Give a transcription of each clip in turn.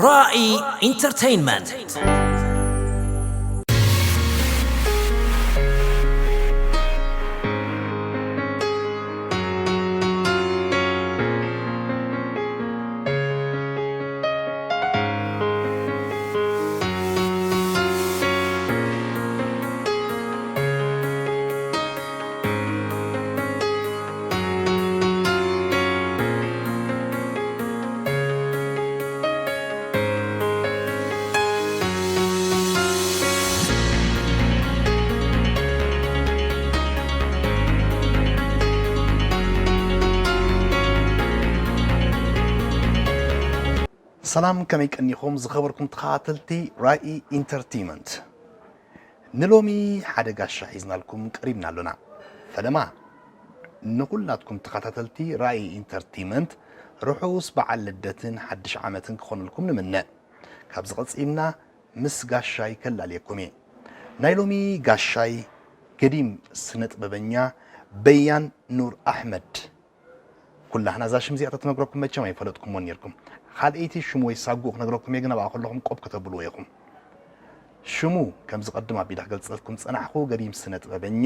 ራኢ ኢንተርቴይንመንት። ሰላም፣ ከመይ ቀኒኹም ዝኸበርኩም ተኸታተልቲ ራኢ ኢንተርቴይመንት? ንሎሚ ሓደ ጋሻ ሒዝናልኩም ቀሪብና ኣሎና። ፈለማ ንኹላትኩም ተኸታተልቲ ራኢ ኢንተርቴይመንት ርሑስ በዓል ልደትን ሓድሽ ዓመትን ክኾነልኩም ንምነ። ካብዚ ቀጺልና ምስ ጋሻይ ከላልየኩም እየ። ናይ ሎሚ ጋሻይ ገዲም ስነ ጥበበኛ በያን ኑር ኣሕመድ። ኩላህና እዛ ሽም እዚኣ ተትነግረኩም መቸም ኣይፈለጥኩሞን ኔርኩም። ካልኣይቲ ሽሙ ወይ ሳጉኡ ክነግረኩም እየ፣ ግን ኣብኣ ከለኹም ቆብ ከተብልዎ ኢኹም። ሽሙ ከምዚ ቀድም ኣቢለ ክገልጸልኩም ዝጸናሕኩ ገዲም ስነ ጥበበኛ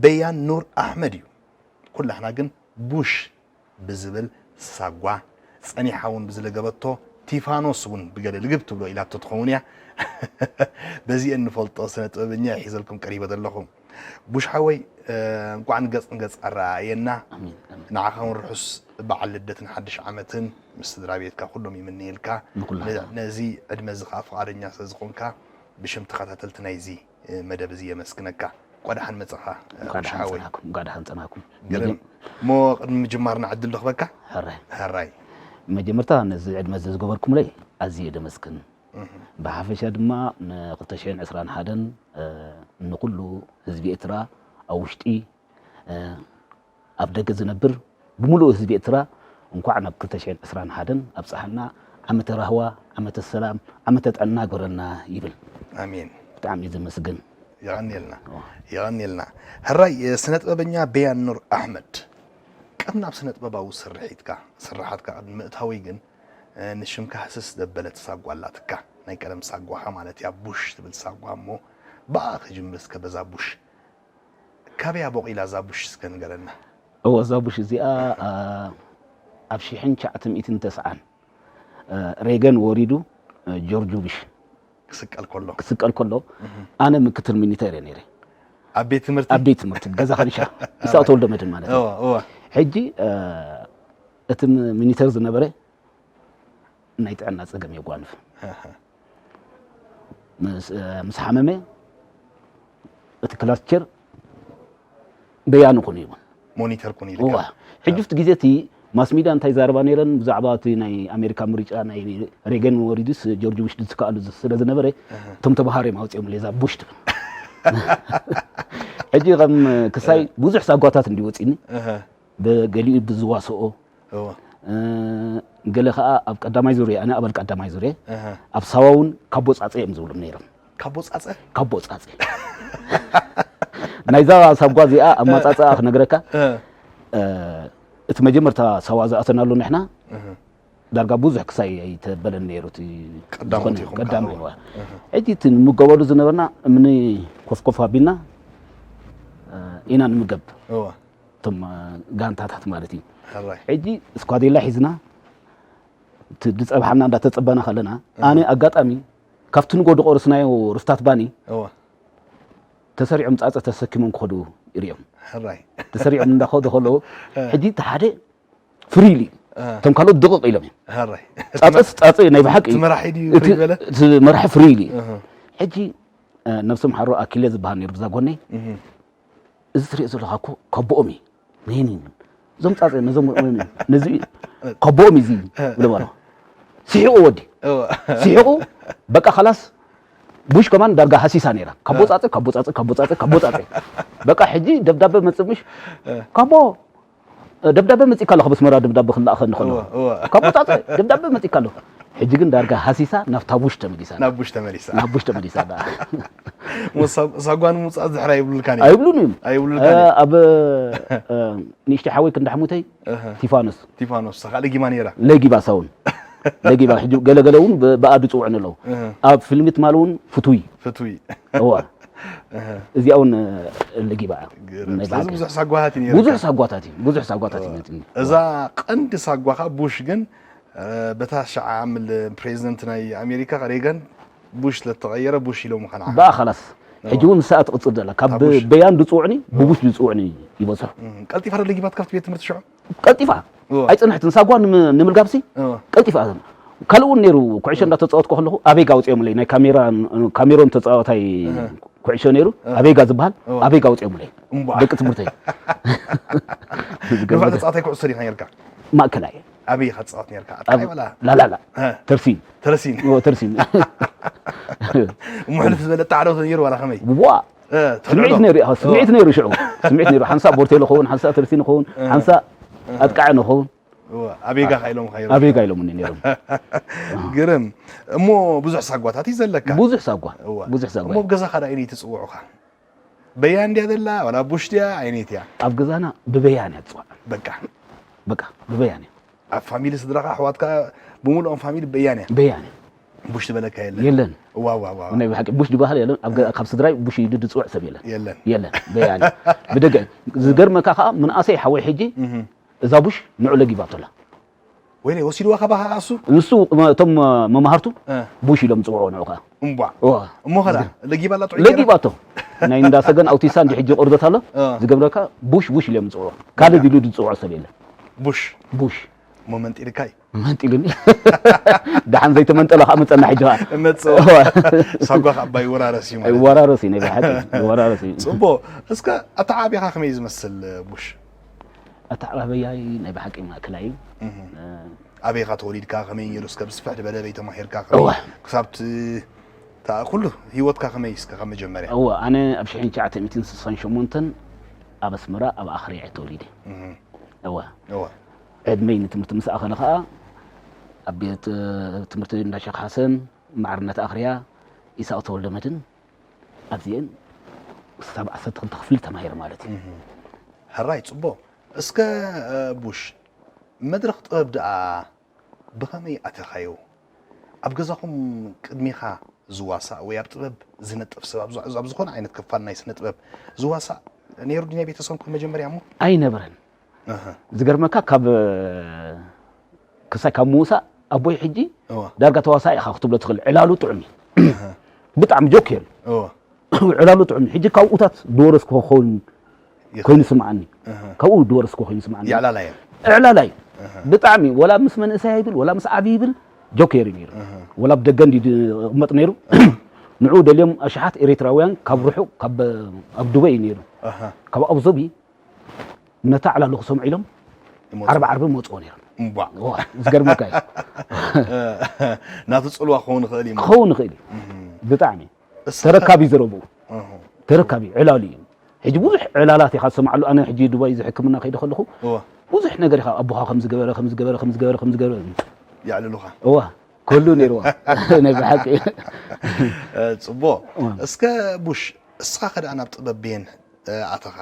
በያን ኑር ኣሕመድ እዩ። ኩላህና ግን ቡሽ ብዝብል ሳጓ፣ ጸኒሓ እውን ብዝለገበቶ ቲፋኖስ እውን ብገለ ልግብ ትብሎ ኢላቶ ትኸውን እያ። በዚአን ንፈልጦ ስነ ጥበበኛ እየ ሒዘልኩም ቀሪበ ዘለኹ። ቡሽ ሓወይ፣ እ፣ እንቋዕ ንገጽ ንገጽ ኣረኣየና። ኣሜን፣ ኣሜን። ንዓኻ እውን ርሑስ በዓል ልደትን ሓድሽ ዓመትን ምስ ስድራ ቤትካ ኩሎም ይምነየልካ። ንኹላትና። ነ-፣ ነዚ ዕድመ እዚ ኸኣ ፍቓደኛ ስለ ዝኾንካ ብሽም ተኸታተልቲ ናይዚ፣ እ፣ መደብ እዚ የመስግነካ። እንቋዕ ደሓን መጻኻ፣ እ፣ እንቋዕ ቡሽ ደሓን ሓወይ። ጸናሕኩም፣ እንቋዕ ደሓን ጸናሕኩም። ገርም። መጀ- እሞ ቅድሚ ምጅማርና ዕድል ዶ ክበካ? ሕራይ። ሕራይ። መጀመርታ ነዚ ዕድመ እዚ ዝገበርኩምለይ ኣዝየ ደመስግን። እህ። ብሓፈሻ ድማ ን ክልተ ሽሕን ዕስራን ሓደን፣ እ፣ ንኹሉ ህዝቢ ኤርትራ ኣብ ውሽጢ፣ እ፣ ኣብ ደገ ዝነብር ብምሉእ ህዝቢ ኤርትራ እንኳዕ ናብ ክልተ ሽሕን ዕስራን ሓደን ኣብጽሓና። ዓመተ ራህዋ፣ ዓመተ ሰላም፣ ዓመተ ጥዕና ግበረልና ይብል። ኣሜን። ብጣዕሚ እየ ዘመስግን። የቐንየልና። ኦ። የቐንየልና። ሕራይ፣ ስነ ጥበበኛ በያን ኑር ኣሕመድ፣ ቀም ናብ ስነ ጥበባዊ ስርሒትካ፣ ስርሓትካ ቅድሚ ምእታወይ ግን፣ እ፣ ንሽምካ ህስስ ዘበለት ሳጓ ኣላትካ። ናይ ቀደም ሳጓኻ ማለት እያ፣ ቡሽ ትብል ሳጓ። እሞ ብኣ ክጅምር እስከ በዛ ቡሽ። ካበይ ኣቦቒላ እዛ ቡሽ እስከ ንገረና? እወ፣ እዛ ቡሽ እዚኣ፣ ኣ፣ ኣብ ሽሕን ትሽዓተ ሚእትን ተስዓን፣ እ፣ ሬገን ወሪዱ፣ እ፣ ጆርጅ ቡሽ ክስቀል ከሎ? ክስቀል ከሎ፣ እህ። ኣነ ምክትል ሚኒተር እየ ነይረ። ኣብ ቤት ትምህርቲ? ኣብ ቤት ትምህርቲ፣ ገዛ ከንሻ፣ ሚሳው ተወልደ መድህን ማለት እዩ። እወ፣ እወ። ሕጂ፣ እ፣ እቲ ም-፣ ሚኒተር ዝነበረ ናይ ጥዕና ጸገም የጓንፍ። ኣሃ። ምስ፣ እ፣ ምስ ሓመመ እቲ ክላስ ቸር በያኑ ኩን ይብል። ሞኒተር ኩን ኢልካ። እዋ። ሕጂ ኣብቲ ግዜ እቲ ማስ ሚድያ እንታይ ዛረባ ነይረን ብዛዕባ እቲ ናይ ኣሜሪካ ምርጫ ናይ ሬገን ወሪዱስ ጆርጅ ቡሽ ዝትካኣሉ ስለ ዝነበረ ኣሃ። እቶም ተምሃሮ እዮም ኣውፂኦም ለዛ ቡሽ ትብል። ሕጂ ከም ክሳይ እ። ብዙሕ ሳጓታት እንዲ ወፂኒ ኣሃ። ብገሊኡ ብዝዋስኦ እወ። እ፣ ገለ ኸኣ ኣብ ቀዳማይ ዙርያ፣ ኣነ ኣባል ቀዳማይ ዙርያ፣ እህ። ኣብ ሳዋ እውን ካቦ ጻጸ እዮም ዝብሎም ነይሮም። ካቦ ጻጸ? ካቦ ጻጸ። ናይዛ ሳጓ እዚኣ ኣማጻጽኣ ክነግረካ፣ እ። እ፣ እቲ መጀመርታ ሳዋ ዝኣተናሉ ንሕና፣ እህ። ዳርጋ ብዙሕ ክሳይ ኣይተበለን ነይሩ እቲ ቀዳሞት ዝኾነ ኢኹም ቀዳማይ ከኣ። እዋ። እህ። ሕጂ እቲ ንምገበሉ ዝነበርና እምኒ ኮፍኮፍ ኣቢልና፣ እ፣ ኢና ንምገብ። እዋ። እቶም፣ እ፣ ጋንታታት ማለት እዩ። ሕራይ። ሕጂ ስኳዴላ ሒዝና፣ እቲ ዝጸብሓና እንዳተጸበና ከለና፣ እህ። ኣነ ኣጋጣሚ ካብቲ ንጎ ዝቆረስናዮ ርፍታት ባኒ፣ እዋ። ተሰሪዖም ጻጸ ተሰኪሞም ክኸዱ ይርእዮም። ሕራይ። ተሰሪዖም እንዳኸዱ ከለዉ፣ እ። ሕጂ እቲ ሓደ ፍርይ ኢሉ እዩ። እ። እቶም ካልኦት ድቕቕ ኢሎም እዮም። ሕራይ። ጻጸስ ጻጸ ናይ ብሓቂ እቲ መራሒ ድዩ እቲ፣ ፍርይ በለ? እቲ መራሒ ፍርይ ኢሉ እዩ። እህ። ሕጂ፣ እ፣ ነብሶም ሓሮ ኣኪለ ዝበሃል ነይሩ ብዛ ጎነይ። እህ። እዚ ትሪኦ ዘለኻ እኮ ከቦኦም እዩ። ነይኒ እዞም ጻጸ ነዞም ነዚ ከቦኦም እዩ እዚ እ። ብሎ በሎ። ስሒቑ ወዲ። እወ። ስሒቑ በቃ ኸላስ ቡሽ ከማን ዳርጋ ሃሲሳ ነይራ። ከቦ እ። ጻጸ፣ ከቦ ጻጸ፣ ከቦ ጻጸ፣ ከቦ ጻጸ። በቃ ሕጂ ደብዳበ መጽእ ምሽ? እ። ከቦ፣ እ፣ ደብዳበ መጺእካ ኣሎ፣ ካብ ኣስመራ ደብዳበ ክለኣኸኒ ከሎ። እወ፣ እወ። ከቦ ጻጸ፣ ደብዳበ መጺእካ ኣሎ። ሕጂ ግን ዳርጋ ሃሲሳ ናብታ ቡሽ ተመሊሳ። ናብ ቡሽ ተመሊሳ። ናብ ቡሽ ተመሊሳ። ሳጓ ንምውፃእ ዝሕር ኣይብሉልካን እዩ። ኣይብሉን እዮም። ኣይብሉልካን እ፣ እዩ። ኣብ እ፣ ንእሽተይ ሓወይ ክንዳሕሙተይ እህ፣ ቲፋኖስ ቲፋኖስ፣ እሳ ከዓ ለጊማ ነይራ። ለጊባ ሳውን ለጊባ ሕጂ ገለገለ እውን ብ- ብኣ ዝፅውዕኒ ኣለዉ። እህ፣ ኣብ ፊልሚ ትማል እውን ፍቱይ ፍቱይ። እዋ እህ፣ እዚኣ እውን ለጊባ እያ። ግርም። ናይ ስለዚ ብሓቂ። ብዙሕ ሳጓታት እዩ ነይርካ። ብዙሕ ሳጓታት እዩ። ብዙሕ ሳጓታት እዩ መፅኒ። እዛ ቀንዲ ሳጓኻ ቡሽ ግን እ፣ በታ ሸዓ ዓምል ፕሬዚደንት ናይ ኣሜሪካ ሬገን ቡሽ ስለተቐየረ ቡሽ ኢሎምኻ ንዓኻ። ብኣ ኸላስ ሕጂ እውን ንስኣ ትቕፅል ዘላ ካብ ካብ ቡሽ። በያን ዝፅውዕኒ ብቡሽ ዝፅውዕኒ ይበዝሑ። እም፣ ቀልጢፋ ዶ ለጊባት ካብቲ ቤት ትምህርቲ ሽዑ? ቀልጢፋ እወ። ኣይፅንሕትን ሳጓ ንም- ንምልጋብሲ እወ። ቀልጢፋ ካልእ እውን ነይሩ። ኩዕሾ እንዳተፃወትኩ ከለኹ ኣበይ ጋውፅኦም ለይ ናይ ካሜራ ካሜሮን ተፃዋታይ እህ። ኩዕሾ ነይሩ ኣበይጋ ዝበሃል እወ። ኣበይጋ ውፅኦም ለይ እምቧ። ደቂ ትምህርተይ ንፉዕ ተፃዋታይ ኩዕሶ ዲኻ ነርካ? ማእከላይ ኣበይ ኢኻ ትፃወት ነርካ? ኣጣይ ወላ? ላላላ እ፣ ተርሲን ተረሲን። እዎ፣ ተርሲን እሞ ሕልፍ ዝበለ ጣዕዶ ነይሩ ዋላ ከመይ? ዋ እ፣ ስምዒት ተልዕሎ። ነይሩ ኢኻ ስምዒት ነይሩ ሽዑ ስምዒት ነይሩ ሓንሳእ ቦርቴሎ ኸውን ሓንሳእ ተርሲን ኸውን ሓንሳእ ኣጥቃዐ ንኸውን እወ፣ ኣበይጋ ካ ኢሎም ኸይሩ። ኣበይጋ ኢሎምኒ ነይሮም። ግርም። እሞ ብዙሕ ሳጓታት እዩ ዘለካ። ብዙሕ ሳጓ እወ። ብዙሕ ሳጓ እሞ ኣብ ገዛኻ ዳኣ ኢኒ ትፅውዑኻ? በያ እንድያ ዘላ ዋላ ቡሽ ድያ ዓይነት እያ? ኣብ ገዛና ብበያን እያ ትፅዋዕ። በቃ በቃ ብበያን እያ። ኣብ ፋሚሊ ስድራኻ ኣሕዋትካ ብምሉኦም ፋሚሊ በያን እያ? በያን እያ። ቡሽ ዝበለካ የለን? የለን። ዋ ዋ ዋ። ናይ ብሓቂ ቡሽ ዝበሃል የለን። ኣብ ገ- ካብ ስድራይ ቡሽ ኢሉ ዝፅውዕ ሰብ የለን። የለን። የለን በያን እያ። ብደገ ዝገርመካ ከዓ ምንኣሰይ ሓወይ ሕጂ እህ። እዛ ቡሽ ንዑ ለጊባቶላ ወይኔ ወሲድዋ ካባኻ እሱ? ንሱ እቶም መማህርቱ እ። ቡሽ ኢሎም ዝፅውዑ ንዑ ከዓ እምቧ። እዋ። እሞ ኸዳ ለጊባላ ጥዑይ ለጊባቶ ናይ እንዳሰገን ኣውቲሳ እንዲ ሕጂ ቆርበት ኣሎ እ። ዝገብረካ ቡሽ ቡሽ ኢሎም ዝፅውዑ ካልእ ኢሉ ዝፅውዖ ሰብ የለን። ቡሽ ቡሽ እሞ መንጢልካ እዩ። መንጢሉኒ ደሓን ዘይተመንጠለ ከዓ መፀና ሕጂ ከዓ መፅኦ። ሳጓ ካብ ኣባይ ይወራረስ እዩ ማለት እዩ። ይወራረስ እዩ ናይ ብሓቂ ይወራረስ እዩ። ፅቦ። እስከ ኣተዓብያኻ ከመይ እዩ ዝመስል ቡሽ? ኣተዓባበያይ ናይ ብሓቂ ማእከላይ እዩ። እህ። ኣበይኻ ተወሊድካ ከመይ ነይሩ እስከ ብስፍሕ ዝበለ በይ ተማሂርካ ከመይ እወ። ክሳብ ት- ታ- ኩሉ ህይወትካ ከመይ እስከ ካብ መጀመርያ? እወ ኣነ ኣብ ሽሕን ትሽዓተ ሚእትን ስሳን ሸሞንተን ኣብ ኣስመራ ኣብ ኣኽርያ እየ ተወሊደ። እህ። እወ እወ። ዕድመይ ንትምህርቲ ምስ ኣኸለ ከዓ ኣብ ቤት እ፣ ትምህርቲ እንዳ ሸኽ ሓሰን ማዕርነት ኣኽርያ ኢሳቕ ተወልደ መድን ኣብዚአን ክሳብ ዓሰርተ ክልተ ክፍሊ ተማሂረ ማለት እዩ። እህ። ሕራይ ፅቦ። እስከ እ፣ ቡሽ መድረኽ ጥበብ ደኣ ብኸመይ ኣተኻዮ? ኣብ ገዛኹም ቅድሚኻ ዝዋሳእ ወይ ኣብ ጥበብ ዝነጥፍ ሰብ ኣብ ዝ- ኣብ ዝኾነ ዓይነት ክፋል ናይ ስነ ጥበብ ዝዋሳእ ነይሩ ድዩ ናይ ቤተሰብኩም መጀመርያ እሞ? ኣይነበረን። እህ። ዝገርመካ ካብ ክሳይ ካብ ምውሳእ ኣቦይ ሕጂ እወ። ዳርጋ ተዋሳኢ ኢኻ ክትብሎ ትኽእል። ዕላሉ ጥዑም እዩ። ብጣዕሚ ጆኬር እዩ። እወ። ዕላሉ ጥዑም እዩ። ሕጂ ካብኡታት ዝወረስኩ ክኸውን ኮይኑ ስምዓኒ። እህ። ካብኡ ዝወረስኩ ኮይኑ ስምዓኒ። ይዕላላ እየን። ዕላላ እዩ። ብጣዕሚ ወላ ምስ መንእሰይ ይብል ወላ ምስ ዓብዪ ይብል ጆኬር እዩ ነይሩ። ወላ ኣብ ደገ እንዲ ዝቕመጥ ነይሩ። ንዕኡ ደልዮም ኣሽሓት ኤሪትራውያን ካብ ርሑቕ ካብ ኣብ ዱበይ እዩ ነይሩ። እህ። ካብ ኣቡዘቢ ነታ ዕላሉ ክሰምዑ ኢሎም ይመፁ። ዓርቢ ዓርቢ መፅኦ ነይሮም። እምቧ። ዋ፣ ዝገርመካ እዩ። ናቱ ፅልዋ ክኸውን ይኽእል እዩ። ክኸውን ይኽእል እዩ። ብጣዕሚ እስ- ተረካቢ ዘረብኡ እህ። ተረካቢ ዕላሉ እዩ። ሕጂ ብዙሕ ዕላላት ኢኻ ትሰምዓሉ። ኣነ ሕጂ ዱባይ እዚ ሕክምና ከይደ ከለኹ እወ። ብዙሕ ነገር ኢኻ ኣቦኻ ከም ዝገበረ ከም ዝገበረ ከም ዝገበረ ከም ዝገበረ የዕልሉኻ። እዋ ክህሉ ነይርዋ ናይ ብሓቂ እ፣ ፅቦ። እወ። እስከ ቡሽ እስኻ ከደኣ ናብ ጥበብ ብየን እ፣ ኣተኻ?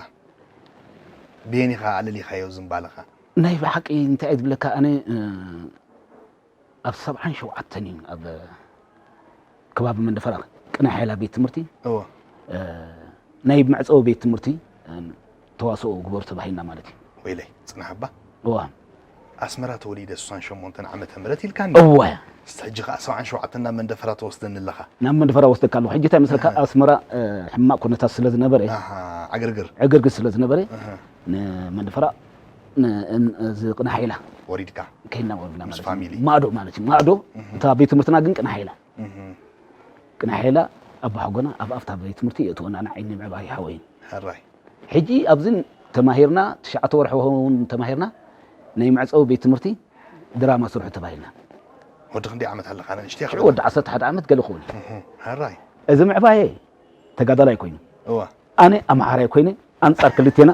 ብየን ኢኻ ኣለሊኻዮ ዝምባልኻ? ናይ ብሓቂ እንታይ እየ ዝብለካ ኣነ እ፣ ኣብ ሰብዓን ሸውዓተን እዩ ኣብ ከባቢ መንደፈራ ቅነ ሓይላ ቤት ትምህርቲ እወ። እ፣ ናይ መዕፀዊ ቤት ትምህርቲ እ፣ ተዋስኦ ግበሩ ተባሂልና ማለት እዩ። ወይለይ ፅናሕ እባ። እዋ ኣስመራ ተወሊደ ስሳን ሸሞንተን ዓመተ ምህረት ኢልካኒ። እወ እስቲ ሕጂ ከዓ ሰብዓን ሸውዓተን ናብ መንደፈራ ተወስደኒ ኣለኻ። ናብ መንደፈራ ወስደካ ኣለኹ። ሕጂ እንታይ መስለካ ኣስመራ እ፣ ሕማቕ ኩነታት ስለ ዝነበረ ኣሃ፣ ዕግርግር። ዕግርግር ስለ ዝነበረ እህ። ንመንደፈራ ን- ን- እዚ ቅነ ሓይላ ወሪድካ። ከይድና ወሪድና ምስ ማለት እዩ። ፋሚሊ። ማዕዶ ማለት እዩ። ማዕዶ እታ ቤት ትምህርትና ግን ቅነ ሓይላ እህ። ቅነ ሓይላ ኣቦሓጎና ኣብ ኣብታ ቤት ትምህርቲ የእትወና ንዓይኒ ምዕባይ ሓወይን ሕራይ። ሕጂ ኣብዝን ተማሂርና ትሽዓተ ወርሒ ውን ተማሂርና ናይ መዕፀዊ ቤት ትምህርቲ ድራማ ስርሑ ተባሂልና ወዲ ክንደይ ዓመት ኣለኻ ንእሽቲ ሽዑ ወዲ ዓሰርተ ሓደ ዓመት ገለ ክኸውን እዩ። ሕራይ። እዚ ምዕባየ ተጋዳላይ ኮይኑ እዋ። ኣነ ኣምሓራይ ኮይነ ኣንፃር ክልቴና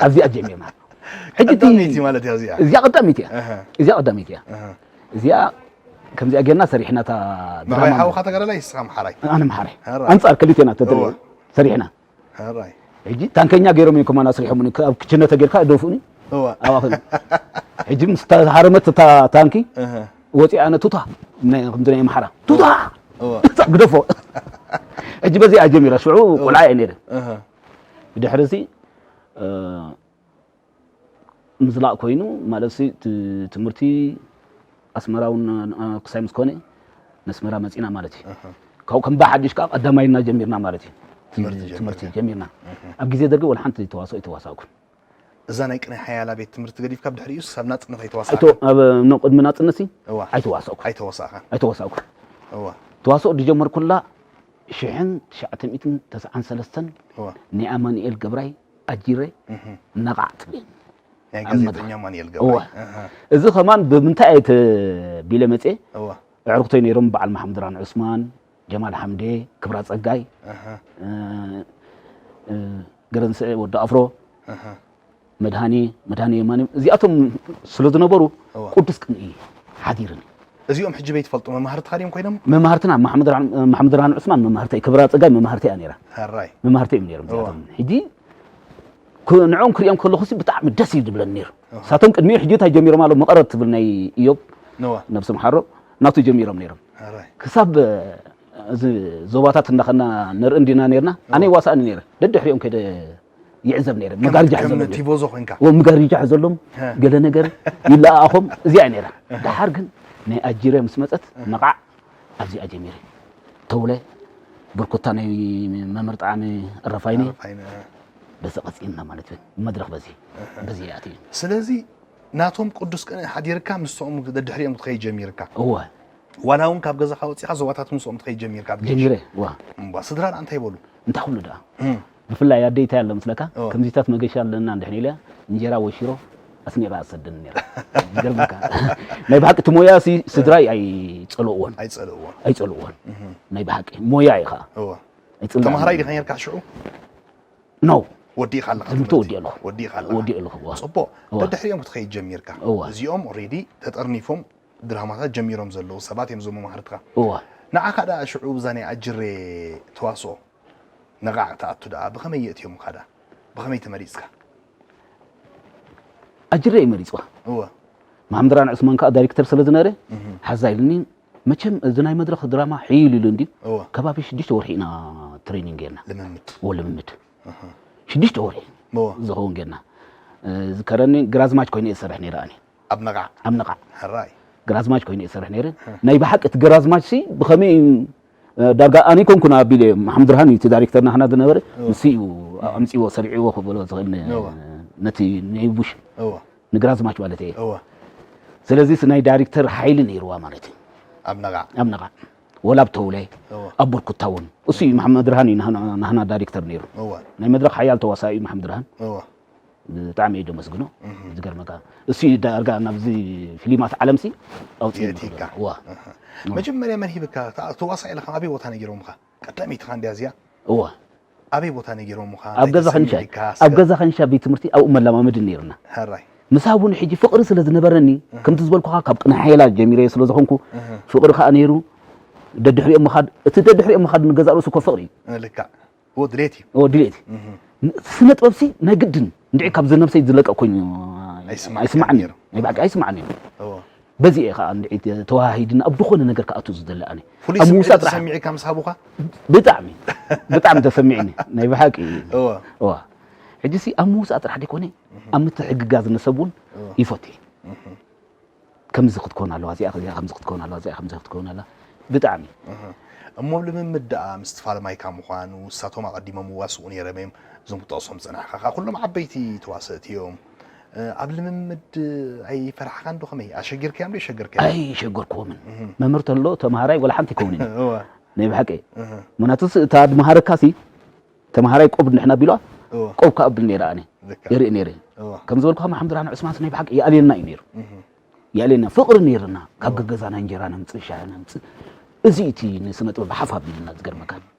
ኣብዚኣ ጀሚርና ሕጂ እቲ- ቀዳመይቲ ማለት እያ እዚኣ። እዚኣ ቀዳሚት እያ እህ። እዚኣ ቀዳሚት እያ እህ። እዚኣ ከምዚኣ ጌርና ሰሪሕና እታ ድራማ። መቐይ ሓውኻ ተጋዳላይ ንስኻ ኣምሓራይ። ኣነ ኣምሓራይ ሕራይ። ኣንጻር ክልቴና ተደሪዑ እወ። ሰሪሕና። ሕራይ። ሕጂ ታንከኛ ገይሮም እዮም ከማን ኣስሪሖምኒ፣ ኣብ ክችነ ተጌርካ ደፉኒ እወ። ኣባኽን። ሕጂ ምስ ተሃረመት እታ ታንኪ እህ። ወፂኣ ኣነ ቱታ ናይ ከምዚ ናይ ኣምሓራ ቱታ እወ። ቱታ ግደፎ። ሕጂ በዚኣ ጀሚራ ሽዑ ቆልዓ እየ ነይረ። እህ። ብድሕሪ እዚ እ፣ ምዝላቕ ኮይኑ ማለት ሲ ት- ትምህርቲ ኣስመራ እውን እ፣ ክሳይ ምስ ኮነ ነስመራ መፂና ማለት እዩ። ካብኡ ከም ብሓድሽ ከዓ ቀዳማይና ጀሚርና ማለት እዩ። ትምህርቲ ትምህርቲ ጀሚርካ። ጀሚርና። ኣብ ግዜ ደርጊ ወላ ሓንቲ ተዋስኦ ኣይተዋሳእኩን። እዛ ናይ ቅነ ሓያላ ቤት ትምህርቲ ገዲፍካ ብድሕሪኡ ክሳብ ናጽነት ኣይተዋሳእካ። ኣይተ- ኣብ ኖ ቅድሚ ናፅነት ሲ እዋ። ኣይተዋሰእኩ ኣይተወሳእካን። ኣይተዋሰእኩ። እዋ። ተዋስኦ ዝጀመርኩላ ሽሕን ትሽዓተ ሚእትን ተስዓን ሰለስተን እዋ። ናይ ኣማኑኤል ገብራይ ኣጂረ ነቓዕ ትብል ናይ ኣብ ጋዜጠኛ መድረኽ። ማንኤል እዋ። ገብራይ። እህ። እዚ ከማን ብምንታይ ኣይተቢለ መፀ እዋ። ኣዕሩኽተይ ነይሮም በዓል መሓመድ ራን ዑስማን፣ ጀማል ሓምዴ፣ ክብራ ፀጋይ፣ እህ። እ፣ እ፣ ገረንስዐ ወዲ ኣፍሮ፣ እህ። መድሃኒ መድሃኒ የማኒ እዚኣቶም ስለ ዝነበሩ እዋ። ቅዱስ ቅንኢ ሓዲርኒ። እዚኦም ሕጂ በይትፈልጡ መማህርትኻ ድዮም ኮይኖም? መማህርትና መሓመድ ራን- መሓመድ ራን ዑስማን መማህርተይ፣ ክብራ ፀጋይ መማህርተይ እያ ነይራ። ሕራይ። መማህርተይ እዮም ነይሮም እዋ። እዚኣቶም። ሕጂ ክ- ንዕኦም ክሪኦም ከለኹ ሲ ብጣዕሚ ደስ እዩ ዝብለኒ ነይሩ። ሳቶም ቅድሚኡ ሕጂ እንታይ ጀሚሮም ኣለዉ መቐረት ትብል ናይ እዮብ ነዋ። ነብሲ ምሓሮ ናቱ ጀሚሮም ነይሮም። ሕራይ። ክሳብ እዚ ዞባታት እንዳኸና ንርኢ እንዲና ነይርና ኣነ ይዋሳእኒ ነይረ። ደድሕሪኦም ከይደ ይዕዘብ ነይረ። መጋርጃ ከም ሕዘሎም ነይረ። ቲቦዞ ኮይንካ። ወ መጋርጃ ሕዘሎም ሀ። ገለ ነገር ይለኣኣኾም እዚኣ ነይራ። ደሓር ግን ናይ ኣጂረ ምስ መፀት ነቓዕ ኣብዚኣ ጀሚረ። ተውለ ብርኩታ ናይ መምህር ጣዕሚ እረፋይኒ ፋይነ። በዚ ቀፂልና ማለት እዩ። መድረኽ በዚ በዚ ኣትዩ። ስለዚ ናቶም ቅዱስ ቅንኢ ሓዲርካ ምስኦም ደድሕሪኦም ክትኸይድ ጀሚርካ። እወ ዋላ እውን ካብ ገዛኻ ወፂኻ ዞባታት ምስኦም ትኸይድ ጀሚርካ ኣብ ጌሽ። ጀሚረ ዋ እምባ ስድራ እንታይ ይበሉ? እንታይ ክብሉ ደኣ እም። ብፍላይ ኣደይታይ ኣሎ ምስለካ እወ። ከምዚታት መገሻ ኣለና እንድሕን ኢለ እንጀራ ወይ ሽሮ ኣስኒራ ኣሰደኒ ነይራ። ይገርመካ ናይ ብሓቂ እቲ ሞያ ሲ ስድራይ ኣይፀልእዎን ኣይፀልእዎን። ኣይፀልእዎን ናይ ብሓቂ ሞያ እዩ ከዓ እወ። ኣይፅላእን። ተምሃራይ ዲኻ ነርካ ሽዑ? ኖ ወዲእካ ኣለኻ ትምህርቲ ትምህርቲ? ወዲእ ኣለኹ። ወዲእካ ኣለኻ። ወዲእ ኣለኹ እዋ። ፅቡቅ እዋ። ደድሕሪኦም ክትኸይድ ጀሚርካ። እዋ። እዚኦም ኦልሬዲ ተጠርኒፎም ድራማታት ጀሚሮም ዘለዉ ሰባት እዮም እዞም መማህርትካ። እዋ ንዓኻ ደኣ ሽዑ ብዛ ናይ ኣጅሬ ተዋስኦ ነቓዕ ትኣቱ ደኣ ብኸመይ የእትዮምካ ደኣ? ብኸመይ ተመሪፅካ? ኣጅሬ እዩ መሪፅዋ። እወ መሓመድ ራን ዑስማን ከዓ ዳይሬክተር ስለ ዝነበረ ሓዛ ኢሉኒ። መቸም እዚ ናይ መድረኽ ድራማ ሕይል ኢሉ እንዲ እወ ከባቢ ሽዱሽተ ወርሒ ኢና ትሬኒንግ ጌርና ልምምድ። ወ ልምምድ ሽዱሽተ ወርሒ እወ ዝኸውን ጌርና። ዝከረኒ ግራዝማች ኮይነ እየ ዝሰርሕ ነይረ ኣነ ኣብ ነቓዕ ኣብ ነቓዕ ሕራይ ግራዝማች ኮይነ እየ ዝሰርሕ ነይረ። ናይ ብሓቂ እቲ ግራዝማች ሲ ብኸመይ እዩ ዳርጋ ኣነ ይኮንኩን ኣቢለ መሓመድ ርሃን እዩ እቲ ዳይሬክተር ናህና ዝነበረ ንሱ እዩ ኣምፅዎ ሰሪዕዎ ክበሎ ዝኽእል ን- እወ። ነቲ ነይቡሽ እወ ንግራዝማች ማለት እየ። እወ ስለዚ ናይ ዳይሬክተር ሓይሊ ነይርዋ ማለት እዩ። ኣብ ነቓዕ ኣብ ነቓዕ ወላ ኣብ ተውለ እወ ኣብ ብርኩታ እውን እሱ እዩ መሓመድ ርሃን እዩ ናህና- ናህና ዳይሬክተር ነይሩ። እወ ናይ መድረኽ ሓያል ተዋሳኢ እዩ መሓመድ ርሃን እወ ብጣዕሚ እዩ ደመስግኖ። ዝገርመካ እሱ እዩ ዳርጋ ናብዚ ፊሊማት ዓለምሲ ኣውፅኡ የእቲካ። ዋ መጀመርያ መን ሂብካ? ተዋሳኢ ኢልካ ኣበይ ቦታ ነጊሮምካ? ቀዳመይቲ ኻ እንድያ እዚያ እዋ ኣበይ ቦታ ነጊሮምኻ? ኣብ ገዛ ከንሻ ኣብ ገዛ ከንሻ ቤት ትምህርቲ ኣብኡ መለማመዲ ነይርና። ሕራይ ምሳብ እውን ሕጂ ፍቕሪ ስለ ዝነበረኒ ከምቲ ዝበልኩኻ ካብ ቅነ ሓይላ ጀሚረ ስለ ዝኾንኩ ፍቕሪ ከዓ ነይሩ። ደድሕሪኦም ምኻድ እቲ ደድሕሪኦም ምኻድ ንገዛእ ርእሱ እኮ ፍቕሪ እዩ። ልክዕ እዎ ድሌት እዩ። እዎ ድሌት እዩ። ስነ ጥበብሲ ናይ ግድን እንድዒ ካብዚ ነብሰይ ዝለቀ ኮይኑ ኣይስማዕካን ኣይስማዕኒ ነይሩ። ናይ ብሓቂ ኣይስማዕኒ እዩ። እዎ በዚ እየ ከዓ እንድዒ ተዋሃሂድና ኣብ ዝኾነ ነገር ክኣቱ ዝደሊ ኣነ ፍሉይ ኣብ ስምዒት ምውሳእ ጥራሕ ተሰሚዕካ ምስ ሃቡኻ? ብጣዕሚ ብጣዕሚ ተሰሚዕኒ ናይ ብሓቂ እዎ እዋ ሕጂ ሲ ኣብ ምውሳእ ጥራሕ ደይኮነ ኣብ ምትሕግጋዝ ንሰብ እውን ይፈቱ እየ። ከምዚ ክትከውን ኣለዋ እዚኣ እዚኣ ከምዚ ክትከውን ኣለዋ እዚኣ ከምዚ ክትከውን ኣለዋ ብጣዕሚ እሞ ኣብ ልምምድ ደኣ ምስ ትፋለማይካ ምዃኑ ንሳቶም ኣቐዲሞም ይዋስኡ ነይሮም እዮም። እዞም ክጠቕሶም ዝጸናሕካ ከኣ ኩሎም ዓበይቲ ተዋሰእቲ እዮም። ኣብ ልምምድ ኣይፈራሕካን ዶ? ከመይ ኣሸጊርካዮም ዶ የሸገርካዮም? ኣይሸገርክዎምን። መምህር ተሎ ተምሃራይ ወላ ሓንቲ ይከውንን እወ ናይ ብሓቂ እህ ምክንያቱ እታ ድመሃረካ ሲ ተምሃራይ ቆብ ንሕና ቢልዋ እወ ቆብ ከኣ ብል ነይረ ኣነ ልክዕ የርኢ ነይረ እወ ከም ዝበልኩኻ መሓመድ ራን ዑስማን ናይ ብሓቂ ይኣልየና እዩ ነይሩ። እህ ይኣልየና ፍቕሪ ነይርና ካብ ገገዛና እንጀራ ነምፅእ ሻሂ ነምፅእ እዚ እቲ ንስነ ጥበብ ሓፍ ኣቢልና ዝገርመካ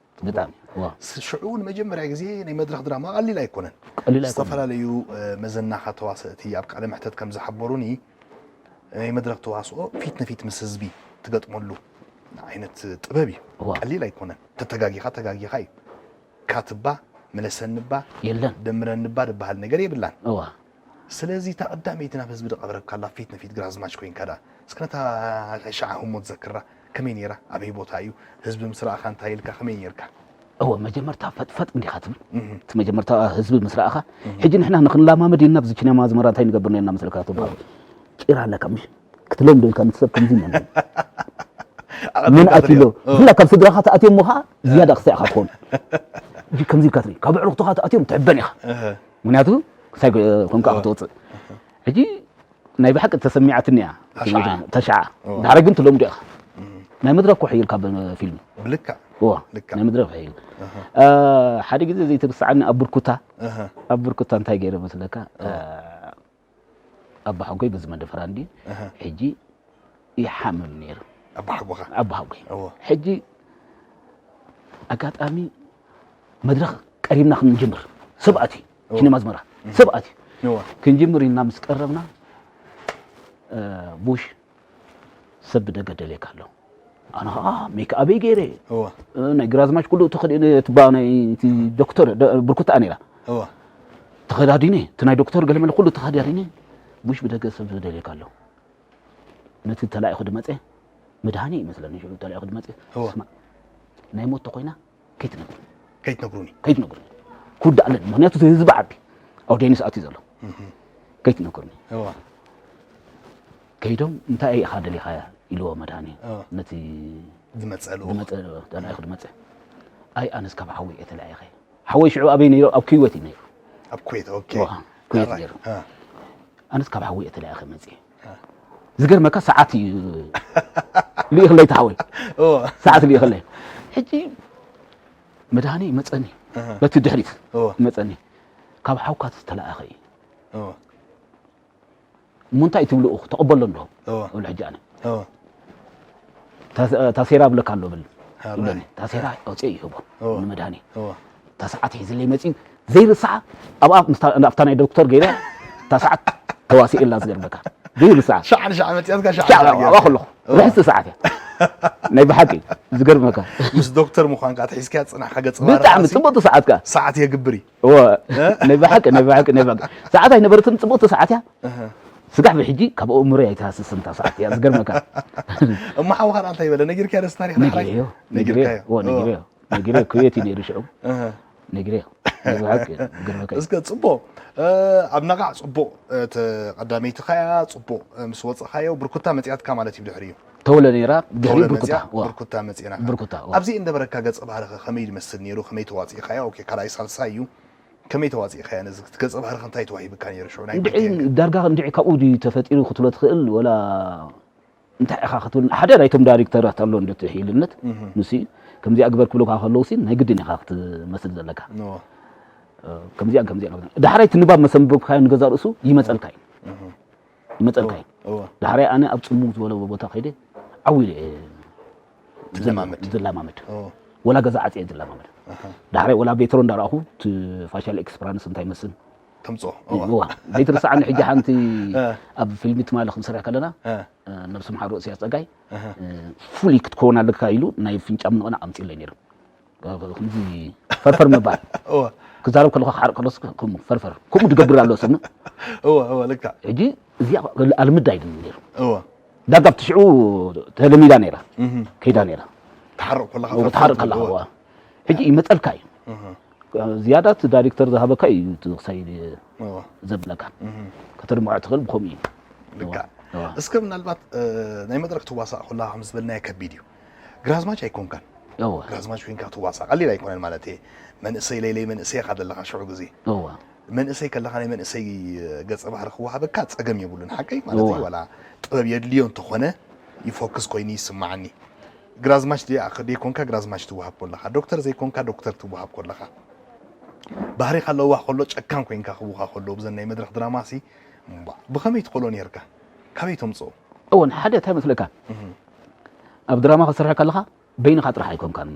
ብጣዕሚ ዋ ሽዑ ንመጀመርያ ግዜ ናይ መድረኽ ድራማ ቀሊል ኣይኮነን። ቀሊል ኣይኮነን። ዝተፈላለዩ መዘናኻ ተዋሰእቲ ኣብ ቃለ መሕተት ከም ዝሓበሩኒ ናይ መድረኽ ተዋስኦ ፊት ንፊት ምስ ህዝቢ ትገጥመሉ ዓይነት ጥበብ እዩ። እዋ። ቀሊል ኣይኮነን። ተተጋጊኻ ተጋጊኻ እዩ። ካትባ፣ ምለሰንባ፣ የለን። ደምረንባ ዝበሃል ነገር የብላን። እዋ ስለዚ እታ ቀዳመይቲ ናብ ህዝቢ ዝቐረብካላ ፊት ንፊት ግራዝማች ኮይንካ ደኣ እስከ ነታ ሻዓ ህሞት ዘክራ። ከመይ ነይራ? ኣበይ ቦታ እዩ? ህዝቢ ምስ ረኣኻ እንታይ ኢልካ? ከመይ ነይርካ? እወ መጀመርታ ፈጥፈጥ እንዲኻ ትብል እቲ መጀመርታ ህዝቢ ምስ ረኣኻ ሕጂ ንሕና ንክንላማመድ ኢልና ብዚ ቺነማ ዝመራ እንታይ ንገብር ነርና መስለካ ቶም ጭራ ኣለካ ምሽ ክትለምዶ ኢልካ ንሰብ ከምዚ ኢና ምን ኣትሎ ብፍላይ ካብ ስድራኻ ተኣትዮም ሞ ከዓ ዝያዳ ክሳዕ ኢኻ ትኾን ከምዚ ኢልካ ትርኢ ካብ ኣዕሩኽትኻ ተኣትዮም ትሕበን ኢኻ ምክንያቱ ክሳይ ኮንካ ክትወፅእ ሕጂ ናይ ብሓቂ ተሰሚዓትኒ እያ ተሻዓ ዳሕረ ግን ትለምዶ ኢኻ ናይ መድረክ ኮሕ ኢልካ ፊልም ብልካ ናይ መድረክ ኮሕ ኢል ሓደ ግዜ ዘይትርስዓኒ ኣብ ብርኩታ ኣብ ብርኩታ እንታይ ገይረ መስለካ ኣባ ሓጎይ በዚ መደፈራ እንዲ ሕጂ ይሓምም ነይሩ ኣባ ሓጎኻ ኣባ ሓጎይ ሕጂ ኣጋጣሚ መድረክ ቀሪብና ክንጅምር ሰብ ኣትዩ ሲኒማ ኣዝመራ ሰብ ኣትዩ ክንጅምር ኢልና ምስ ቀረብና ቡሽ ሰብ ብደገ ደልየካ ኣሎ ኣነ ከዓ ሜክኣበይ ገይረ ናይ ግራዝማች ኩሉ ተኸዲነ ትባ ናይ ዶክተር ብርኩታ ነይራ ተኸዳዲነ እቲ ናይ ዶክተር ገለመለ ኩሉ ተኸዳዲነ ቡሽ ብደገ ሰብ ደልየካ ኣሎ ነቲ ተላኢኹ ድመፀ መድሃኒ ይመስለኒ ሽዑ ተላኢኹ ድመፀ ስማ ናይ ሞት ተኮይና ከይትነግሩኒ ከይትነግሩኒ ከይትነግሩኒ ክውዳእ ኣለኒ ምክንያቱ እቲ ህዝቢ ዓዲ ኣውዴንስ ኣትዩ ዘሎ ከይትነግሩኒ ከይዶም እንታይ ኢኻ ደሊኻ ኢልዎ መድሃኒ ነቲ ዝመፀሉ ዝመፀ ተላኢኹ ድመፀ ኣይ ኣነስ ካብ ሓወይ እየ ተላኢኸ ሓወይ ሽዑ ኣበይ ነይሩ ኣብ ኩወት እዩ ነይሩ ኣብ ኩዌት ኦኬ ኩዌት ነይሩ ኣነስ ካብ ሓወይ እየ ተላኢኸ መፅየ ዝገርመካ ሰዓት እዩ ልኢኽለይ ተሓወይ ሰዓት ልኢኽለይ ሕጂ መድሃኒ ይመፀኒ በቲ ድሕሪት ይመፀኒ ካብ ሓውካ ዝተለኣኸ እዩ እሞ እንታይ ትብልኡ ተቐበሎ እንዶ እብል ሕጂ ኣነ ታሴራ ብለካ ኣሎ ብል ይብለኒ ታሴራ ኣውፅኦ ይህቦ ንመድሃኒ እታ ሰዓት ሒዝለይ መፂኡ ዘይርሳዓ ኣብኣ ኣብታ ናይ ዶክተር ገይረ እታ ሰዓት ተዋሲኤላ ዝገርመካ ዘይርሳዓ ሻዕ ንሻዕ መፅያትካ ሻዕ ሻዕ ኣብኣ ከለኹ ርሕስቲ ሰዓት እያ ናይ ብሓቂ ዝገርመካ ምስ ዶክተር ምዃንካ ትሒዝካያ ፅናሕካ ገፅ ብጣዕሚ ፅቡቅ ሰዓትካ ሰዓት የግብር እዩ እወ ናይ ብሓቂ ናይ ብሓቂ ናይ ብሓቂ ሰዓት ኣይነበረትን ፅቡቅቲ ሰዓት እያ ስጋዕ ብሕጂ ካብ ኣእምሮይ ኣይትሃስስን እታ ሰዓት እያ ዝገርመካ እሞ ሓውኻ ደኣ እንታይ በለ ነጊርካዮ ደስ ታሪኽ ዳሕራይ ነጊረዮ ነጊረዮ እወ ነጊረዮ ነጊረዮ ኩዌት እዩ ነይሩ ሽዑ ነጊረዮ ናይ ብሓቂ ዝገርመካ እዩ እስከ ፅቡቅ ኣብ ነቓዕ ፅቡቅ እቲ ቀዳመይትኻ እያ ፅቡቅ ምስ ወፅኻዮ ብርኩታ መፅያትካ ማለት እዩ ብድሕሪኡ ተወለ ነይራ ድሕሪ ብርኩታ ብርኩታ መፅና ብርኩታ ኣብዚ እንደበረካ ገፀ ባህርኸ ከመይ ዝመስል ነይሩ ከመይ ተዋፂእካዮ ኦኬ ካልኣይ ሳልሳይ እዩ ከመይ ተዋፂእካዮ ነዚ ገፀ ባህርኸ እንታይ ተዋሂብካ ነይሩ ሽዑ ናይ እንድዒ ዳርጋ እንድዒ ካብኡ ድዩ ተፈጢሩ ክትብሎ ትኽእል ወላ እንታይ ኢኻ ክትብል ሓደ ናይቶም ዳይሬክተራት ኣሎ እንዶ ትሕይልነት ንሱ እዩ ከምዚኣ ግበር ክብሉካ ከለዉ ሲ ናይ ግድን ኢኻ ክትመስል ዘለካ ከምዚኣ ከምዚኣ ዳሕራይ ትንባብ መሰንበብካዮ ንገዛ ርእሱ ይመፀልካ እዩ ይመፀልካ እዩ ዳሕራይ ኣነ ኣብ ፅልምው ዝበለ ቦታ ከይደ ዓው ኢለ እየ ትለማመድ ዝለማመድ ወላ ገዛ ዓፅየ ዝለማመድ ዳሕራይ ወላ ቤትሮ እንዳረኣኹ እቲ ፋሻል ኤክስፕራንስ እንታይ መስል ተምፅኦ ዘይትርስዓኒ ሕጂ ሓንቲ ኣብ ፊልሚ ትማሊ ክንሰርሕ ከለና ነብሲ ምሓር ርእሲ ኣፀጋይ ፉሊ ክትከውን ኣለካ ኢሉ ናይ ፍንጫ ምንቕናቕ ኣምፅለይ ነይሩ ከምዚ ፈርፈር ምባል ክዛረብ ከለካ ክሓርቅ ከሎስ ከም ፈርፈር ከምኡ ትገብር ኣሎ ስም እወ እወ ልክዕ ሕጂ እዚኣ ኣልምዳ ኣይድን ነይሩ እወ ዳጋ ኣብቲ ሽዑ ተለሚዳ ነይራ እህ ከይዳ ነይራ ትሓርቕ ከለኻ እወ ትሓርቕ ከለኻ እወ ሕጂ ይመፀልካ እዩ እህ ዝያዳ እቲ ዳይሬክተር ዝሃበካ እዩ እቲ ክሳይ እወ ዘብለካ እህ ከተድምዖ ትኽእል ብኸምኡ እዩ ልክዕ እስከ ምናልባት ናይ መድረክ ትዋሳእ ከለኻ ከም ዝበልናዮ ከቢድ እዩ ግራዝማች ኣይኮንካን ግራዝማች ኮይንካ ትዋሳእ ቀሊል ኣይኮነን ማለት እየ መንእሰይ ለይለይ መንእሰይ ኢኻ ዘለኻ ሽዑ ግዜ መንእሰይ ከለኻ ናይ መንእሰይ ገፀ ባህሪ ክወሃበካ ፀገም የብሉን ሓቀይ ማለት እዩ ዋላ ጥበብ የድልዮ እንተኾነ ይፎክስ ኮይኑ ይስማዓኒ ግራዝማች ደይኮንካ ግራዝማች ትወሃብ ከለኻ ዶክተር ዘይኮንካ ዶክተር ትወሃብ ከለኻ ባህሪኻ ለዋህ ከሎ ጨካን ኮይንካ ክቡኻ ከሎ ብዘን ናይ መድረክ ድራማ ሲ ብኸመይ ትኸሎ ነርካ ካበይ ተምፅኦ እወን ሓደ እንታይ መስለካ ኣብ ድራማ ክሰርሕ ከለኻ በይንኻ ጥራሕ ኣይኮንካን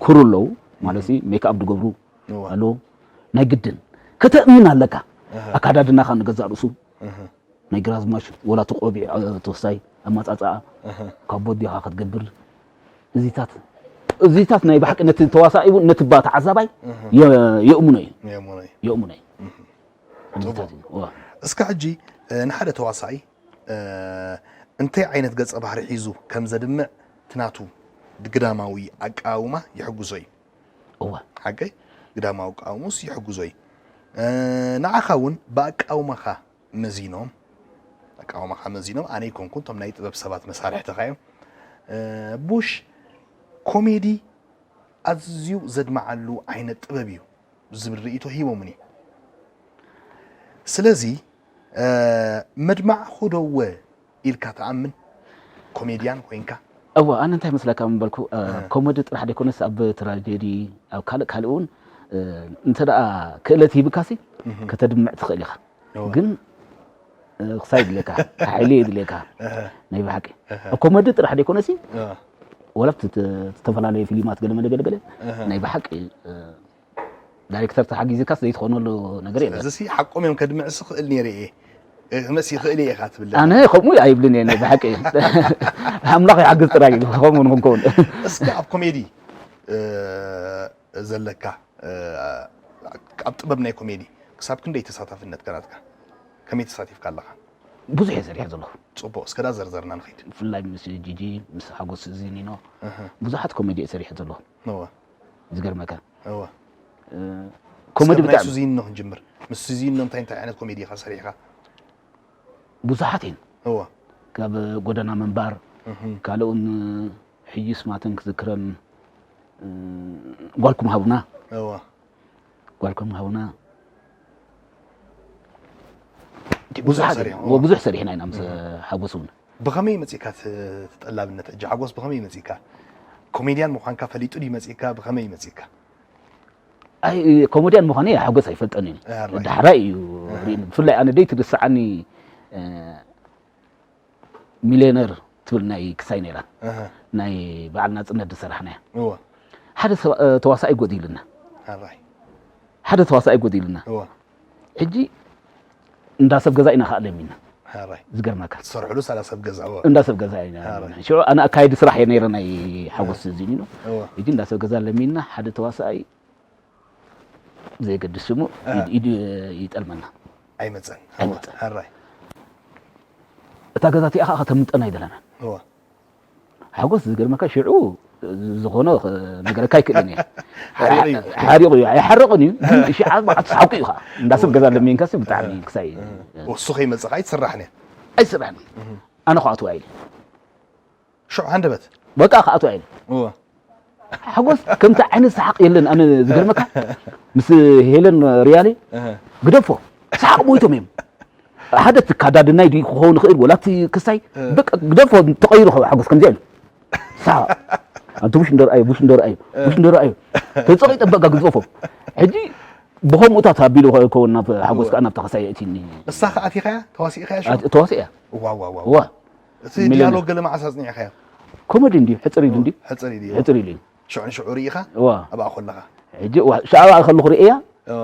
ክሩ ኣለዉ ማለት ሜክኣፕ ዝገብሩ ኣለዉ ናይ ግድን ከተእምን ኣለካ ኣካዳድናኻ ንገዛእ ርእሱ ናይ ግራዝማች ወላ እቲ ቆቢዕ ተወሳይ ኣመፃፅኣ ካቦ ዲኻ ክትገብር እዚታት እዚታት ናይ ብሓቂ ነቲ ተዋሳኢ እውን ነቲ ባ ተዓዛባይ የእምኖ እዩ። የእምኖ እዩ። እስካ ሕጂ ንሓደ ተዋሳኢ እንታይ ዓይነት ገጸ ባህሪ ሒዙ ከም ዘድምዕ ትናቱ ግዳማዊ ኣቃውማ ይሕጉዞ እዩ። እዋ። ሓቀይ ግዳማዊ ኣቃውሙስ ይሕጉዞ እዩ። ንዓኻ እውን ብኣቃውማኻ መዚኖም ኣቃውማኻ መዚኖም ኣነ ይኮንኩ እቶም ናይ ጥበብ ሰባት መሳርሕትኻ እዮም። ቡሽ ኮሜዲ ኣዝዩ ዘድምዓሉ ዓይነት ጥበብ እዩ ዝብል ርእይቶ ሂቦምኒ። ስለዚ መድማዕኹ ዶ እወ ኢልካ ትኣምን? ኮሜድያን ኮይንካ? እወ፣ ኣነ እንታይ መስለካ ምበልኩ፣ ኮሜዲ ጥራሕ ደይኮነስ ኣብ ትራጀዲ፣ ኣብ ካልእ ካልእ እውን እንተ ደኣ ክእለት ሂብካሲ ከተድምዕ ትኽእል ኢኻ። ግን ክሳይ ድልየካ፣ ሓይሊ ድልየካ ናይ ብሓቂ። ኣብ ኮሜዲ ጥራሕ ደይኮነሲ ወላ ብቲ ዝተፈላለዩ ፊልማት ገለ መለ ገለ ገለ ናይ ብሓቂ ዳይሬክተር ተሓጊዝካስ ዘይትኾነሉ ነገር የለን። ስለዚ ሓቆም እዮም ከድምዕስ ክእል ነይረ እየ። ክመጽእ ይኽእል እየ ኢኻ ትብል ኣለኻ። ኣነ ከምኡ ኣይብልን እየ ናይ ብሓቂ። ኣምላኽ ይሓግዝ ጥራይ እዩ ከምኡ ንክንከውን። እስኪ ኣብ ኮሜዲ ዘለካ ኣብ ጥበብ ናይ ኮሜዲ ክሳብ ክንደይ ተሳታፍነት ከናትካ ከመይ ተሳቲፍካ ኣለኻ? ብዙሕ እየ ሰሪሐ ዘለኹ። ጽቡቕ እስከ ዳ ዘርዘርና ንኸይድ። ብፍላይ ምስ ጂጂ ምስ ሓጎስ ዚኒኖ ብዙሓት ኮሜዲ እየ ሰሪሐ ዘለኹ። ዝገርመካ እወ ኮሜዲ ብጣዕሚ ሱዚኖ ክንጅምር። ምስ ሱዚኖ እንታይ እንታይ ዓይነት ኮሜዲ ኢኻ ሰሪሕካ? ብዙሓት እየን። እወ ካብ ጎደና ምንባር ካልእውን ሕጂ ስማተን ክዝክረን ጓልኩም ሃቡና እወ ጓልኩም ሃቡና ብዙሕ ብዙሓት ሰሪሑ እወ ብዙሕ ሰሪሕና ኢና ምስ ሓጎስ እውን ብኸመይ መጺእካ እቲ ተጠላብነት ሕጂ ሓጎስ ብኸመይ መጺእካ ኮሜድያን ምዃንካ ፈሊጡ ድዩ መጺእካ ብኸመይ መጺእካ ኣይ ኮሜድያን ምዃነይ ሓጎስ ኣይፈልጠን እዩ። ዳሕራይ እዩ ርኢኒ። ብፍላይ ኣነ ደይ ትርስዓኒ ሚልዮነር ትብል ናይ ክሳይ ነይራ ናይ በዓል ናጽነት ዝሰራሕናያ ሓደ ተዋሳኣይ ጎዲልና ሓደ ተዋሳኣይ ጎዲልና ሕጂ እንዳ ሰብ ገዛ ኢና ከዓ ለሚና ዝገርመካ ትሰርሕሉ ሳላ ሰብ ገዛ እንዳ ሰብ ገዛ ኢና ሽዑ ኣነ ኣካየዲ ስራሕ እየ ነይረ ናይ ሓጎስ ዝኒኖ ሕጂ እንዳ ሰብ ገዛ ለሚና ሓደ ተዋሳኣይ ዘየገድስ ሽሙ ኢድ- ኢድ ይጠልመና ኣይመፀን ኣይመፀን። ሕራይ እታ ገዛ እቲኣ ከዓ ከተምልጠና ኣይደለናን እዋ ሓጎስ ዝገርመካ ሽዑ ዝኾነ ነገረካ ኣይክእልን እየ ሓሪቑ እዩ። ሓሪቑ እዩ ኣይሓረቕን እዩ ግን ሽዓ በዓት ሰሓቁ እዩ ከዓ እንዳ ሰብ ገዛ ለሚንካሲ ብጣዕሚ ክሳይ እሱ ከይመፅእ ከዓ ኣይትስራሕን እያ ኣይስራሕን ኣነ ከዓ ትዋ ኢለ ሽዑ ሃንደበት በቃ ከዓ ትዋ ኢለ እዋ ሓጎስ ከምቲ ዓይነት ሰሓቕ የለን ኣነ ዝገርመካ ምስ ሄለን ሪያሌ ግደፎ ሰሓቕ ሞይቶም እዮም ሓደ እቲ ካዳድናይ ድዩ ክኸውን ይኽእል ወላ እቲ ክሳይ በቃ ግደፎ ተቐይሩ ሓጎስ ከምዚኣ ኢሉ ሰሓቕ ኣንቲ ቡሽ እንደርኣዩ ቡሽ እንደርኣዩ ቡሽ እንደርኣዩ ተፀቒጠ በቃ ግደፎ ሕጂ ብኸምኡታት ኣቢሉ ከውን ናብ ሓጎስ ከዓ ናብታ ክሳይ የእቲኒ እሳ ከዓ ኣቲኻያ ተዋሲእኻያ ሽዑ ተዋሲእያ ዋዋዋዋ እቲ ሚሊዮን ዲያሎግ ገለ መዓስ ኣጽኒዕኻዮ ኮሜዲ እንድዩ ሕፅር ኢሉ እንድዩ ሕፅር ኢሉ እዩ ሕፅር ኢሉ እዩ ሽዑ ንሽዑ ርኢኻ እዋ ኣብኣ ኮለኻ ሕጂ እዋ፣ ሻዕባ ከለኹ ርእያ እዋ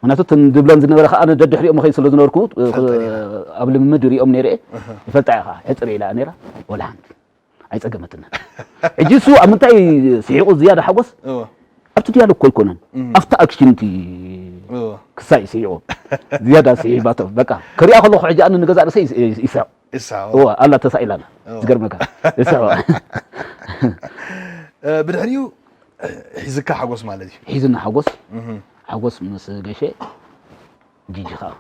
ምክንያቱ እተን ዝብለን ዝነበረ ከዓ ኣነ ደድሕሪኦም መኸይ ስለ ዝነበርኩ ትፈልጠን ኢኻ። ኣብ ልምምድ ሪኦም ነይረ እየ ይፈልጣ እየ ከዓ ሕፅር ኢላ ነይራ ወላ ሓንቲ ኣይፀገመትንን ሕጂ እሱ ኣብ ምንታይ ስሒቑ ዝያዳ ሓጎስ እዋ ኣብቲ ዲያሎግ ኮ ኣይኮነን እም። ኣብቲ ኣክሽን እቲ እዋ ክሳይ ስሒቑ ዝያዳ ስሒባቶ በቃ ክሪኣ ከለኹ ሕጂ ኣነ ንገዛእ ርእሰይ ይስ- ይስሕቕ እሳ እዋ ኣላ ተሳኢላ ኣላ እዋ። ዝገርመካ ይስሕቕ እ፣ ብድሕሪኡ እ፣ ሒዝካ ሓጎስ ማለት እዩ ሒዝና ሓጎስ እህ። ሓጎስ ምስ ገሸ ጂጂ ከዓ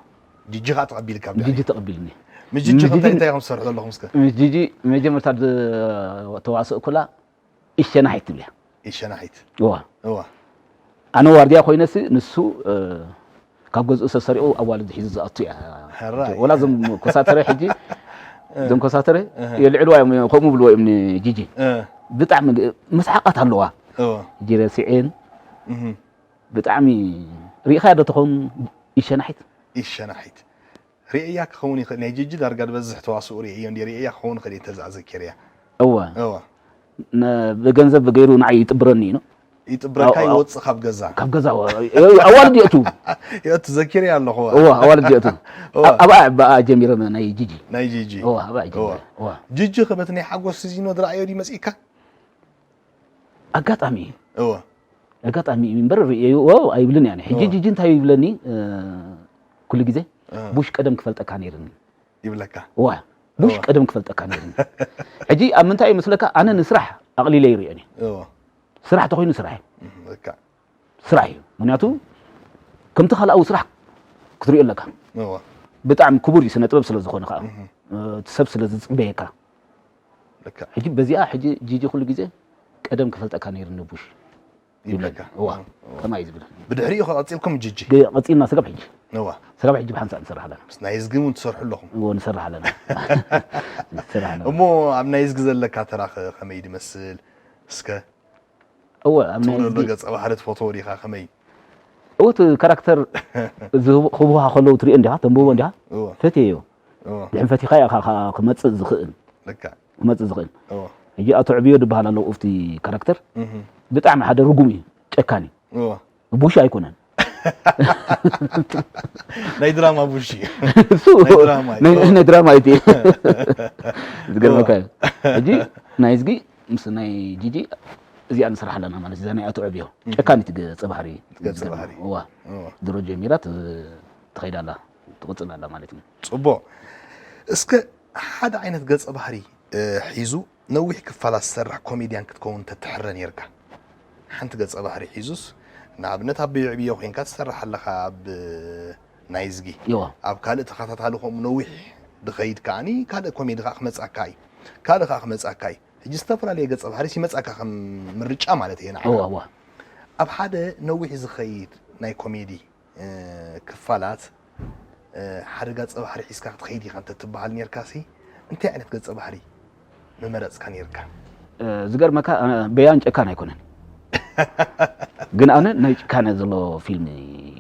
ጂጂ ከዓ ተቐቢልካ ብ ጂጂ ተቐቢልኒ ምስ ጂጂ ምስ ከምታይ ጂጂ- እንታይ ኢኹም ትሰርሑ ዘለኹም እስከ ምስ ጂጂ መጀመርታ ዝ- ተዋስእ ኩላ ይሸናሒት ትብል እያ ይሸናሒት እዋ እዋ ኣነ ዋርድያ ኮይነሲ ንሱ እ፣ ካብ ገዝኡ ሰሰሪቑ ኣዋልድ ሒዙ ዝኣቱ እያ ሕራይ ወላ እዞም ኮሳተረ ሕጂ እዞም ኮሳተረ እህ። የልዕልዋ እዮም ከምኡ ብልዎ እዮም ንጂጂ እ፣ ብጣዕሚ ግ- መስሓቓት ኣለዋ እዋ ጂጂ ረሲዐን እህ። ብጣዕሚ ሪኢኻያ ዶ ትኸውን ይሸናሒት ይሸናሒት ርእያ ክኸውን ይኽእል ናይ ጅጂ ዳርጋ ዝበዝሕ ተዋስኡ ርእዮ እንዲ ርእያ ክኸውን ይኽእል እየ ተዛዘኪርያ እወ እወ ነ- ብገንዘብ ገይሩ ንዓይ ይጥብረኒ እዩ ይጥብረካ፣ ኣው-፣ ኣው-፣ ይወጽእ ካብ ገዛ። ካብ ገዛ፣ እዋ፣ ኣዋልድ የእቱ። የእቱ፣ ዘኪረ ኣለኹ። እዋ፣ ኣዋልድ የእቱ። እዋ። ኣብ-፣ ኣብኣ፣ ኣብኣ ጀሚረ ናይ ጂጂ። ናይ ጂጂ። እዋ፣ ኣብኣ ጀሚረ። እዋ። እዋ። ጂጂ ኸ በቲ ናይ ሓጎስ ሲዚኖ ዝረኣዮ ድዩ መጺእካ? ኣጋጣሚ እዩ። እዋ። ኣጋጣሚ እዩ እምበር ርእየዮ፣ ዋው ኣይብልን እየ ኣነ። ሕጂ እዋ። ጂጂ እንታይ ይብለኒ፣ እ፣ ኩሉ ግዜ፣ እ። "ቡሽ ቀደም ክፈልጠካ ነይርኒ." ይብለካ። እዋ። "ቡሽ እዋ። ቀደም ክፈልጠካ ነይርኒ." ሕጂ ኣብ ምንታይ እዩ መስለካ? ኣነ ንስራሕ ኣቕሊለ ይርእዮን እየ። እዋ። ስራሕ ተኾይኑ ስራሕ እዩ። እም፣ ልክዕ። ስራሕ እዩ። ምኽንያቱ ከምቲ ካልኣዊ ስራሕ ክትሪኦ ኣለካ። እዋ። ብጣዕሚ ክቡር እዩ፣ ስነ ጥበብ ስለ ዝኾነ ከዓ። እህ። እ፣ እቲ ሰብ ስለ ዝጽበየካ። ልክዕ። ሕጂ በዚኣ፣ ሕጂ ጂጂ ኩሉ ግዜ፣ "ቀደም ክፈልጠካ ነይርኒ ቡሽ" ይብለካ። ይብለኒ። እዋ፣ እዋ። ከምኣ እዩ ዝብል። ብድሕሪኡ ከ ቀጺልኩም ጂጂ? ገ-፣ ቀጺልና ስጋብ ሕጂ። እዋ። ስጋብ ሕጂ ብሓንሳእ ንሰርሕ ኣለና። ምስ ናይ እዝጊ እውን ትሰርሑ ኣለኹም? እዎ፣ ንሰርሕ ኣለና። ንሰርሕ ኣለና። እሞ ኣብ ናይ እዝጊ ዘለካ ተራ ከ ከመይ ድመስል? እስከ እወ፣ ኣብ ናይ ትብሎ እዝጊ ገጸ ባህሪ ትፈትዎ ዲኻ? ከመይ? እወ፣ እቲ ካራክተር ዝህቡ-፣ ክህቡኻ ከለዉ ትሪኦ እንዲኻ፣ ተንብቦ እንዲኻ፣ እወ። ፈትየዮ። እወ። ድሕን ፈቲኻ ኢኻ፣ ኢኻ ክመጽእ ዝኽእል። ልክዕ። ክመጽእ ዝኽእል። እወ። ሕጂ ኣቶ ዕብዮ ዝበሃል ኣሎ፣ ኣብቲ ካራክተር። እህ። ብጣዕሚ ሓደ ርጉም እዩ፣ ጨካን እዩ። እወ። ቡሽ ኣይኮነን። ናይ ድራማ ቡሽ እዩ። እሱ ናይ ድራማ እዩ። ናይ፣ ናይ ድራማ እዩ። ዝገርመካ እወ። እዩ። ሕጂ ናይ እዝጊ ምስ ናይ ጂጂ እዚኣ ንስራሕ ኣለና ማለት እዩ። እዛ ናይ ኣቶ ዕብዮ እህ። ጨካኒት ገጸ ባህሪ ገጸ ዝገርም። ባህሪ። እዋ። እዋ። ድሮ ጀሚራ ት-፣ ትኸይድ ኣላ፣ ትቕጽል ኣላ ማለት እዩ። ጽቡቕ። እስከ ሓደ ዓይነት ገጸ ባህሪ፣ እ፣ ሒዙ ነዊሕ ክፋላት ዝሰርሕ ኮሜድያን ክትከውን ተትሕረ ኔርካ። ሓንቲ ገጸ ባህሪ ሒዙስ፣ ንኣብነት ኣብ ብዮ ዕብዮ ኮይንካ ትሰርሕ ኣለኻ ኣብ ናይ እዝጊ። እዋ። ኣብ ካልእ ተኸታታሊ ከምኡ ነዊሕ ድኸይድ ከኣኒ ካልእ ኮሜዲ ከኣ ክመጻካ እዩ። ካልእ ከኣ ክመጻካ እዩ። ሕጂ ዝተፈላለየ ገጸ ባህሪ ሲመጻካ ከም ምርጫ ማለት እየ ንዓኻ። እዋ፣ እዋ። ኣብ ሓደ ነዊሕ ዝኸይድ ናይ ኮሜዲ፣ እ፣ ክፋላት፣ እ፣ ሓደ ገጸ ባህሪ ሒዝካ ክትኸይድ ኢኻ እንተትበሃል ኔርካሲ፣ እንታይ ዓይነት ገጸ ባህሪ ምመረጽካ ኔርካ? እ፣ ዝገርመካ፣ እ፣ በያን ጨካን ኣይኮነን። ግን ኣነ ናይ ጭካነ ዘሎ ፊልም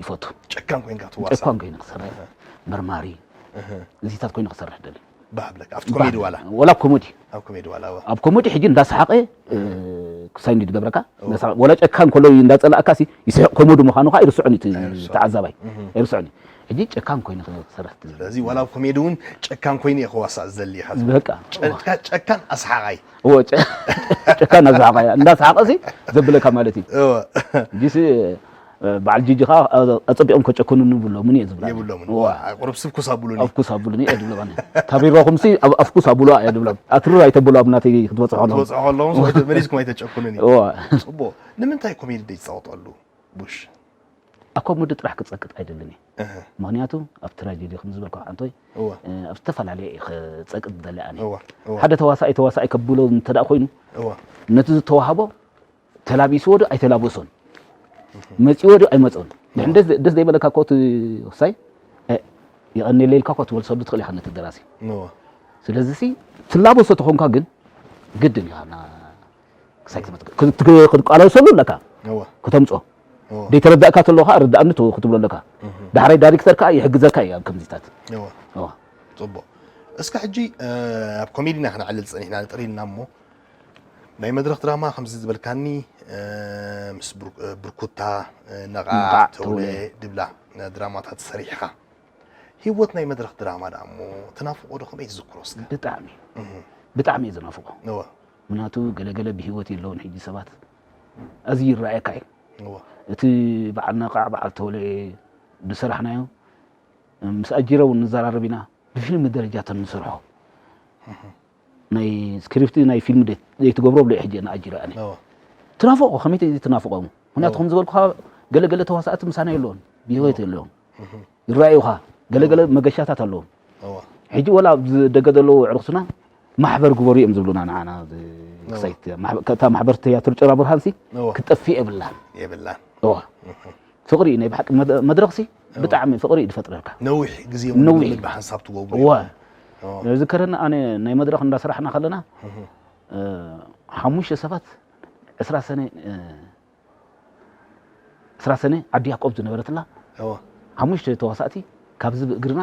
ይፈቱ። ጨካን ኮይንካ ትዋሳእ? ጨካን ኮይነ ክሰርሕ፣ እህ። መርማሪ፣ እህ። እዚታት ኮይነ ክሰርሕ ደሊ። ባህ ብለካ። ኣብቲ ባህ ኮሜዲ ዋላ? ወላ ኣብ ኮሜዲ። ኣብ ኮሜዲ ዋላ፣ እዋ። ኣብ ኮሜዲ ሕጂ እንዳሰሓቐ፣ እ፣ ክሳይ እንዲ ድገብረካ፣ እዋ። እንዳሰሓቐ፣ ወላ ጨካን ከሎ እንዳጸላእካ ሲ፣ ይስሕቕ ኮሜዲ ምዃኑ ኸኣ ይርስዖን እዩ እቲ ኣይርስዖን። ተዓዛባይ። እህ። ኣይርስዖን እዩ። ሕጂ ጨካን ኮይነ ክሰርሕ ትዝ-፣ ስለዚ ዋላ ኣብ ኮሜዲ እውን ጨካን ኮይነ እየ ክዋሳእ ዝደሊ ኢኻ ትብል። በቃ። ጨካ-፣ ጨካን ኣስሓቓይ። እዎ፣ ጨ-፣ ጨካን ኣስሓቓይ። እንዳሰሓቐ ሲ ዘብለካ ማለት እዩ። እዎ። ሕጂ ሲ፣ በዓል ጂጂ ኸኣ፣ ኣ-፣ ኣጸቢቖም ከጨክኑኒ ብሎምን እየ ዝብላ። የብሎምን። እዋ። እዋ፣ ቁሩብ ስብኩስ ኣብሉኒ። ኣፍኩስ ኣብሉኒ እየ ዝብሎም ኣነ። ታቢራኹምሲ ኣብ ኣፍኩስ ኣብሉዋ እየ ዝብሎም። ኣትርር ኣይተብሉ ኣብ ናተይ ክትበጽሑ ከለኹም። ክትበጽሑ ከለኹም፣ መሊስኩም ኣይተጨክኑኒ። እዋ። ጽቡቕ። ንምንታይ ኮሜዲ ደይትጻወተሉ? ቡሽ። ኣብ ኮሜዲ ጥራሕ ክጸቅጥ ኣይደልን እየ። እህ። ምኽንያቱ ኣብ ትራጀዲ ከም ዝበልኩ ዓንቶይ፣ እዋ። እ፣ ኣብ ዝተፈላለየ እየ ክጸቅጥ ዝደሊ ኣነ። እዋ፣ እዋ። ሓደ ተዋሳኣይ፣ ተዋሳኣይ ከብሎ እንተ ደኣ ኮይኑ፣ እዋ። ነቲ ዝተዋህቦ ተላቢስዎ ዶ ኣይተላበሶን፣ መጺዎ ዶ ኣይመጾን። ድሕን ደስ፣ ደስ ዘይበለካ እኮ እቲ ክሳይ፣ እ፣ የቐንየለይ ኢልካ እኮ ትመልሰሉ ትኽእል ኢኻ ነቲ ደራሲ። እወ። ስለዚ ሲ፣ ትላበሶ ተኾንካ ግን ግድን ኢኻ ና-፣ ክሳይ ክትመጽእ፣ ክት-፣ ክትቃለሰሉ ኣለካ። እወ። ክተምጾ። እወ። ደይተረዳእካ ተሎ ኸኣ ርድኣኒ ት-፣ ክትብሎ ኣለካ። እህ። ዳሕራይ ዳይሬክተር ከኣ ይሕግዘካ እዩ ኣብ ከምዚታት። እወ። እወ። ጽቡቕ። እስከ ሕጂ፣ እ፣ ኣብ ኮሜዲና ክነዕልል ጸኒሕና ንጥሪልና እሞ፣ ናይ መድረኽ ድራማ ከምዚ ዝበልካኒ፣ እ፣ ምስ ብር-፣ እ፣ ብርኩታ፣ እ፣ ነቓዕ፣ ነቓዕ፣ ተውለ፣ ተውለ። ድብላ፣ እ፣ ድራማታት ሰሪሕኻ። ህይወት ናይ መድረኽ ድራማ ደኣ እሞ ትናፍቖ ዶ? ከመይ ትዝክሮ እስከ? ብጣዕሚ። እህ። ብጣዕሚ እየ ዝናፍቖ። እወ። ምኽንያቱ ገለ ገለ ብህይወት የለውን ሕጂ ሰባት። ኣዝዩ ይረኣየካ እዩ። እወ። እቲ በዓል ነቓዕ፣ በዓል ተውለ ዝሰራሕናዮ፣ ምስ ኣጂረ እውን ንዘራረብ ኢና። ብፊልም ደረጃ ተንሰርሖ። እህ። ናይ ስክሪፕት ናይ ፊልም ደይ-፣ ደይትገብሮ ብለይ ሕጂ ንኣጅረ ኣነ። እዎ። ትናፍቆ፣ ከመይ ተ-፣ ትናፍቆ? ምኽንያቱ እዎ። ከም ዝበልኩኻ ገለ ገለ ተዋሳእቲ ምሳና የለውን፣ ብህይወት እዎ። የለውን። እህ። ይረኣዩኻ፣ ገለ እዎ። ገለ መገሻታት ኣለዎም። እዎ። ሕጂ ወላ ኣብዚ ደገ ዘለዉ ኣዕሩኽትና ማሕበር ግበሩ እዮም ዝብሉና ንዓና፣ ብ-፣ እዎ። ክሳይት ማሕበ-፣ ከታ ማሕበር ትያትር ጭራ ብርሃንሲ እዎ። ክትጠፍእ የብላን። የብላን። እዎ። እህ። ፍቕሪ እዩ ናይ ብሓቂ መድ-፣ መድረኽሲ እዎ። ብጣዕሚ ፍቕሪ እዩ ዝፈጥረልካ። ነዊሕ ግዜ እውን ነዊሕ። ልምምድ ብሓንሳብ ትገብሩ እወ። ኢኹም። እዎ። ዝከረኒ ኣነ ናይ መድረኽ እንዳሰራሕና ከለና፣ እህ። እ፣ ሓሙሽተ ሰባት ዕስራ ሰነ፣ እ፣ ዕስራ ሰነ ዓዲ ያዕቆብ ዝነበረትላ እዎ። ሓሙሽተ ተዋሳእቲ ካብዚ ብእግርና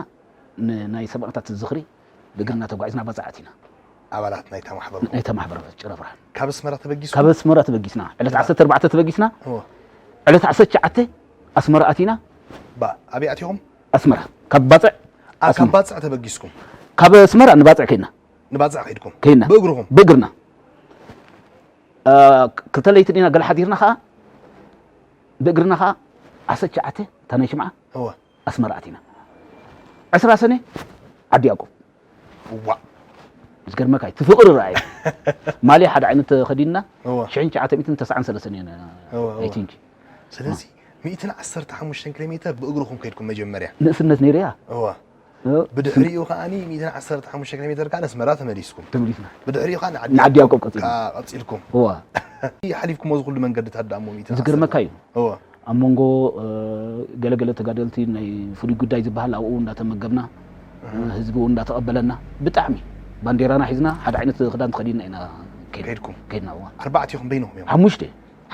ን-፣ ናይ ሰማእታት ዝኽሪ ብእግርና ተጓዒዝና ባጽዕ ኣቲና። ኣባላት ናይታ ማሕበር ናይታ ማሕበር ጭረብራ ካብ ኣስመራ ተበጊስኩም ካብ ኣስመራ ተበጊስና ዕለት ዓሰርተ ኣርባዕተ ተበጊስና እወ። ዕለት ዓሰርተ ትሽዓተ ኣስመራ ኣቲና ባ ኣበይ ኣቲኹም ኣስመራ ካብ ባፅዕ ኣ፣ ካብ ባፅዕ ተበጊስኩም ካብ ኣስመራ ንባፅዕ ከይና ንባፅዕ ከይድኩም ከይና ብእግርኹም ብእግርና አ፣ ክልተ ለይቲ ዲና ገለ ሓዲርና ከዓ ብእግርና ከዓ ዓሰርተ ትሽዓተ እታ ናይ ሽምዓ እወ ኣስመራ ኣቲና ዕስራ ሰነ ዓዲ ያዕቆብ ዋ ዝገርመካ እዩ፣ እቲ ፍቕሪ ረኣየ። ማልያ ሓደ ዓይነት ተኸዲንና እወ ሽሕን ትሽዓተ ሚእትን ተስዓን ሰለስተን እየን እወ እወ ኣይቲንኪ ስለዚ ሚእትን ዓሰርተ ሓሙሽተን ኪሎ ሜትር ብእግርኹም ከይድኩም መጀመርያ ንእስነት ነይሩ እያ እወ እ፣ ብድሕሪኡ ከዓኒ ሚእትን ዓሰርተ ሓሙሽተ ኪሎ ሜትር ከዓ ነስመራ ተመሊስኩም ተመሊስና ብድሕሪኡ ከዓ ንዓዲ ያዕቆብ ቀፂልና። ቀፂልኩም እዋ ሓሊፍኩሞ ዝኩሉ መንገድታት ደኣ እሞ ሚእትን ዝገርመካ እዩ እወ ኣብ መንጎ እ፣ ገለገለ ተጋደልቲ ናይ ፍሉይ ጉዳይ ዝበሃል ኣብኡ እንዳተመገብና እ፣ ህዝቢ እውን እንዳተቐበለና ብጣዕሚ ባንዴራና ሒዝና ሓደ ዓይነት ክዳን ተኸዲንና ኢና ከይድና። ከይድኩም ከይድና እዋ ኣርባዕቲኹም በይንኹም እዮም ሓሙሽተ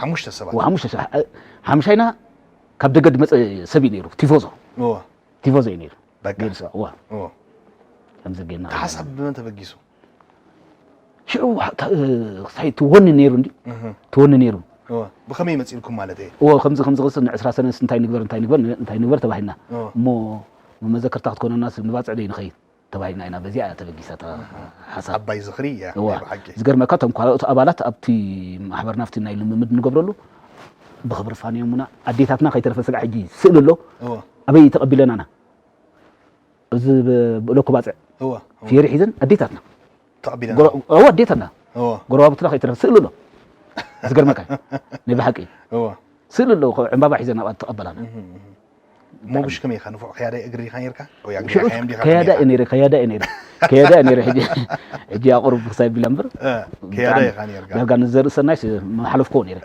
ሓሙሽተ ሰባት እዋ ሓሙሽተ ሰብ ሓ- ሓምሻይና ካብ ደገ ድመፀ ሰብ እዩ ነይሩ ቲፎዞ እወ ቲፎዞ እዩ ነይሩ በቃ ገይዱ እዋ እወ ከምዚ ጌርና እቲ ሓሳብ ብመን ተበጊሱ ሽዑ ታ- ክሳይ ትወኒ ነይሩ እንዲ እህ ትወኒ ነይሩ እወ ብኸመይ መፂልኩም ማለት እየ እዎ ከምዚ ከምዚ ክስ ን ዕስራ ሰነስ እንታይ ንግበር እንታይ ንግበር እንታይ ንግበር ተባሂልና እወ እሞ መመዘክርታ ክትኮነና ንባፅዕ ደይ ንኸይድ ተባሂልና ኢና በዚኣ እያ ተበጊሳ እታ ሓሳብ ዓባይ ዝኽሪ እያ እዋ ናይ ብሓቂ ዝገርመካ እቶም ካልኦት ኣባላት ኣብቲ ማሕበርና ኣብቲ ናይ ልምምድ ንገብረሉ ብክብሪ ፋንዮምና ኣዴታትና ከይተረፈ ስጋዕ ሕጂ ስእሊ ኣሎ እወ ኣበይ ተቐቢለናና እዚ ብ- ብእለኩ ባፅዕ እወ ፌሪ ሒዘን ኣዴታትና ተቐቢለና ጎረ- እዎ ኣዴታትና እወ ጎረባብትና ከይተረፈ ስእሊ ኣሎ ዝገርመካ ናይ ብሓቂ እወ ስእሊ ኣሎ ዕምባባ ሒዘን ኣብኣ ተቐበላና እሞ ብሽ ከመይ ኢኻ ንፉዕ ከያዳይ እግሪ ኢኻ ነርካ ወይ ኣግሪ ሽዑ ኢኻ እንዲኻ ከያዳ እየ ነይረ ከያዳ እየ ነይረ ከያዳ እየ ነይረ ሕጂ ሕጂ ኣቑርብ ክሳይ ቢላ እምበር ከያዳይ ኢኻ ነርካ ዳርጋ ንዘርእሰናይ መሓለፍኮ ነይረ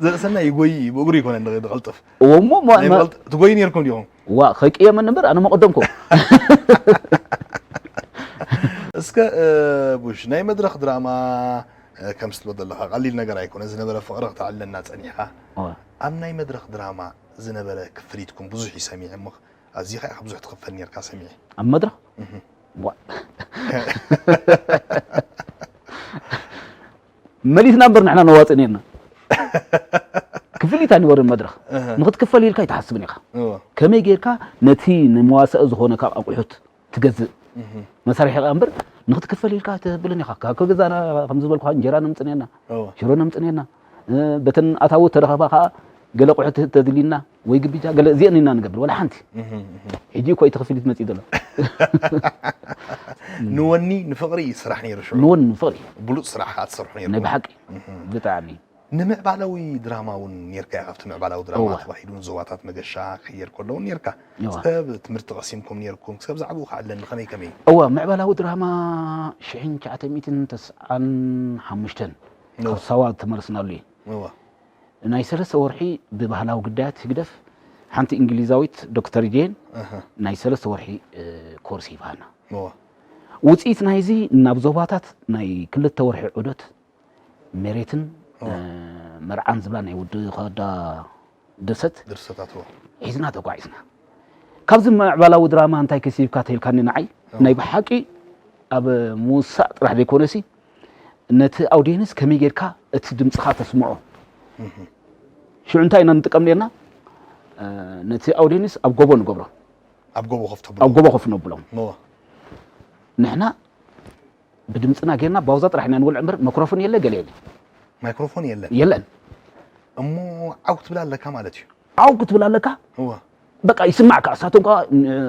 ዘርእሰናይ ይጎይ ብእግሩ ይኮነ ዝቐልጥፍ እዎ እሞ ማ- ናይ ማ- ብቐልጥ- ትጎዩ ነርኩም ዲኹም ዋ ከይቅየመኒ እምበር ኣነ መቐደምኮ እስከ እ፣ ቡሽ ናይ መድረኽ ድራማ እ፣ ከም ስትሎ ዘለኻ ቀሊል ነገር ኣይኮነ ዝነበረ ፍቕሪ ክተዕለና ጸኒሕካ እዋ። ኣብ ናይ መድረኽ ድራማ ዝነበረ ክፍሊትኩም ብዙሕ እዩ ሰሚዐ እሞ ኣዚኻ ኢኻ ብዙሕ ትኽፈል ነርካ ሰሚዐ ኣብ መድረኽ ዋ። መሊስና እምበር ንሕና ነዋፅእ ነርና ክፍሊት ኣይነበርን መድረኽ እህ። ንክትክፈል ኢልካ ኣይትሓስብን ኢኻ እወ ከመይ ጌርካ ነቲ ንመዋሰኢ ዝኾነ ካብ ኣቑሑት ትገዝእ እህ። መሳርሒ ቃ እምበር ንክትክፈል ኢልካ ኣይትብልን ኢኻ ካብ ገዛና ከም ዝበልኩ እንጀራ ነምፅኔና እወ ሽሮ ነምፅኔና እ፣ በተን ኣታዊ ተረኸባ ከዓ ገለ ቁሕት ተድልና ወይ ግብጃ ገለ እዚአን ኢና ንገብር ወላ ሓንቲ እህ፣ እህ። ሕጂ እኮ እቲ ክፍሊት መፅእ ዘሎ ንወኒ ንፍቕሪ እዩ ስራሕ ነይሩ ሽዑ ንወን ንፍቕሪ ብሉፅ ስራሕ ኣትሰርሑ ናይ ነይርኩም ብሓቂ ብጣዕሚ ንምዕባላዊ ድራማ እውን ነርካ ኢኻ ኣብቲ ምዕባላዊ ድራማ እዋ። ተባሂሉ ንዞባታት መገሻ ክየር ከለዉ ነርካ እዋ። ሰብ ትምህርቲ ቀሲምኩም ነርኩም ክሰብ ዛዕባኡ ከዓለኒ ከመይ ከመይ እዋ ምዕባላዊ ድራማ ሽሕን ትሽዓተ ሚእትን ተስዓን ሓሙሽተን እዋ። ካብ ሳዋ ተመለስናሉ እዩ እዋ ናይ ሰለስተ ወርሒ ብባህላዊ ጉዳያት ህግደፍ ሓንቲ እንግሊዛዊት ዶክተር ጄን እህ፣ ናይ ሰለስተ ወርሒ እ፣ ኮርስ ይበሃልና እዋ ውፅኢት ናይዚ ናብ ዞባታት ናይ ክልተ ወርሒ ዑደት መሬትን እዋ። እ፣ መርዓን ዝብላ ናይ ወዲ ከዳ ድርሰት ድርሰታት እዋ ሒዝና ተጓዒዝና ካብዚ ምዕባላዊ ድራማ እንታይ ከሲብካ ተልካኒ ንዓይ ናይ ብሓቂ ኣብ ምውሳእ ጥራሕ ዘይኮነሲ ነቲ ኣውዲየንስ ከመይ ጌርካ እቲ ድምፅኻ ተስምዖ ሽዑ እንታይ ኢና ንጥቀም ነርና እ፣ ነቲ ኣውዲየንስ ኣብ ጎቦ ንገብሮ ኣብ ጎቦ ከፍቶ ኣብ ጎቦ ኮፍ ነብሎም እዋ ንሕና ብድምፅና ጌርና ባውዛ ጥራሕ ኢና ንወልዕ እምበር መክሮፎን የለ ገለ የለ ማይክሮፎን የለን የለን እሞ ዓው ክትብል ኣለካ ማለት እዩ ዓው ክትብል ኣለካ እዋ በቃ ይስማዕካ እሳቶም ከዓ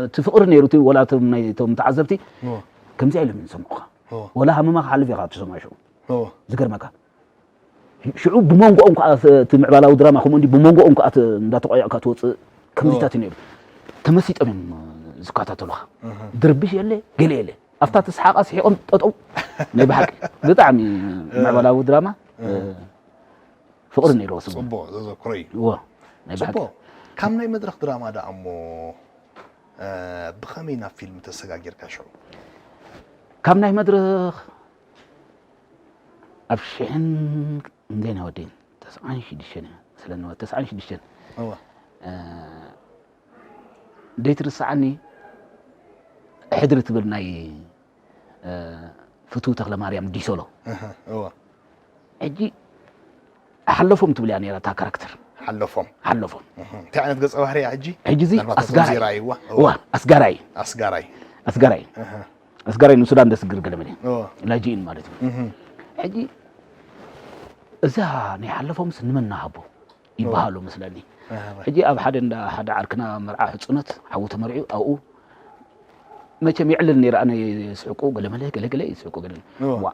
እቲ ፍቕሪ ነይሩ እቲ ወላ እቶም ናይ እቶም ተዓዘብቲ እዋ ከምዚ ኢሎም ይሰምዑኻ እዋ ወላ ሃመማ ክሓልፍ ኢኻ ትሰምዖ ሽዑ እዋ ዝገርመካ ሽዑ ብመንጎኦም ከዓ እቲ ምዕባላዊ ድራማ ከምኡ እንዲ ብመንጎኦም ከዓ እቲ እንዳተቆያእካ ትወፅእ ከምዚታት እዩ ነይሩ ተመሲጦም እዮም ዝከታተሉኻ ድርብሽ የለ ገለ የለ ኣብታ ትስሓቃ ስሒቆም ጠጠው ናይ ብሓቂ ብጣዕሚ ምዕባላዊ ድራማ ፍቕሪ ነይርዎ ስሙ ፅቡቕ ዘዘክሮ እዩ እዎ ናይ ብሓቂ ፅቡቕ ካብ ናይ መድረኽ ድራማ ደኣ እሞ እ፣ ብኸመይ ናብ ፊልም ተሰጋጊርካ ሽዑ ካብ ናይ መድረኽ ኣብ ሽሕን እንዴና ወዲን ተስዓን ሽዱሽተን እያ ስለኒ ተስዓን ሽዱሽተን እወ ደይትርስዓኒ ሕድሪ ትብል ናይ ፍትው ተክለ ማርያም ዲሶሎ። ሕጂ ሓለፎም ትብል እያ ነይራ እታ ካራክተር። ሓለፎም። ሓለፎም። እንታይ ዓይነት ገጸ ባህሪ እያ ሕጂ? ሕጂ እዚ ኣስጋራይ። ዋ፣ ኣስጋራይ። ኣስጋራይ። ኣስጋራይ። ኣስጋራይ ንሱዳን ደስግር ገለመለ። ላጂኢን ማለት እዩ። ሕጂ እዛ ናይ ሓለፎምስ ንመን ንሃቦ ይበሃሉ መስለኒ። ሕጂ ኣብ ሓደ እንዳ ሓደ ዓርክና መርዓ ሕጹነት ሓዉ ተመርዒ ኣብኡ መቸም የዕልል ነይረ ኣነ ይስሕቁ ገለመለ ገለገለ ይስሕቁ ገለ። ዋ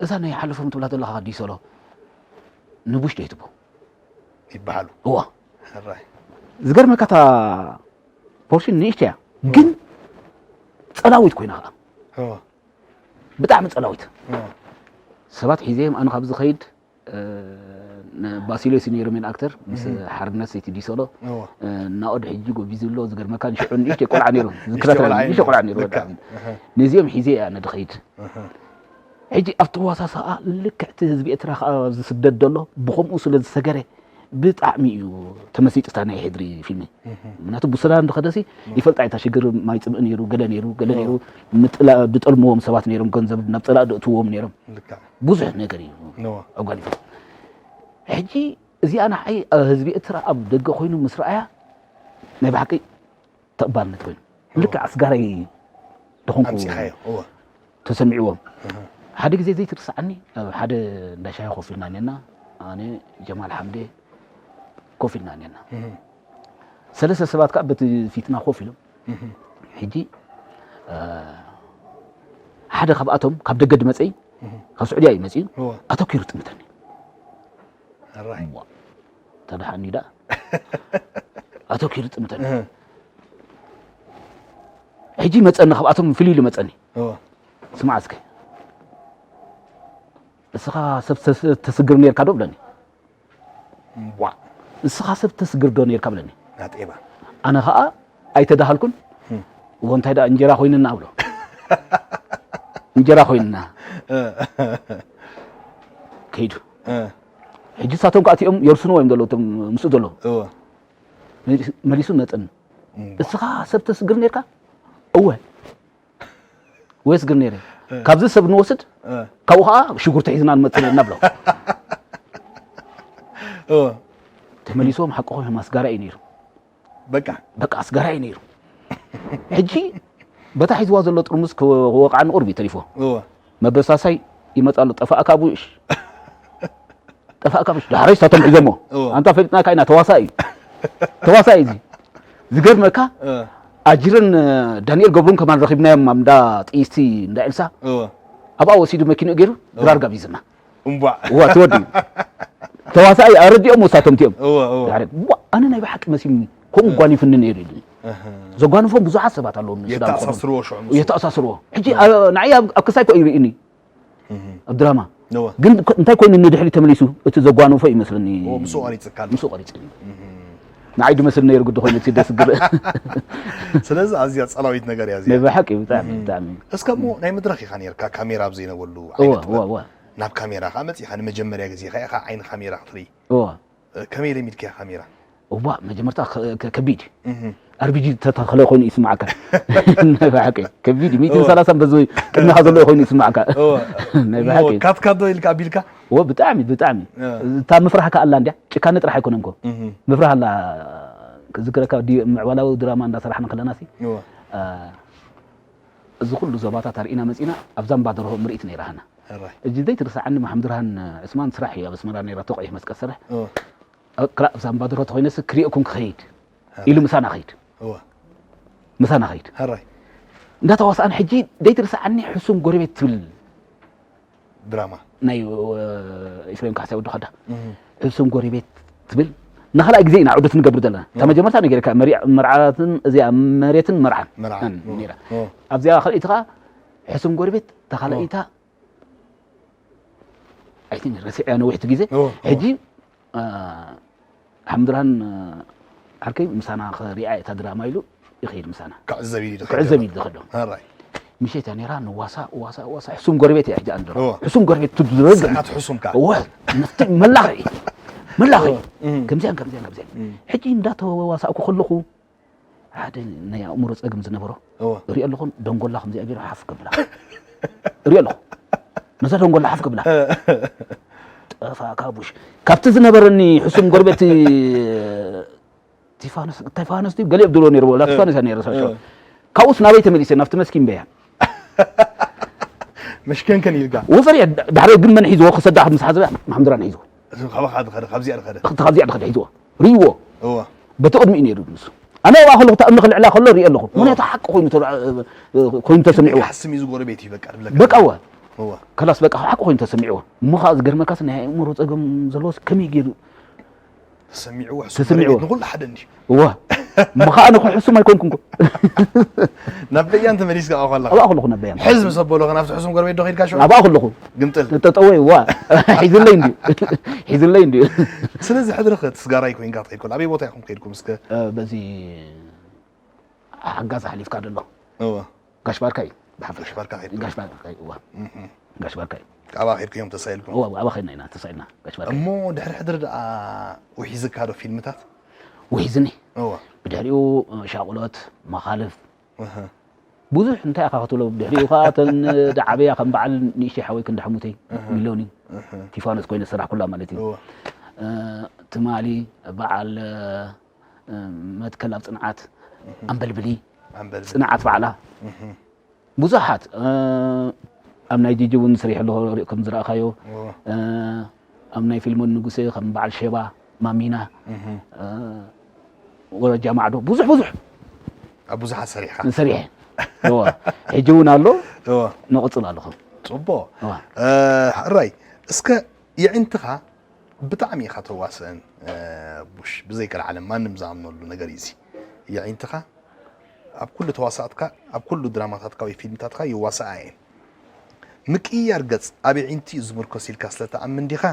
እዛ ናይ ሓለፎም ትብላ ዘለኻ ዲሶሎ ንቡሽ ደይትቦ ይበሃሉ። እዋ ዝገርመካ እታ ፖርሽን ንእሽተያ ግን ጸላዊት ኮይና ከዓ ብጣዕሚ ጸላዊት ሰባት ሒዘ እዮም ኣነ ካብ ዝኸይድ ባሲሎስ ነይሩ ሜን ኣክተር ምስ ሓርነት ሰይቲ ዲሶሎ ናኦድ ሕጂ ጎቢዙ ኣሎ ዝገርመካ ንሽዑ ንእሽተ ቆልዓ ነይሩ ዝክታተል ንእሽተ ቆልዓ ነይሩ ነዚኦም ሒዘ እየ ኣነ ድኸይድ ሕጂ ኣብቲ ዋሳሳኣ ልክዕ እቲ ህዝቢ ኤርትራ ከዓ ዝስደድ ዘሎ ብኸምኡ ስለ ዝሰገረ ብጣዕሚ እዩ ተመሲጥታ ናይ ሕድሪ ፊልሚ ምክንያቱ ብሱዳን እንድኸደሲ ይፈልጣ እታ ሽግር ማይ ፅምእ ነይሩ ገለ ነይሩ ገለ ነይሩ ብጠልምዎም ሰባት ነይሮም ገንዘብ ናብ ፀላእ ደእትዎም ነይሮም ብዙሕ ነገር እዩ ኣጓኒፎም ሕጂ እዚኣ ንዓይ ህዝቢ ኤርትራ ኣብ ደገ ኮይኑ ምስ ረኣያ ናይ ብሓቂ ተቐባልነት ኮይኑ ልክዕ ኣስጋራይ ደኾንኩ ተሰሚዕዎም ሓደ ግዜ ዘይትርስዓኒ ኣብ ሓደ እንዳሻሂ ኮፍ ኢልና ኔና ኣነ ጀማል ሓምዴ ኮፍ ኢልና ኔና ሰለስተ ሰባት ከዓ በቲ ፊትና ኮፍ ኢሎም ሕጂ ሓደ ካብኣቶም ካብ ደገ ድመፀ እዩ ካብ ስዑድያ እዩ መፅኡ ኣተኪሩ ጥምተኒ ተድሓኒ ዳ ኣተኪሩ ጥምተኒ ሕጂ መፀኒ ካብኣቶም ፍልይ ኢሉ መፀኒ ስማዕ እስከ እስኻ ሰብ ተስግር ነርካ ዶ ብለኒ ንስኻ ሰብ ተስግር ዶ ነርካ ብለኒ ናጤባ ኣነ ከዓ ኣይተዳሃልኩን እዎ እንታይ ደኣ እንጀራ ኮይንና ኣብሎ እንጀራ ኮይንና ከይዱ ሕጂ ሳቶም ከዓ እቲኦም የርስንዎ እዮም ዘለዉ ምስኡ ዘለዉ መሊሱ መፅን እስኻ ሰብ ተስግር ነርካ እወ ወይስ ግን ነይረ ካብዚ ሰብ ንወስድ ካብኡ ከዓ ሽጉርቲ ሒዝና ንመፅእ ነብሎ ተመሊሶም ሓቂ ኮይኖም ኣስጋራ እዩ ነይሩ በቃ በቃ ኣስጋራ እዩ ነይሩ ሕጂ በታ ሒዝዋ ዘሎ ጥርሙስ ክወቃዓ ንቁርብ እዩ ተሪፎ መበሳሳይ ይመፃ ኣሎ ጠፋእካ ብሽ ጠፋእካ ብሽ ዳሕረይ ሳቶም ሒዞሞ ኣንታ ፈሊጥናካ ኢና ተዋሳእ እዩ ተዋሳእ እዩ ዝገርመካ ኣጅርን ዳንኤል ገብሩን ከማን ረኺብናዮም ኣብ እንዳ ጥይስቲ እንዳ ኤልሳ ኣብኣ ወሲዱ መኪንኡ ገይሩ ድራር ጋቢዝና እምቧዕ እዋ ትወዲ ተዋሳኢ ኣረዲኦም ወሳቶም ቲኦም እዋ እዋ ዳሕረይ ዋ ኣነ ናይ ብሓቂ መሲምኒ ከምኡ ጓኒፍኒ ነይሩ ኢሉኒ ዘጓንፎም ብዙሓት ሰባት ኣለዉ ሱዳን ቆሙ የተኣሳስርዎ ሽዑ ምስ የተኣሳስርዎ ሕጂ ኣ- ንዓይ ኣብ ኣብ ክሳይ ኮ ይርእኒ ኣብ ድራማ እዋ ግን ኮ- እንታይ ኮይኑ ንድሕሪ ተመሊሱ እቲ ዘጓንፎ ይመስለኒ እዎ ምስኡ ቀሪጽካ ኣሎ ምስ ቆሪጽ ንዓይ ድመስል ነይሩ ግዲ ኮይኑ እቲ ደስግር ስለዚ ኣዝያ ጸላዊት ነገር እያ እዚኣ ናይ ብሓቂ ብጣዕሚ ብጣዕሚ እስከ እሞ ናይ መድረኽ ኢኻ ነርካ ካሜራ ኣብ ዘይነበሉ እወ ዓይነት እወ ጥበብ እወ ናብ ካሜራ ከኣ መጺኻ ንመጀመርያ ግዜ ከ ኢኻ ዓይኒ ካሜራ ክትርኢ እወ ከመይ ለሚድካያ ካሜራ እዋ መጀመርታ ከ- ከ- ከቢድ እዩ ኣርቢጂ ተተኸለ ኮይኑ ይስማዓካ ናይ ብሓቂ ከቢድ እዩ ሚእትን ሰላሳን በዚ ቅድሚኻ ዘሎ ኮይኑ ይስማዓካ ናይ ብሓቂ ካትካዶ ኢልካ ኣቢልካ እዎ ብጣዕሚ ብጣዕሚ እታ ምፍራህ ከኣላ እንድያ ጭካነ ጥራሕ ኣይኮነን ኮ ምፍራህ ኣላ ክዝክረካ ምዕባላዊ ድራማ እንዳሰራሕና ከለና ሲ እዚ ኩሉ ዞባታት ኣርኢና መፂና ኣብዛ እምባ ደርሆ ምርኢት ነይራሃና ሕጂ ዘይትርስዓኒ መሓምድርሃን ዕስማን ስራሕ እዩ ኣብ ኣስመራ ነይራ ተቆይሕ መስቀል ስራሕ ክላእ ኣብዛ እምባ ደርሆ ተኮይነሲ ክሪእኩም ክኸይድ ኢሉ ምሳና ኸይድ ምሳና ኸይድ እንዳተዋሳእን ሕጂ ዘይትርስዓኒ ሕሱም ጎረቤት ትብል ድራማ ናይ ኤፍሬም ካሕሳይ ወዲ ኸዳ ሕሱም ጎረቤት ትብል ንኻልኣይ ግዜ ኢና ዑደት ንገብር ዘለና እታ መጀመርታ ነገርካ መርዓትን እዚኣ መሬትን መርዓን ነራ ኣብዚኣ ካልኣይቲ ከዓ ሕሱም ጎረቤት እታ ካልኣይታ ኣይቲን ረሲዕያ ነዊሕቲ ግዜ ሕጂ ሓምድራን ዓርከይ ምሳና ክሪኣ እታ ድራማ ኢሉ ይኸይድ ምሳና ክዕዘብ ኢሉ ክዕዘብ ኢሉ ዝኸዶ ምሸት እያ ነይራ ንዋሳ ዋሳ ዋሳ ሕሱም ጎረቤት እያ ሕጂ ኣንድሮ ሕሱም ጎረቤት ትብዝበዝ ስርዓት ሕሱም ከ እወ ነፍቲ መላኺ መላኺ ከምዚያን ከምዚያን ከምዚያን ሕጂ እንዳተዋሳእኩ ከለኹ ሓደ ናይ ኣእምሮ ጸገም ዝነበሮ ሪኦ ኣለኹ ደንጎላ ከምዚኣ ገይሩ ሓፍ ከብላ ሪኦ ኣለኹ። ነዛ ደንጎላ ሓፍ ክብላ። ጠፋካ ቡሽ። ካብቲ ዝነበረኒ ሕሱም ጎረቤት ቲፋኖስ፣ ቲፋኖስ ድዩ? ገለ ብድሮ ነይሩ፣ ወላ ቲፋኖስ እያ ነይሩ፣ ሳሾ። እ። ካብኡስ ናበይ ተመሊሰ? ናብቲ መስኪን በያን። መሽከንከን ኢልካ። ወፈር እየ፣ ዳሕረ ግን መን ሒዝዎ? ክሰዳ ምስ ሓዘበ፣ ማሕምድራን ሒዝዎ። ካብኻ ድኸደ፣ ካብዚኣ ድኸደ። እቲ ካብዚኣ ድኸደ ሒዝዎ። ርእይዎ። እወ። በቲ ቅድሚኡ ነይሩ ንሱ። ኣነ ኣብኣ ከለኹ፣ እታ እምኒ ክልዕላ ከሎ ርእየ ኣለኹ። እወ። ምኽንያቱ ሓቂ ኮይኑ ተራ-፣ ኮይኑ ተሰሚዕዎ። ሓስም እዩ ዝጎረቤት እዩ፣ በቃ፣ ድብለካ። በቃ፣ እወ። እወ። ከላስ፣ በቃ፣ ሓቂ ኮይኑ ተሰሚዕዎ። እሞ ኸኣ ዝገርመካስ፣ ናይ ኣእምሮ ጸገም ዘለዎስ ከመይ ገይሩ ተሰሚዕዎ፣ ሕሱም ተሰሚዕዎ። ጎረቤት ንኹሉ ሓደ እንድዩ። እወ። እሞ ኸኣ ኣነ እኮ ሕሱም ኣይኮንኩን እኮ። ናብ በያን ተመሊስካ ኣብኣ ከለኻ? ኣብኣ ከለኹ ናብ በያን። ሕዝ ምስ ኣበሎ ከ ናብቲ ሕሱም ጎረቤት ዶ ኸይድካ ሽዑ? ኣብኣ ከለኹ። ግምጥል። ጠጠወ፣ እዋ። ሒዝለይ እንድዩ። ሒዝለይ እንድዩ። ስለዚ ሕድሪ ኸ ትስጋራይ ኮይንካ ትኸይድ ከሎ ኣበይ ቦታ ኢኹም ከይድኩም እስከ? እ፣ በዚ ሓጋዝ ሓሊፍካ ደሎ። እወ። ጋሽ ባርካ እዩ፣ ብሓፈሻ። ጋሽ ባርካ ከይድኩም? ጋሽ ባርካ እዩ፣ እዋ። እህ። ጋሽ ባርካ እዩ። ኣብኣ ከይድኩም እዮም ተሳኢልኩም? እዋ፣ ኣብኣ ከይድና ኢና ተሳኢልና፣ ጋሽ ባርካ እዩ። እሞ ድሕሪ ሕድሪ ደኣ ውሒዝካ ዶ ፊልምታት? ውሒዝኒ። እዋ። ብድሕሪኡ፣ እ፣ ሻቑሎት፣ መኻልፍ፣ እህ። ብዙሕ እንታይ ኢኻ ክትብሎ፣ ብድሕሪኡ ኸኣ እተን ደዓበያ ከም በዓል ንእሽተይ ሓወይ ክንዲ ሓሙተይ፣ እህ። ሚሎኒ፣ እህ። ቲፋኖስ ኮይነ ዝሰራሕኩላ ማለት እዩ። እዋ። እ፣ ትማሊ በዓል፣ እ፣ መትከል ኣብ ጽንዓት፣ እህ። ኣምበልብሊ፣ ኣምበልብሊ። ጽንዓት ባዕላ። እህ። ብዙሓት፣ እ፣ ኣብ ናይ ጂጂ እውን ሰሪሐ ኣለኹ፣ ሪእ-፣ ከም ዝረኣኻዮ። እዎ። እ፣ ኣብ ናይ ፊልሞን ንጉሴ ከም በዓል ሼባ፣ ማሚና፣ እህ። እ፣ ወረጃ ማዕዶ፣ ብዙሕ፣ ብዙሕ ኣብ ብዙሓት ሰሪሕካ። ሰሪሐ። እዎ። ሕጂ እውን ኣሎ፣ እዎ። ንቕጽል ኣለኹ። ጽቡቕ። እዋ። እ፣ ሕራይ፣ እስከ የዒንትኻ ብጣዕሚ ኢኻ ተዋስእን፣ እ፣ ቡሽ፣ ብዘይቀልዓለም ማንም ዝኣምነሉ ነገር እዩ እዚ። የዒንትኻ ኣብ ኩሉ ተዋሳእትካ፣ ኣብ ኩሉ ድራማታትካ ወይ ፊልምታትካ ይዋሳኣ እየን። ምቅይያር ገጽ ኣብ የዒንቲ እዩ ዝምርኮስ ኢልካ ስለ ትኣምን ዲኻ?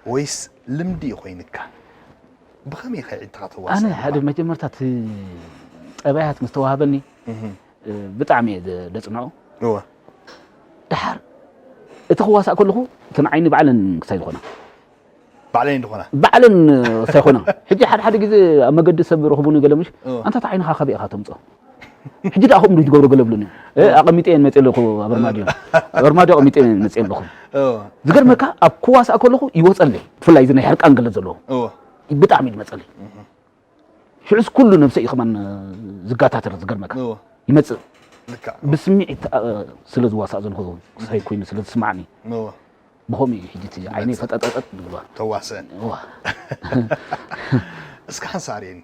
ወይስ ልምዲ እዩ ኮይንካ? ብኸመይ ኢኻ የዒንትኻ ተዋስእ ኣነ ኢኻ? ሓደ መጀመርታ እቲ ጠባያት ምስ ተዋህበኒ፣ እህ። እ፣ ብጣዕሚ እየ ዘ-፣ ዘጽንዖ። እወ። ደሓር እቲ ክዋሳእ ከለኹ እተን ዓይኒ ባዕለን ክሳይ ዝኾና። ባዕለይ እንድኾና። ባዕለን ሳይኾና። ሕጂ ሓደ ሓደ ግዜ ኣብ መገዲ ሰብ ረኽቡኒ ገለ ምሽ፣ እዎ። ኣንታ እቲ ዓይንኻ ካበይ ኢኻ ተምጽኦ? ሕጂ ደኣ ከምኡ ትገብሮ ገለ ብሉኒ። እ፣ እዎ። ኣቐሚጠ እየን መጽእ ኣለኹ ኣብ ኣርማድዮ። እዎ። ኣብ ኣርማድዮ ኣቐሚጠ እየን መጽእ ኣለኹ። እዎ። ዝገርመካ ኣብ ክዋሳእ ከለኹ ይወጸለይ። ብፍላይ እዚ ናይ ሕርቃን ገለ ዘለዎ። እዎ። ብጣዕሚ እዩ ዝመጸለይ። እህ። ሽዑስ ኩሉ ነብሰይ እዩ ከማን ዝጋታተር ዝገርመካ። እዎ። ይመጽእ። ልክዕ። ብስምዒት፣ እ፣ ስለ ዝዋሳእ ዘለኹ ሳይ ኮይኑ ስለ ዝስማዓኒ። እዎ። ብኸምኡ እዩ ሕጂ እቲ ዓይነይ ተመጽእ። ፈጠጠጠጥ ዝብሎ። ተዋስእን። እዋ። እስከ ሓንሳእ ኣርእየኒ።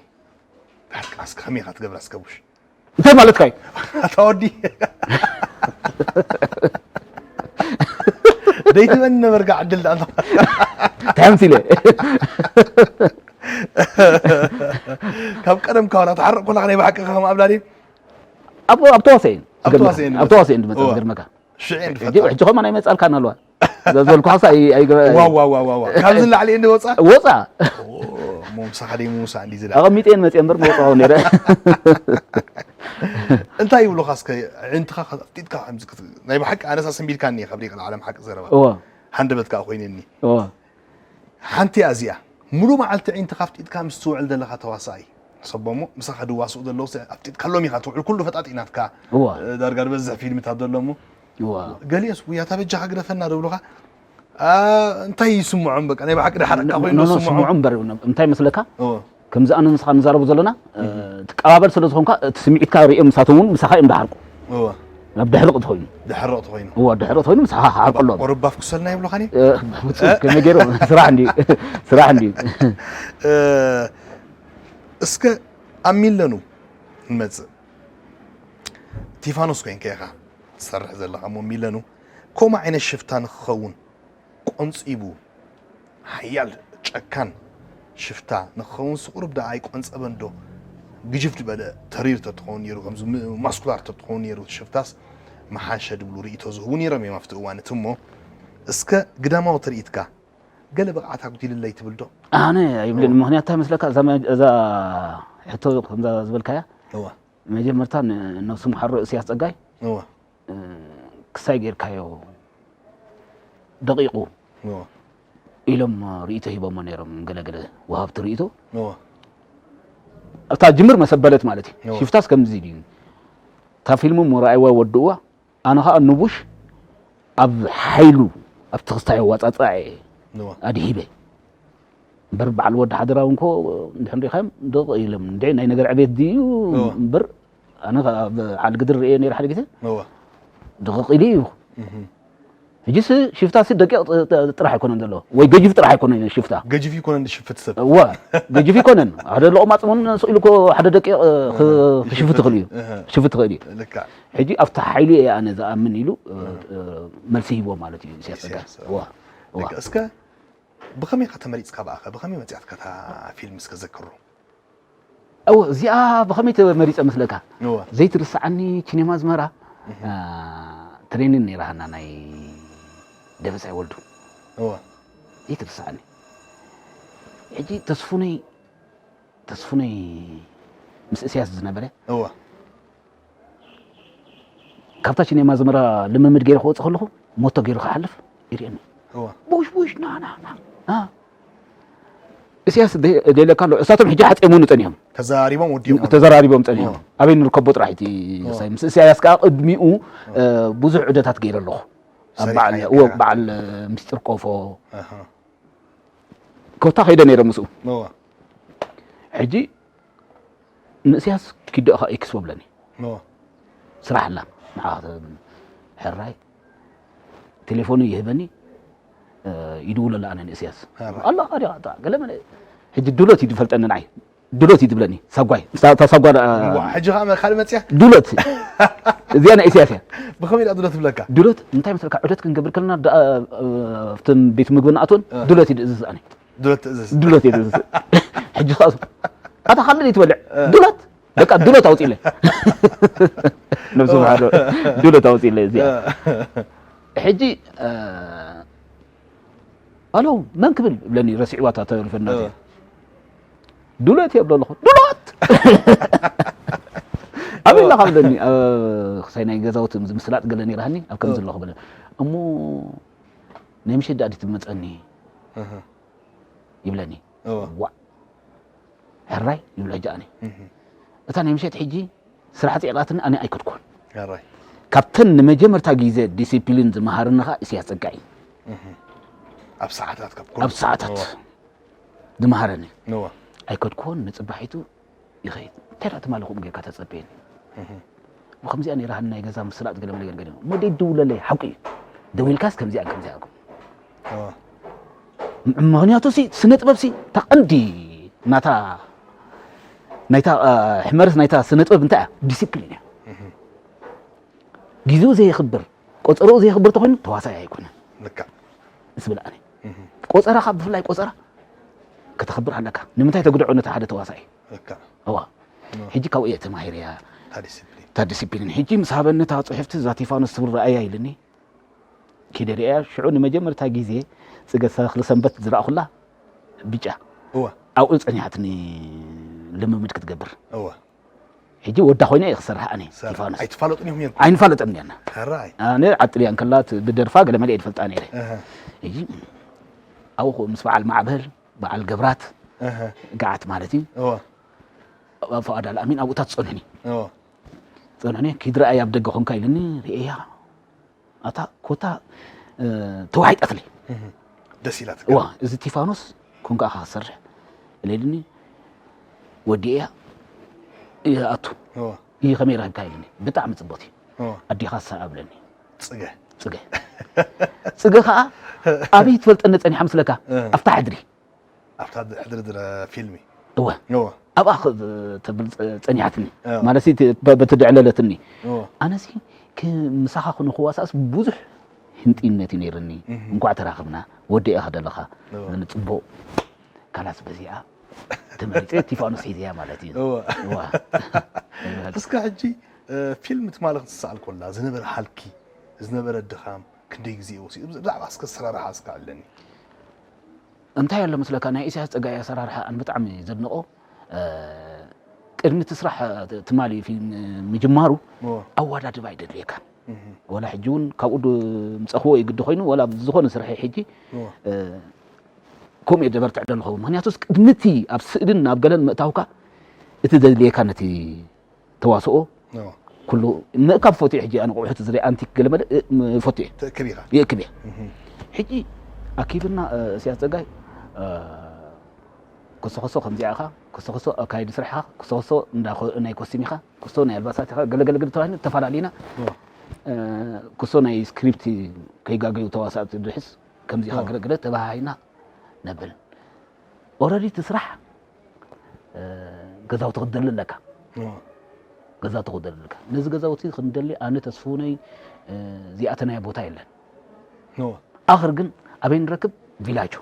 ብሓቂ እስከ ከመይ ኢኻ ትገብራ እስከ ቡሽ? እንታይ ማለትካ እዩ? ኣታ ወዲ። ደይትበኒ ነበርካ ዕድል ደኣ። እንታይ ኣምሲለ? ካብ ቀደም ካብ ናተሓረቕ ኮና ናይ ብሓቂ ከም ኣብላዲ ኣብ፣ ኣብ ተዋሳእን ኣብ ዝገርመካ። ተዋሳእን ኣብ ዝመጽእ። ተዋሳእን ዝመጽእ እዋ። ዝገርመካ። ሽዕን ሕጂ፣ ዝፈታ። ሕጂ ኸማን ኣይመጻልካን ኣለዋ። ዘ-፣ ዘልኩኻስ ኣይ-፣ ኣይገበ-፣ ዋው፣ ዋው፣ ዋው፣ ዋው፣ ዋው። ካብዚ ንላዕሊ እንዲ ወጻ? ወጻ። ኦ፣ እሞ ምሳኻ ደይ ምውሳእ እንዲ ዝላ። ኣቐሚጠ እየን መጽየ እምበር መውጻ ነይረ። እንታይ ይብሉኻ እስከ? ኣዒንትኻ ኣፍጢጥካ ከምዚ ክት-፣ ናይ ብሓቂ ኣነስ ኣሰንቢድካኒ ኢኻ፣ ብሪቕ ንዓለም ሓቂ ዘረባ። እወ። ሃንደበት ከኣ ኮይነኒ። እወ። ሓንቲ እያ እዚኣ። ሙሉእ መዓልቲ ኣዒንትኻ ኣፍጢጥካ ምስ ትውዕል ዘለኻ ተዋሳኣይ። ሕሰቦ እሞ፣ ምሳኻ ድዋስኡ ዘለዉ ኣፍጢጥካሎም ኢኻ ትውዕል። ኩሉ ፈጣጢ ናትካ። እወ። ዳርጋ ዝበዝሕ ፊልምታት ዘሎ እሞ። እወ። ገሊኦስ፣ "ውይ፣ ኣታ በጃኻ ግደፈና" ዶ ብሉኻ? ኣ፣ እንታይ ይስምዖም? በቃ፣ ናይ ብሓቂ ድሓረካ ኖ፣ ኮይኑ ኖ፣ ኖ፣ ስምዖም? ስምዖም እምበር፣ እንታይ መስለካ? እወ። ከምዚ ኣነ ንስኻ ንዛረቡ ዘለና፣ እ፣ እህ። ትቀባበል ስለ ዝኾንካ፣ እቲ ስምዒትካ ርእዮም ንሳቶም እውን ምሳኻ እዮም ድሓርቁ። እወ። ናብ ድሕርቕ ትኾይኑ። ድሕርቕ ትኾይኑ። እወ፣ ድሕርቕ ትኾይኑ ምሳኻ ክሓርቁ ኣለዎም። ቁሩብ ኣፍኩሰልና ይብሉኻኒ? እ፣ ብፁዕ፣ ከመይ ገይሮም? ስራሕ እንድዩ። ስራሕ እንድዩ። እ፣ እስከ ኣብ ሚለኑ ንመጽእ። ቲፋኖስ ኮይንካ ኢኻ ትሰርሕ ዘለኻ እሞ ሚለኑ ከምኡ ዓይነት ሽፍታ ንክኸውን ቆንጺቡ ሓያል ጨካን ሽፍታ ንክኸውን ስቑርብ ደኣ ኣይቆንጸበን ዶ? ግጅፍ ዝበለ ተሪር ተትኸውን ነይሩ፣ ከምዚ ም-፣ ማስኩላር ተትኸውን ነይሩ፣ ሽፍታስ ምሓሸ ድብሉ ርእይቶ ዝህቡ ነይሮም እዮም ኣብቲ እዋን እቲ። እሞ እስከ ግዳማዊ ትርኢትካ ገለ ብቕዓት ኣጉዲልለይ ትብል ዶ? ኣነ ኣይብልን። እወ። ምኽንያት እንታይ መስለካ? እዛ መ-፣ እዛ ሕቶ ከምዛ ዝበልካያ፣ እወ። መጀመርታ ን-፣ ነብሱ ምሓሮ እስያስ ጸጋይ፣ እወ። እ፣ ክሳይ ጌርካዮ ደቂቑ እወ። ኢሎም ርእይቶ ሂቦሞ ነይሮም፣ ገለገለ ወሃብቲ ርእይቶ። እወ። ኣብታ ጅምር መሰበለት ማለት እዩ። እወ። ሽፍታስ ከምዚ ድዩ? እታ ፊልም እሞ ረኣይዋ ወድእዋ፣ ኣነ ኸኣ ንቡሽ ኣብ ሓይሉ ኣብቲ ክስታይ ኣዋፃፅኣ እየ ንዋ ኣድሂበ እምበር በዓል ወዲ ሓደራ እውን ኮ እንድሕር ሪኻዮም ደቕ ኢሎም እንደ ናይ ነገር ዕቤት ድዩ እዋ። እምበር ኣነ ኣብ ዓል ግድር ርእየ ነይረ ሓደ ግዜ ንዋ ድቕቕ ኢሉ እዩ ሕጂስ ሽፍታ ሲ ደቂቕ ጥራሕ ኣይኮነን ዘለዎ ወይ ገጅፍ ጥራሕ ኣይኮነን ሽፍታ ገጅፍ ይኮነ እንዲ ሽፍት ሰብ እዋ ገጅፍ ይኮነን ሓደ ለቑማፅ እውን ስኢሉ እኮ ሓደ ደቂቕ ክሽፍት ትኽእል እዩ ሽፍት ትኽእል እዩ ልክዕ ሕጂ ኣብቲ ሓይሊ እየ ኣነ ዝኣምን ኢሉ መልሲ ሂቦ ማለት እዩ ኢሳያስ ጸጋይ ኢሳያስ፣ እዋ እዋ ልክዕ እስከ ብኸመይ ኢኻ ተመሪፅካ ብኣኸ ብኸመይ መፅያትካ እታ ፊልም እስከ ዘክሩ እወ እዚኣ ብኸመይ ተመሪፀ መስለካ እዋ ዘይትርስዓኒ ቺኔማ ኣዝመራ ትሬኒን ነይራሃና ናይ ደበሳይ ወልዱ እዋ ዘይትርስዓኒ ሕጂ ተስፉነይ ተስፉነይ ምስ እስያስ ዝነበረ እዋ ካብታ ቺኔማ ኣዝመራ ልምምድ ገይረ ክወፅእ ከለኹ ሞቶ ገይሩ ክሓልፍ ይርእየኒ እዋ ቡሽ ቡሽ ና ና ና ና እስያስ ደለካ ኣሎ እሳቶም ሕጂ ሓፂሞኑ ፀኒሖም ተዘራሪቦም ወዲኦም ተዘራሪቦም ፀኒሖም ኣበይ ንርከቦ ጥራሕ እቲ ሳይ ምስ እስያስ ከዓ ቅድሚኡ ብዙሕ ዑደታት ገይረ ኣለኹ ኣብ በዓል ሰሪሕካዮ እዎ ገይራ። በዓል ምስጢር ቆፎ ኣሃ። ኮታ ከይደ ነይረ ምስኡ እዋ ሕጂ ንእስያስ ኪዶእኻ ኤክስፖ ብለኒ እዋ ስራሕ ኣላ ንዓ ሕራይ ቴሌፎኑ ይህበኒ ይድውለሉ ኣነ ንእስያስ ሕራይ። ኣሎ ዲኻ ገለ መለ ሕጂ ድሎት እዩ ዝፈልጠኒ ንዓይ ድሎት እዩ ዝብለኒ ሳጓይ እታ ሳጓ ደኣ እዋ፣ ሕጂ ከዓ ካልእ መፅያ ድሎት እዚኣ ናይ ኢሳያስ እያ ብኸመይ ዳ ድሎት ትብለካ ድሎት እንታይ መስለካ ዑደት ክንገብር ከለና ደኣ ኣብቶም ቤት ምግቢ ንኣትወን ድሎት እዩ ዝእዝዝ ኣነ ድሎት ትእዝዝ ድሎት እዩ ዝእዝዝ ሕጂ ከዓ ኣታ ካልእ ትበልዕ ድሎት በቃ ድሎት ኣውፂለ ነብሱ ባዶ ድሎት ኣውፂለ እዚኣ ሕጂ ኣሎ መን ክብል ይብለኒ ረሲዕዋታ ተሪፈና ድሎት የብሎ ኣለኹ ድሎት ኣበይ ኣለኻ ብለኒ ክሳይ ናይ ገዛውቲ ምስላጥ ገለ ነይራሃኒ ኣብ ከምዚ ኣለኹ ብለ እሞ ናይ ምሸት ዳኣ ድትመፀኒ ይብለኒ ዋ ሕራይ ይብሎ ሕጂ ኣነ እታ ናይ ምሸት ሕጂ ስራሕ ፅዕቃትኒ ኣነ ኣይከድኩን ሕራይ ካብተን ንመጀመርታ ግዜ ዲሲፕሊን ዝመሃርኒ ከዓ እስያስ ፀጋይ ኣብ ሰዓታት ካብ ኣብ ሰዓታት ዝመሃረኒ ንዋ ኣይከድኩን ንፅባሒቱ ይኸይድ እንታይ ዳ ትማሊ ከምኡ ጌርካ ተፀበየኒ ብከምዚኣ ነይራ ሃኒ ናይ ገዛ ምስላጥ ገለ መለ ገለ ገለ እሞ ደይድውለለይ ሓቁ እዩ ደዊልካስ ከምዚኣ ከምዚኣ እኮ ምክንያቱ ሲ ስነ ጥበብ ሲ ተቐንዲ ናታ ናይታ ሕመርስ ናይታ ስነ ጥበብ እንታይ እያ ዲሲፕሊን እያ ግዜኡ ዘየኽብር ቆፀሮኡ ዘየኽብር ተኮይኑ ተዋሳኢ ኣይኮነን ልክዕ ዝብል ኣነ ቆፀራኻ ብፍላይ ቆፀራ ከተኽብር ኣለካ ንምንታይ ተግድዖ ነቲ ሓደ ተዋሳኢ ልክዕ እዋ ሕጂ ካብኡ እየ ተማሂረያ እታ ዲሲፕሊን እታ ዲሲፕሊን ሕጂ ምስ ሃበኒ እታ ፅሑፍቲ እዛ ቲፋኖስ ትብል ረኣያ ኢልኒ ኪደ ሪኣያ ሽዑ ንመጀመርታ ግዜ ፅገ ተኽሊ ሰንበት ዝረኣኹላ ብጫ እዋ ኣብኡ ፀኒሓትኒ ልምምድ ክትገብር እዋ ሕጂ ወዳ ኮይነ እየ ክሰርሕ ኣነ ሰራ- ቲፋኖስ ኣይትፋለጡን ኢኹም ነርኩም ኣይንፋለጥን ኔርና ሕራይ ኣነ ዓጥልያ እንከላ ብደርፋ ገለ መለ እየ ዝፈልጣ ነይረ እህ፣ ሕጂ ኣብኡ ምስ በዓል ማዕበል በዓል ገብራት እህ፣ ገዓት ማለት እዩ እዋ ፍቓድ ኣልኣሚን ኣብኡታት ፀኑኒ እዋ ፀኑኒ ኪድ ረኣይ ኣብ ደገ ኮንካ ኢልኒ ርእያ ኣታ ኮታ ተዋሒጣትለይ እህ፣ ደስ ኢላት እዋ እዚ ቲፋኖስ ኮንካ ኢኻ ክሰርሕ ኢለልኒ ወዲእያ ይኣቱ እዋ ይህ ከመይ ረኽብካ ኢልኒ ብጣዕሚ ፅቡቅ እዩ እዋ ኣዴኻ ሰኣ ብለኒ ፅገ ፅገ ፅገ ከዓ ኣበይ ትፈልጠኒ ፀኒሓ ምስለካ እህ። ኣብታ ሕድሪ ኣብታ ሕድሪ ድረ ፊልሚ እወ እዋ ኣብኣ ክ- ተብል ጸ- ጸኒሓትኒ እዎ። ማለት እቲ በ- በቲ ድዕለለትኒ እዎ ኣነሲ ክ- ምሳኻ ክንክዋሳእስ ብዙሕ ህንጢነት እዩ ነይርኒ እህ። እንኳዕ ተራኽብና ወዲእኻ ደለኻ እዎ። ዝብል ጽቡቕ ካላስ በዚኣ ተመሪፀ ቲፋኖስ ሒዘያ ማለት እዩ እዎ እዋ እስከ ሕጂ እ፣ ፊልም ትማሊ ክትሰኣል ኮላ ዝነበረ ሃልኪ ዝነበረ ድኻም ክንደይ ግዜ ወሲዱ ብዛዕባ እስከ ኣሰራርሓ እስከ ኣለኒ እንታይ ኣሎ መስለካ ናይ ኢሳያስ ፀጋይ ኣሰራርሓ ኣን ብጣዕሚ ዘድንቆ እ፣ ቅድሚ እቲ ስራሕ ትማሊ ፊልም ምጅማሩ እዎ ኣወዳድባ ይደድልየካ እህ፣ ወላ ሕጂ እውን ካብኡ ድ- ምፀኽዎ ይግዲ ኮይኑ ወላ ዝኾነ ስርሒ ሕጂ እዎ እ፣ ከምኡ እየ ደበርትዕ ዘለኹ ምክንያቱስ ቅድሚ እቲ ኣብ ስእልን ናብ ገለን ምእታውካ እቲ ዘድልየካ ነቲ ተዋስኦ እዎ ኩሉ ምእካብ ፈትዩ። ሕጂ ኣነ ቆብሑ ዝርኢ ኣንቲክ ገለ መለ እ፣ ም- ፈትዩ እየ። ትእክብ ኢኻ። ይእክብ እየ። ሕጂ ኣኪብና እ፣ እስያስ ጸጋይ እ፣ ኮሶ ኮሶ ከምዚኣ ኢኻ፣ ኮሶ ኮሶ ኣካይዲ ስራሕኻ፣ ኮሶ ኮሶ እንዳ ኮ- ናይ ኮስቲም ኢኻ፣ ኮሶ ናይ ኣልባሳት ኢኻ፣ ገለ ገለ ገለ ተባሂልና ተፈላለዩና። እ፣ ኮሶ ናይ ስክሪፕት ከይጋገዩ ተዋሳእቲ ድሕስ ከምዚ ኢኻ ገለ ገለ ተባሃሂና ነብል። ኦረዲ እቲ ስራሕ እ፣ ገዛውቲ ክትደሊ ኣለካ። ገዛውቲ ክትደሊ ኣለካ። ነዚ ገዛውቲ ክንደሊ ኣነ ተስፍውነይ እ፣ ዝኣተናዮ ቦታ የለን። ኣኽር ግን ኣበይ ንረክብ? ቪላጆ።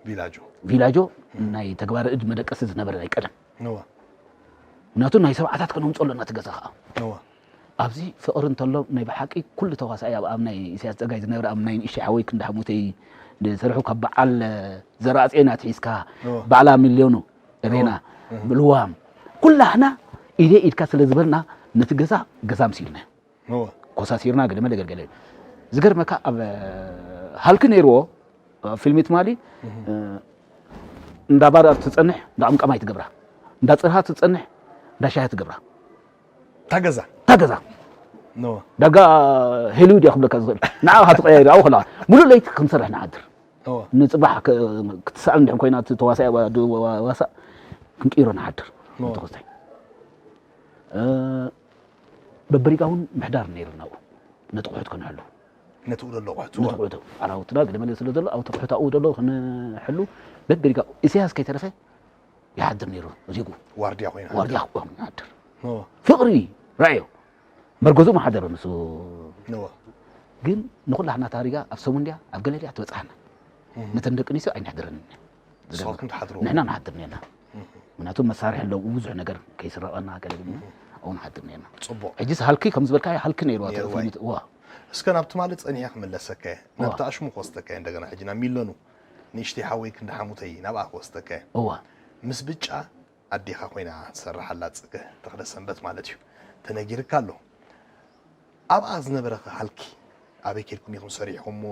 ቪላጆ ቪላጆ ናይ ተግባረ እድ መደቀሲ ዝነበረ ናይ ቀደም። ነዋ ምክንያቱ ናይ ሰብዓታት ከነምፅኦ ኣለና እቲ ገዛ ከዓ። ነዋ ኣብዚ ፍቕሪ እንተሎ ናይ ብሓቂ ኩሉ ተዋሳኢ ኣብ ኣብ ናይ ኢሳያስ ጸጋይ ዝነበረ ኣብ ናይ ንእሽተይ ሓወይ ክንዲ ሓሙተይ ዝሰርሑ ካብ በዓል ዘርኣጽዮን ኣትሒዝካ እዎ። በዓላ ሚልዮኑ ሬና እዎ። ብልዋም ኩላህና ኢደ ኢድካ ስለ ዝበልና ነቲ ገዛ ገዛ ምሲልና ነዋ ኮሳሲርና ገለ መለ ገልገለ እዩ። ዝገርመካ ኣብ ሃልኪ ነይርዎ ኣብ ፊልሚ ትማሊ እንዳ ባር ትጸንሕ እንዳ ቀምቀማይ ትገብራ እንዳ ጽርሃ ትጸንሕ እንዳ ሻሂ ትገብራ ታገዛ ታገዛ ነዋ ዳጋ ሄሊውድ እያ ክብለካ ዝኽእል ንዓ ሃትቀያይር ኣብኡ ከለዋ ሙሉእ ለይቲ ክንሰርሕ ንዓድር ነዋ ንፅባሕ ክትሰኣል እንድሕን ኮይና እቲ ተዋሳኢ ዋሳእ ክንቅይሮ ንዓድር ኖ። ተኸስታይ በበሪጋ እውን ምሕዳር ነይርና ኣብኡ ነቲ ቁሑት ከንሕሉ ነቲ ውደሎ ቁሕት ነቲ ቁሑት ኣራውትና ገለ መለ ስለ ዘሎ ኣብቲ ቁሑት ኣብኡ ዘሎ ክንሕሉ በበሪጋ ኢሳያስ ከይተረፈ ይሓድር ነይሩ ሪጉ ዋርድያ ኮይና ዋርድያ ክቆም ይሓድር ኖ ፍቕሪ ራእዮ መርገዙ ማሓደረ ንሱ ነዋ ግን ንኩላህና ታሪጋ ኣብ ሰሙን ድያ ኣብ ገለ ድያ ትበፅሓና ነተን ደቂ ኣንስትዮ ኣይንሕድረን ንስኻትኩም ትሓድሩ ንሕና ንሓድር ነና ምክንያቱ መሳርሒ ኣለዉ ብዙሕ ነገር ከይስረቐና ገለ ግና ኣብኡ ንሓድር ነና ፅቡቕ ሕጂስ ሃልኪ ከም ዝበልካዮ ሃልኪ ነይርዋ ነይርዋ። ፍልሚት እዋ እስከ ናብቲ ማለት ፀኒሐ ክምለሰካ እየ ናብቲ ኣሽሙ ክወስደካ እየ እንደገና ሕጂ ናብ ሚለኑ ንእሽተይ ሓወይ ክንዲ ሓሙተይ ናብኣ ክወስደካ እየ እዋ ምስ ብጫ ኣዴኻ ኮይና ትሰርሕ ኣላ ፅገ ተኽለ ሰንበት ማለት እዩ ተነጊርካ ኣሎ ኣብኣ ዝነበረኸ ሃልኪ ኣበይ ኬድኩም ኢኹም ሰሪሕኩሞ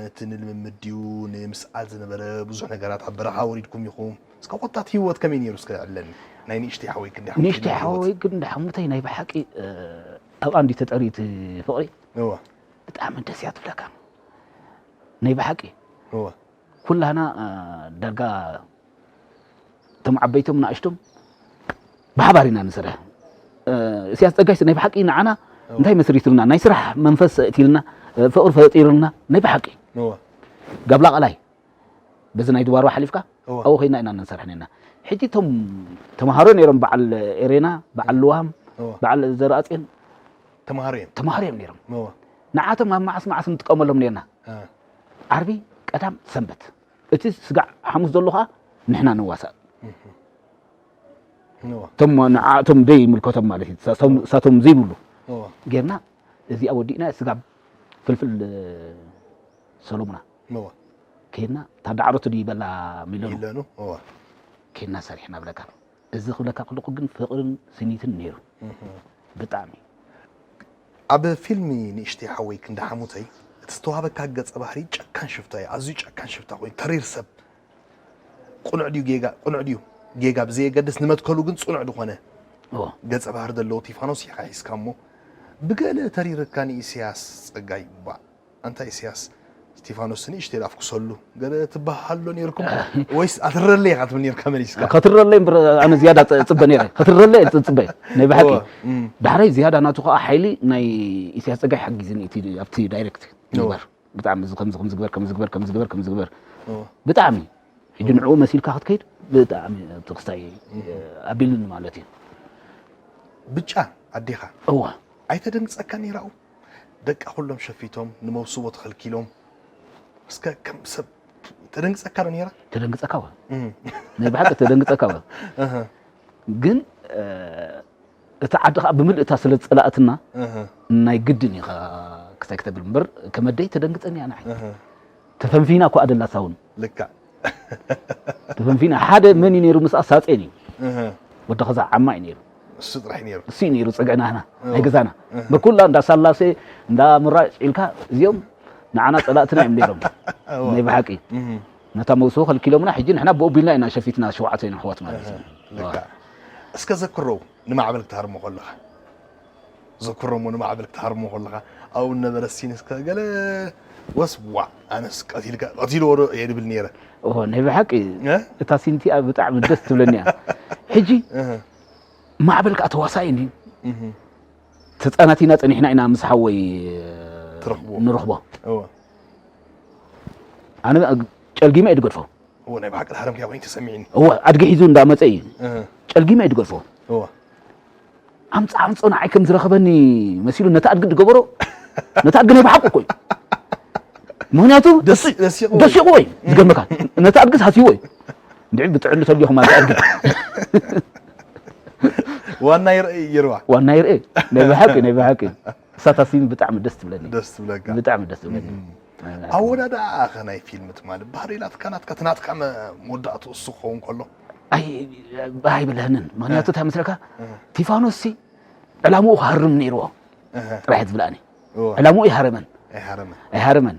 እቲ ንልምምድ ድዩ ንምስኣል ዝነበረ ብዙሕ ነገራት ኣብ በረኻ ወሪድኩም ኢኹም እስከ ኮታት ህይወት ከመይ ነይሩ እስከ ዕለኒ ናይ ንእሽተይ ሓወይ ክንዲ ሓሙተይ ንእሽተይ ነይሩ ህይወት? ሓወይ ግን ዳሓሙተይ ናይ ብሓቂ ኣብኣ እንዲ ተጠሪት ፍቕሪ እወ ብጣዕሚ ደስ እያ ትብለካ ናይ ብሓቂ እወ ኩላህና ዳርጋ እቶም ዓበይቶም ንኣሽቶም ብሓባር ኢና ንሰርሕ እስያስ ፀጋይስ ናይ ብሓቂ ንዓና እንታይ መስሪትልና ናይ ስራሕ መንፈስ እትልና ፍቕሪ ፈጢርልና ናይ ብሓቂ እወ ጋብላ ቃላይ በዚ ናይ ድባርባ ሓሊፍካ እወ ኣብኡ ኮይና ኢና ንሰርሕ ነና ሕጂ እቶም ተምሃሮ ነይሮም በዓል ኤሬና በዓል ልዋም እወ በዓል ዘርኣፅዮን ተምሃሮ እዮም ተምሃሮ እዮም ነይሮም እወ ንዓቶም ኣብ መዓስ መዓስ ንጥቀመሎም ነርና እ፣ ዓርቢ ቀዳም ሰንበት እቲ ስጋዕ ሓሙስ ዘሎ ከዓ ንሕና ንዋሳእ እወ እቶም ንዓቶም ደይ ይምልከቶም ማለት እዩ እሳቶም- እሳቶም ዘይብሉ እወ ጌርና እዚኣ ወዲእና ስጋብ ፍልፍል ሰሎሙና እወ ከይድና ታዳዕሮቱ ድዩ በላ ሚለኑ ይለኑ እወ ከይድና ሰሪሕና ብለካ እዚ ክብለካ ከለኩ ግን ፍቕርን ስኒትን ነይሩ ብጣዕሚ ኣብ ፊልሚ ንእሽተይ ሓወይ ክንዲ ሓሙተይ እቲ ዝተዋህበካ ገፀ ባህሪ ጨካን ሽፍታ እዩ ኣዝዩ ጨካን ሽፍታ ኮይኑ ተሪር ሰብ ቁኑዕ ድዩ ጌጋ ቁኑዕ ድዩ ጌጋ ብዘየገድስ ንመትከሉ ግን ፅኑዕ ዝኾነ እዎ ገፀ ባህሪ ዘለዎ ቲፋኖስ ኢኻ ሒዝካ እሞ ብገለ ተሪርካ ንኢሳያስ ፀጋይ ባእ ኣንታ ኢሳያስ ስቲፋኖስ ንእሽተይ ዳፍ ክሰሉ ገለ ትበሃሎ ነርኩም ወይስ ኣትረለ ኢኻ ትብል ነርካ መሊስካ ከትረለይ እምበር ኣነ ዝያዳ ፅ- ፅበ ነረ ከትረለይ ፅፅበ ናይ ብሓቂ እወ፣ እም፣ ዳሕራይ ዝያዳ ናቱ ከዓ ሓይሊ ናይ ኢሳያስ ፀጋይ ሓጊዝኒ እቲ ኣብቲ ዳይሬክት ግበር ብጣዕሚ እዚ ከምዚ ከምዚ ግበር ከምዚ ግበር ከምዚ ግበር ከምዚ ግበር እወ፣ ብጣዕሚ ሕጂ ንዕኡ መሲልካ ክትከይድ ብጣዕሚ ትክስታይ ኣቢሉኒ ማለት እዩ ብጫ ኣዴኻ እዋ ኣይተደንግፀካ ነይራኡ ደቃ ኩሎም ሸፊቶም ንመውስቦ ተኸልኪሎም እስከ ከም ሰብ ተደንግፀካ ዶ ነይራ ተደንግፀካ ወ እም፣ ናይ ብሓቂ ተደንግፀካ ወ እህ፣ ግን እ፣ እቲ ዓዲ ከዓ ብምልእታ ስለ ዝፀላእትና እህ፣ ናይ ግድን ኢኻ ክሳይ ክተብል እምበር ከመደይ ተደንግፀኒ ኣነ ሓይ እህ፣ ተፈንፊና እኳ ኣደላሳ እውን ልክዕ ተፈንፊና ሓደ መን እዩ ነይሩ ምስኣ ሳፀን እዩ እህ፣ ወዲ ኸዛ ዓማ እዩ ነይሩ እሱ ጥራሕ ነይሩ እሱ እዩ ነይሩ ፀግዕናና ናይ እዎ። ገዛና በኩላ እንዳ ሳላሴ እንዳ ምራጭ ኢልካ እዚኦም ንዓና ፀላእትና እዮም ነይሮም ናይ ብሓቂ እህ፣ ነታ መውስቦ ከልኪሎምና ሕጂ ንሕና ብኡ ቢልና ኢና ሸፊትና ሸውዓተ ኢና ኣሕዋት ማለት እዩ ልክዕ እስከ ዘክረው ንማዕበል ክትሃርሞ ከለኻ ዘክሮ እሞ ንማዕበል ክትሃርሞ ከለኻ ኣብኡ ነበረ ሲን እስከ ገለ ወስዋ ኣነስ ቀቲልካ ቀቲልዎ ዶ እየ ድብል ነይረ። ኦ ናይ ብሓቂ እ? እታ ሲንቲኣ ብጣዕሚ ደስ ትብለኒ እያ። ሕጂ እህ፣ ማዕበል ከዓ ተዋሳኢ እንድዩ። እህ፣ ተፃናቲና ፀኒሕና ኢና ምስ ሓወይ ትረኽብዎ። ንረኽቦ። እወ። ኣነ ጨልጊመ እየ ድገድፎ። እወ፣ ናይ ብሓቂ ሃረምክያ ኮይኑ ተሰሚዕኒ። እወ ኣድጊ ሒዙ እንዳመፀ እዩ እህ፣ ጨልጊመ እየ ድገድፎ። እወ። ኣምፃ ኣምፆ ንዓይ ከም ዝረኸበኒ መሲሉ ነቲ ኣድጊ ድገበሮ። ነቲ ኣድጊ ናይ ብሓቁ እኮ እዩ። ምክንያቱ ደስ- ደሲቑ ደሲቑ ወይ ዝገርመካ ነቲ ኣድጊ ሃሲዎ እዩ። እንድዒ ብጥዕሉ ተልዲኹም ኣቲ ኣድጊ ዋና ይርእ ይርዋ። ዋና ይርእ ናይ ብሓቂ ናይ ብሓቂ እሳታ ሲን ብጣዕሚ ደስ ትብለኒ። ደስ ትብለካ። ብጣዕሚ ደስ ትብለኒ። ኣወዳድኣ ኣኸ ናይ ፊልም ትማሊ ባህሪ ናትካ ናትካ ትናትካ መ- መወዳእቱ እሱ ክኸውን ከሎ ኣይ ኣይብለንን። ምክንያቱ እንታይ መስለካ ቲፋኖስ ሲ ዕላምኡ ክሃርም ነይርዎ እህ፣ ጥራሕ ትብላኒ። እወ፣ ዕላምኡ ይሃረመን ኣይሃረመ። ኣይሃረመን።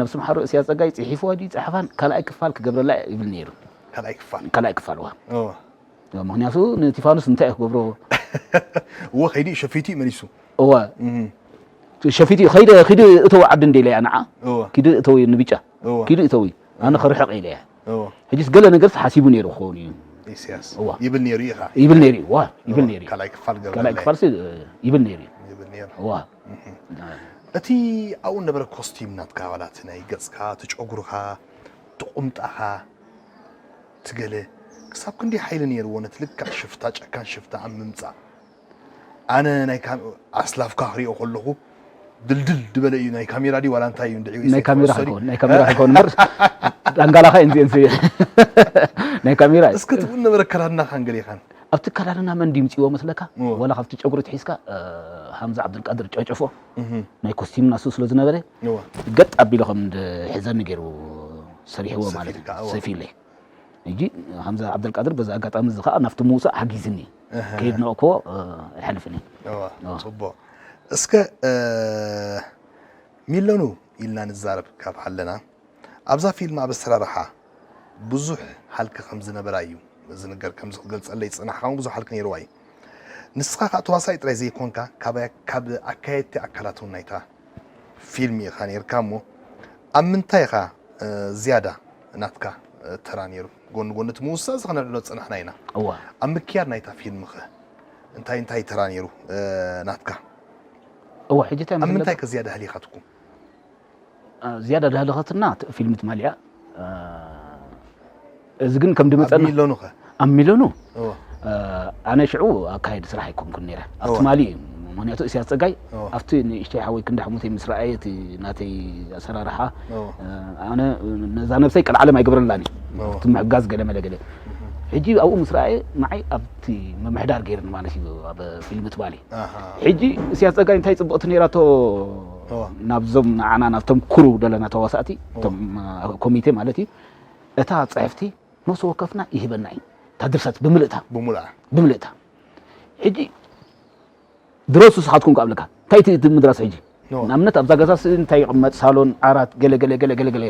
ነብሲ መሓሩ እስያ ፀጋይ ፅሒፍዋ ድዩ ፀሓፋን ካልኣይ ክፋል ክገብረላ ይብል ነይሩ። ካልኣይ ክፋል ካልኣይ ክፋል ዋ እወ፣ ምክንያቱ ንቲፋኖስ እንታይ እዩ ክገብሮ? እወ ከይዲ ሸፊቱ እዩ መሊሱ። እወ እህ፣ ሸፊቱ ከይደ ኪዲ እተው ዓዲ እንደ ኢለያ ንዓ እወ፣ ኪዲ እተው ንብጫ እወ፣ ኪዲ እተው ኣነ ክርሕቕ ኢለያ። እወ። ሕጂስ ገለ ነገርስ ሓሲቡ ነይሩ ክኸውን እዩ ኢሳያስ እወ። ይብል ነይሩ ኢኻ። ይብል ነይሩ ዋ ይብል ነይሩ። ካልኣይ ክፋል ካልኣይ ገብረ ክፋልሲ ይብል ነይሩ እዩ ይብል ነይሩ። ዋ እቲ ኣብኡ ነበረ ኮስቲም ናትካ ዋላ እቲ ናይ ገጽካ እቲ ጨጉርኻ እቲ ቁምጣኻ እቲ ገለ ክሳብ ክንደይ ሓይሊ ነይርዎ ነቲ ልክዕ ሽፍታ ጨካን ሽፍታ ኣብ ምምጻእ። ኣነ ናይ ካም- ኣስላፍካ ክሪኦ ከለኹ ድልድል ድበለ እዩ። ናይ ካሜራ ድዩ ዋላ እንታይ እዩ እንድዒ ናይ ካሜራ ከይኮን ናይ ካሜራ ከይኮን እምበር ዳንጋላኻ እንዚ እንዚ ናይ ካሜራ እዩ። እስከ ትብኡ ነበረ ከዳድናኻን ገሌኻን ኣብቲ ከዳድና መን ድምፅዎ መስለካ እዎ። ዋላ ካብቲ ጨጉሪ ትሒዝካ እ፣ ሃምዛ ዓብደልቃድር ጨጨፎ እህ፣ ናይ ኮስቲም ናሱ ስለ ዝነበረ እወ፣ ገጥ ኣቢሉ ከም ሕዘኒ ገይሩ ሰሪሕዎ ማለት ሰፊልካ፣ እዎ። ሰፊለ። ሕጂ ሃምዛ ዓብደልቃድር በዚ ኣጋጣሚ እዚ ከዓ ናብቲ ምውፃእ ሓጊዝኒ እህ፣ ከየድነቕክዎ እ፣ ኣይሓልፍን እዩ። እወ፣ እዎ። ፅቡቕ። እስከ እ፣ ሚለኑ ኢልና ንዛረብ ካብ ሓለና ኣብዛ ፊልም ኣብ ኣሰራርሓ ብዙሕ ሃልኪ ከም ዝነበራ እዩ ዝንገር። ከምዚ ክትገልፀለይ ዝፅናሕካ እውን ብዙሕ ሃልኪ ነይርዋ እዩ። ንስኻ ከዓ ተዋሳኢ ጥራይ ዘይኮንካ ካብ ኣያ- ካብ ኣካየድቲ ኣካላት እውን ናይታ ፊልም ኢኻ ነይርካ እሞ ኣብ ምንታይ ኢኻ እ፣ ዝያዳ ናትካ እ፣ ተራ ነይሩ? ጎኒ ጎኒ እቲ ምውሳእ እዚ ከነልዕሎ ዝፅናሕና ኢና። እዋ ኣብ ምክያድ ናይታ ፊልም ኸ እንታይ እንታይ ተራ ነይሩ እ፣ ናትካ? እዋ ሕጂ እንታይ ኣብ መስለካ? ምንታይ ከ ዝያዳ ህሊኻትኩም? ዝያዳ ዳህለኸትና ፊልም ትማሊያ እዚ ግን ከም ኣብ ድመፀና ሚለኑ ኸ? ኣብ ሚለኑ እወ፣ ኣነ ሽዑ ኣካየዲ ስራሕ ኣይኮንኩን ነይረ ኣብ እወ። ትማሊ እዩ። ምክንያቱ እስያስ ፀጋይ እወ፣ ኣብቲ ንእሽተይ ሓወይ ክንዲ ሓሙተይ ምስ ረኣየ እቲ ናተይ ኣሰራርሓ እወ፣ ኣነ ነዛ ነብሰይ ቀልዓለም ኣይገብረላን እዩ እወ። እቲ ምሕጋዝ ገለ መለ ገለ ሕጂ ኣብኡ ምስ ረኣየ ንዓይ ኣብቲ ምምሕዳር ገይርኒ ማለት እዩ ኣብ ፊልም ትማሊ ኣሃ፣ ሕጂ እስያስ ፀጋይ እንታይ ፅብቕቲ ነይራቶ እወ። ናብዞም ንዓና ናብቶም ኩሩ ዘለና ተዋሳእቲ እቶም ኮሚቴ ማለት እዩ እታ ፅሕፍቲ ነፍሲ ወከፍና ይህበና እዩ እታ ድርሰት ብምልእታ ብሙሉኣ ብምልእታ ሕጂ ድረሱ ስኻትኩም ክኣብለካ እንታይ እቲ ምድራስ ሕጂ እወ። ንኣብነት ኣብዛ ገዛ ስእሊ እንታይ ይቕመጥ ሳሎን ዓራት ገለ ገለ ገለ ገለ ገለ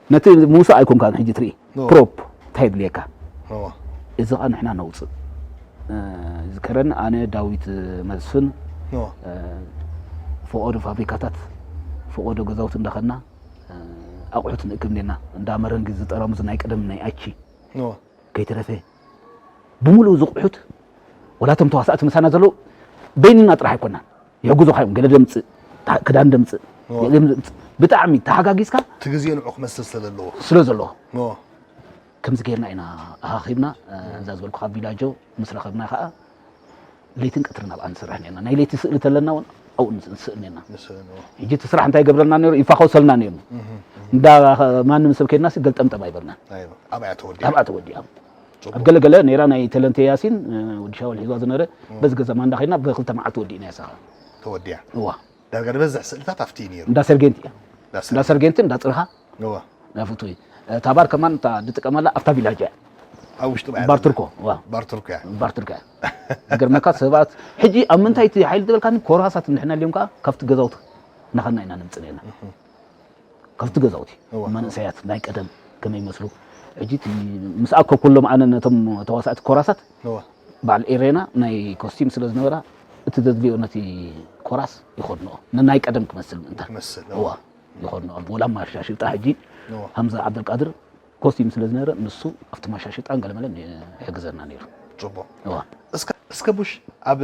ነቲ ምውሳእ ኣይኮንካን ሕጂ ትርኢ እወ። ፕሮፕ እንታይ የድልየካ እወ፣ እዚ ኸዓ ንሕና ነውፅእ እ፣ ዝከረኒ ኣነ ዳዊት መስፍን እወ፣ እ፣ ፈቖዶ ፋብሪካታት ፈቖዶ ገዛውቲ እንዳኸድና እ፣ ኣቑሑት ንእክብ ኔና እንዳ መረንጊ ዝጠራሙዝ ናይ ቀደም ናይ ኣቺ እወ፣ ከይተረፈ ብምሉኡ ዝቑሑት ወላቶም ተዋሳእቲ ምሳና ዘለዉ በይንና ጥራሕ ኣይኮናን ይሕግዙኻ እዮም ገለ ደምፅእ ታ- ክዳን ደምፅእ እወ። ገለ ደምፅእ ብጣዕሚ ተሓጋጊዝካ እቲ ግዜ ንዑ ክመስል ስለ ዘለዎ ስለ ዘለዎ እወ፣ ከምዚ ጌርና ኢና ኣኻኺብና እዛ ዝበልኩኻ ቪላጆ ምስ ረኸብና ከዓ ለይትን ቀትርን ኣብኣ ንስራሕ ኔርና ናይ ለይቲ ስእሊ ተለና እውን ኣብኡ ንስእል ኔርና ንስእል እወ፣ ሕጂ እቲ ስራሕ እንታይ ገብረልና ነይሩ ይፋኸውሰልና ነይሩ እህ፣ እንዳ ማንም ሰብ ከድና ሲ ገልጠምጠም ኣይበልናን ኣይወ፣ ኣብኣ ተወዲኣ ኣብኣ ተወዲኣ ኣብ ገለገለ ነይራ ናይ ተለንተ ያሲን ወዲ ሻወል ሒዝዋ ዝነበረ በዚ ገዛ ማንዳ ከድና ብክልተ መዓልቲ ወዲእና ያሳኻ ተወዲኣ እዋ ዳርጋ ዝበዝሕ ስእልታት ኣብቲ እዩ ነይሩ እንዳ ሰርጌንቲ እያ ዳስ እንዳ ሰርጌንቲ እንዳ ፅርኻ እወ፣ ናፍቱ እዩ እታ ባር ከማን እታ ድጥቀመላ ኣብታ ቪላጅ እያ ኣብ ውሽጢ ባያ ባር ተወዲኣ። ቱርኮ እዋ ባር ቱርኮ እያ ባር ቱርኮ እያ ዝገርመካ ሰባት ሕጂ ኣብ ምንታይ እቲ ሓይሊ ዝበልካኒ ኮራሳት እንድሕና ልዮምካ ካብቲ ገዛውቲ እናኸና ኢና ንምፅእ ነርና ካብቲ ገዛውቲ እዋ። መንእሰያት ናይ ቀደም ከመይ ይመስሉ ሕጂ እቲ ምስ ኣከብኩሎም ኣነ ነቶም ተዋሳእቲ ኮራሳት እወ፣ በዓል ኤሬና ናይ ኮስቲም ስለ ዝነበራ እቲ ዘድልዮ ነቲ ኮራስ ይኸድንኦ፣ ንናይ ቀደም ክመስል ምእንታን። ክመስል፣ እዋ፣ ይኸድንኦ። ወላ ማሻሽጣ ሕጂ እዋ። ሃምዛ ዓብደልቃድር ኮስቲም ስለ ዝነበረ፣ ንሱ ኣብቲ ማሻሽጣን ገለመለን ይሕግዘና ነይሩ። ጽቡቕ። እዋ። እስከ እስከ ቡሽ፣ ኣብ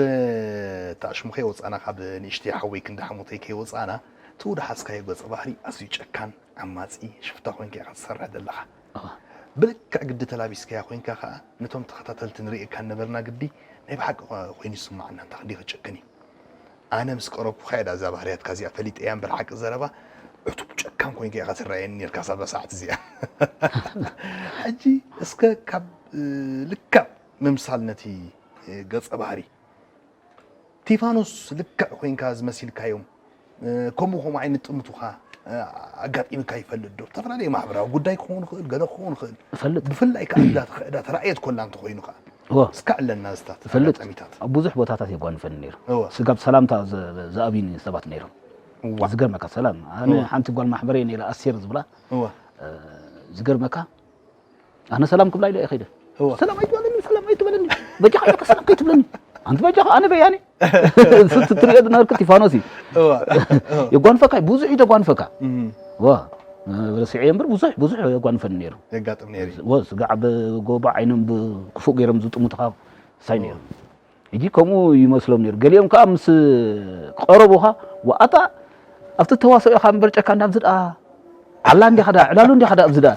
ታሽሙ ከይወጻና፣ ካብ ንእሽተይ ሓወይ ክንዲ ሓሙተይ ከይወጻና፣ እቲ ወደ ሓዝካዮ ገጸ ባህሪ ኣዝዩ ጨካን፣ ዓማጺ፣ ሽፍታ ኮይንካ ኢኻ ትሰርሕ ዘለኻ። እዋ። ብልክዕ ግዲ ተላቢስካያ ኮይንካ ከኣ፣ ነቶም ተኸታተልቲ ንርእየካ ነበርና ግዲ ናይ ብሓቂ ኮ-፣ ኮይኑ ይስምዓና፣ እንታ ክንደይ ክጭክን እዩ። ኣነ ምስ ቀረብኩኻ እያ እዛ ባህርያትካ እዚኣ ፈሊጠያ እምበር፣ ሓቂ ዘረባ ዕቱብ ጨካን ኮይንካ ኢኻ ትረኣየኒ ነርካ እዛ ሰዓት እዚኣ። ሕጂ እስከ ካብ፣ እ፣ ልክዕ ምምሳል ነቲ፣ እ፣ ገጸ ባህሪ ቲፋኖስ ልክዕ ኮይንካ ዝመሲልካዮም፣ እ፣ ከምኡ ከምኡ ዓይነት ጥምቱኻ፣ እ፣ ኣጋጢምካ ይፈልጥ ዶ? ዝተፈላለዩ ማሕበራዊ ጉዳይ ክኸውን ይኽእል፣ ገለ ክኸውን ይኽእል። እፈልጥ። ብፍላይ ከኣ እዳ ተኸ-፣ እዳ ተራእየት ኮላ እንተኾይኑ ከኣ። እወ። እስከ ዕለና ዝታት እፈልጥ። ኣጋጣሚታት። ኣብ ብዙሕ ቦታታት የጓንፈኒ ነይሩ። እወ። ስጋብ ሰላምታ ዘ-፣ ዝኣብዩኒ ሰባት ነይሮም። እዋ። ዝገርመካ ሰላም። ኣነ እወ። ሓንቲ ጓል ማሕበረይ ነይራ ኣስቴር ዝብላ። እወ። እ፣ ዝገርመካ ኣነ ሰላም ክብላ ኢለ እየ ከይደ። እወ። ሰላም ኣይትበለኒ፣ ሰላም ኣይትበለኒ። በጃኻ ኢልካ ሰላም ከይትብለኒ። ኣንቲ በጃኻ ኣነ በያኒ። ትሪኦ ዝነበርክ ቲፋኖስ እዩ። እወ። የጓንፈካ፣ ብዙሕ እዩ ተጓንፈካ። እም። ዋ፣ ረሲዐ እምበር ብዙሕ፣ ብዙሕ የጓንፈኒ ነይሩ። የጋጥም ነይሩ። ወ፣ ስጋዕ ብጎቦ ዓይኖም ብክፉእ ገይሮም ዝጥምቱኻ ሳይ ነይሩ። ሕጂ ከምኡ ይመስሎም ነይሩ። ገሊኦም ከኣ ምስ ቀረቡኻ፣ "ወኣታ ኣብቲ ተዋስኦ ኢኻ እምበር ጨካ እንዳ ኣብዚ ደኣ ዓላ እንዲኻ ደኣ፣ ዕላሉ እንዲኻ ደኣ ኣብዚ ደኣ?"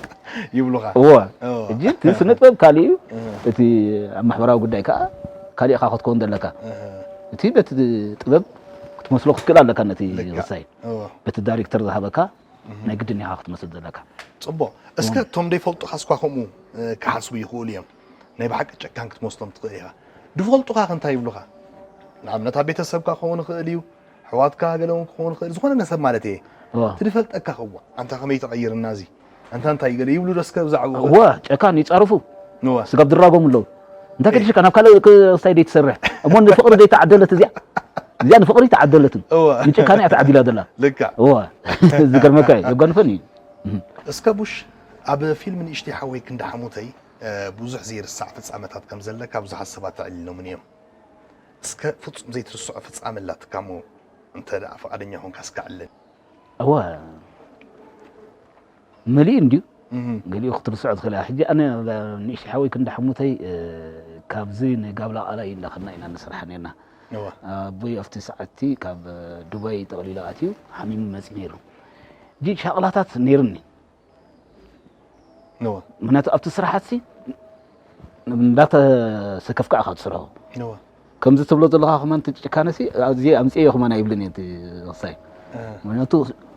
ይብሉኻ። እወ። እወ። ሕጂ እቲ ስነ ጥበብ ካሊእ እዩ፣ እህ። እቲ ኣብ ማሕበራዊ ጉዳይ ከኣ ካሊእ ኢኻ ክትከውን ዘለካ። እህ። እቲ በቲ ጥበብ ክትመስሎ ክትክእል ኣለካ ነቲ ልክዕ። ወሳይ። እወ። በቲ ዳይሬክተር ዝሃበካ ናይ ግድን ኢኻ ክትመስል ዘለካ። ጽቡቕ። እስከ እቶም ዘይፈልጡኻ እስኳ ከምኡ፣ እ፣ ክሓስቡ ይኽእሉ እዮም። ናይ ብሓቂ ጨካን ክትመስሎም ትኽእል ኢኻ። ዝፈልጡኻ ከ እንታይ ይብሉኻ? ንኣብነት ኣብ ቤተሰብካ ክኸውን ይኽእል እዩ፣ ኣሕዋትካ ገለ እውን ክኸውን ይኽእል፣ ዝኾነ ሰብ ማለት እየ። እዋ። እቲ ዝፈልጠካ ከ፣ "እዋ፣ ኣንታ ከመይ ተቐይርና እዚ? ኣንታ እንታይ ገለ?" ይብሉ ዶ እስከ ብዛዕባኡ? እዋ፣ ጨካን ይጻረፉ። እዋ። ስጋብ ድራጎም ኣለዉ። እንታይ ከድሽካ ናብ ካልእ ክስታይ ደይ ትሰርሕ? እሞ ንፍቕሪ ደይ ተዓደለት እዚኣ? እዚኣ ንፍቕሪ ተዓደለትን። እዋ። ንጨካን እያ ተዓዲላ ዘላ። ልክዕ። እዋ። ዝገርመካ እዩ፣ የጓንፈኒ እዩ። እስከ ቡሽ፣ ኣብ ፊልም ንእሽተይ ሓወይ ክንዲ ሓሙተይ፣ እ፣ ብዙሕ ዘይርሳዕ ፍጻመታት ከም ዘለካ ብዙሓት ሰባት ኣዕሊሎምን እዮም። እስከ ፍጹም ዘይትርስዖ ፍጻመ ኣላትካ እሞ፣ እንተ ደኣ ፍቓደኛ ኮንካ እስከ ኣዕልን። እዋ። መሊኡ እንድዩ። እህ። ገሊኡ ክትርስዖ ትኽእል እያ። ሕጂ ኣነ ንእሽተይ ሓወይ ክንዲ ሓሙተይ፣ እ፣ ካብዚ ንጋብላ ቃላይ እንዳኸድና ኢና ንስራሕ ነርና። እዋ። ኣቦይ ኣብቲ ሰዓትቲ ካብ ዱባይ ጠቕሊሉ ኣትዩ ሓሚሙ መጺኡ ነይሩ። ሕጂ ሻቕላታት ነይሩኒ። እዋ። ምክንያቱ ኣብቲ ስራሓትሲ እንዳተሰከፍካ ኢኻ ትሰርሖ። እዋ። ከምዚ ትብሎ ዘለኻ ከማን እቲ ጭካነሲ፣ ኣዚ ኣምጽኤዮ ከማን ኣይብልን እየ እቲ ክስታይ። እ። ምክንያቱ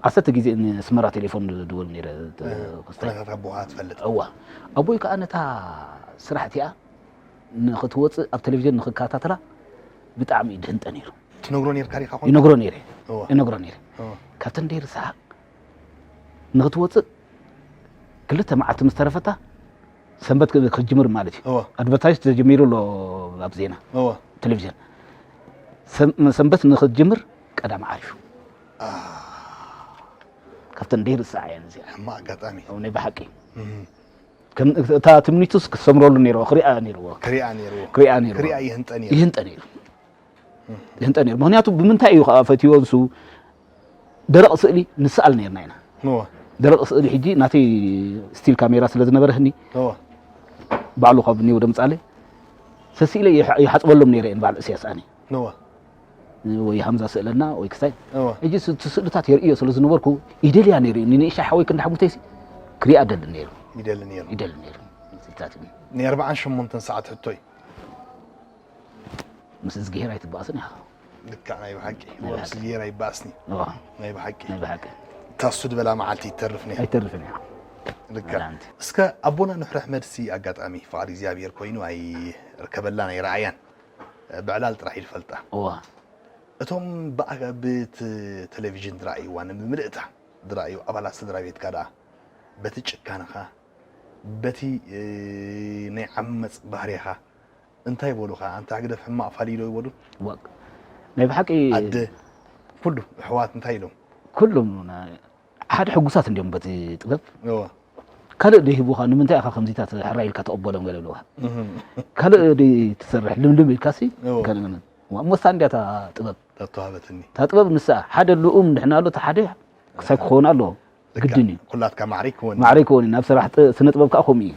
ዓሰርተ ግዜ ንስመራ ቴሌፎን ዝድወል ነይረ፣ እቲ እ። ክስታይ። ኩነታት ኣቦኻ ትፈልጥ። እዋ። ኣቦይ ከኣ ነታ ስራሕ እቲኣ ንኽትወጽእ ኣብ ቴሌቪዥን ንኽከታተላ ብጣዕሚ እዩ ድህንጠ ነይሩ። ትነግሮ ነርካ ዲኻ ኮንካ? ይነግሮ ነይረ። እዋ። ይነግሮ ነይረ። እዋ። ካብተን ደይርስሓ ንኽትወጽእ ክልተ መዓልቲ ምስ ተረፈታ ሰንበት ክ-፣ ክትጅምር ማለት እዩ። እዋ። ኣድቨርታይዝ ተጀሚሩ ኣሎ ኣብ ዜና እዋ። ቴሌቪዥን። ሰም-፣ ሰንበት ንኽትጅምር ቀዳም ዓሪፉ። አ። ካብተን ደይርስዓ እየን እዚኣ። ሕማቕ ኣጋጣሚ። ኣብ ናይ ብሓቂ። እም። ከም እታ ትምኒቱስ ክሰምረሉ ነይርዎ፣ ክሪኣ ነይርዎ። ክሪኣ ነይርዎ። ክሪኣ ነይርዎ። ክሪኣ ይህንጠ ነይሩ። ይህንጠ ነይሩ። ይህንጠ ነይሩ። ምክንያቱ ብምንታይ እዩ ከዓ ፈትይዎ ንሱ? ደረቕ ስእሊ ንስኣል ነይርና ኢና። እዋ። ደረቕ ስእሊ ሕጂ ናተይ ስቲል ካሜራ ስለ ዝነበረ ህኒ እዋ። ባዕሉ ካብ ኒው ደምጻለ ሰሲለ ይሓ-፣ ይሓጽበሎም ነይረ እየ ንባዕሉ እስያስ ኣነ። እዋ። ወይ ሃምዛ ስእለና ወይ ክስታይ። እዋ። ሕጂ ስ-፣ እቲ ስእልታት የርእዮ ስለ ዝነበርኩ ይደልያ ነይሩ እዩ። ንንእሽተይ ሓወይ ክንዲ ሓሙተይሲ ክሪኣ ደሊ ነይሩ። ይደሊ ነይሩ። ይደሊ ነይሩ። ስእልታት እዩ። ናይ ኣርብዓን ሸሞንተን ሰዓት ሕቶ እዩ። ምስ እዝግሄር ኣይትበኣስን ኢኻ። ልክዕ ናይ ብሓቂ። ናይ ብሓቂ። ምስ እዝግሄር ኣይበኣስን እዩ። እዋ። ናይ ብሓቂ። ናይ ብሓቂ። እታ እሱ ዝበላ መዓልቲ ይተርፍ ነይሩ። ኣይተርፍን እያ። ልክዕ። ወላ ኣንቲ። እስከ ኣቦና ኑሕ ረሕመድሲ ኣጋጣሚ ፍቓድ እግዚኣብሔር ኮይኑ ኣይርከበላን ኣይረኣያን። ብዕላል ጥራሕ እዩ ዝፈልጣ። እዋ። እቶም ብኣ-፣ ብቲ ቴሌቪዥን ዝረኣይዋ ንምልእታ ዝረኣዩ ኣባላት ስድራ ቤትካ ደኣ በቲ ጭካነኻ፣ በቲ፣ እ፣ ናይ ዓመጽ ባህርያኻ እንታይ ይበሉኻ? ኣንታ ህግደፍ ሕማቕ ፋልዩ ዶ ይበሉ? ዋ-፣ ናይ ብሓቂ ኣደ፣ ኩሉ ኣሕዋት እንታይ ኢሎም? ኩሉም ና-፣ ሓደ ሕጉሳት እንዲዮም በቲ ጥበብ። እወ። ካልእ ደይ ሂቡኻ፣ ንምንታይ ኢኻ ከምዚታት ሕራይ ኢልካ ትቕበሎም ገለ ይብሉኻ። እህም። ካልእ ደይ ትሰርሕ ልምልም ኢልካሲ፣ እወ። ካልእ ምን-፣ እሞ እሳ እንድያ እታ ጥበብ። ተተዋበትኒ። እታ ጥበብ ንሳ፣ ሓደ ልኡም ድሕና ኣሎ፣ እቲ ሓደ ክሳይ ክኸውን ኣለዎ። ግድን እዩ። ኩላትካ ማዕረ ክወን። ማዕረ ክኸውን እዩ። ናብ ስራሕ ጥ-፣ ስነ ጥበብ ከዓ ከምኡ እዩ።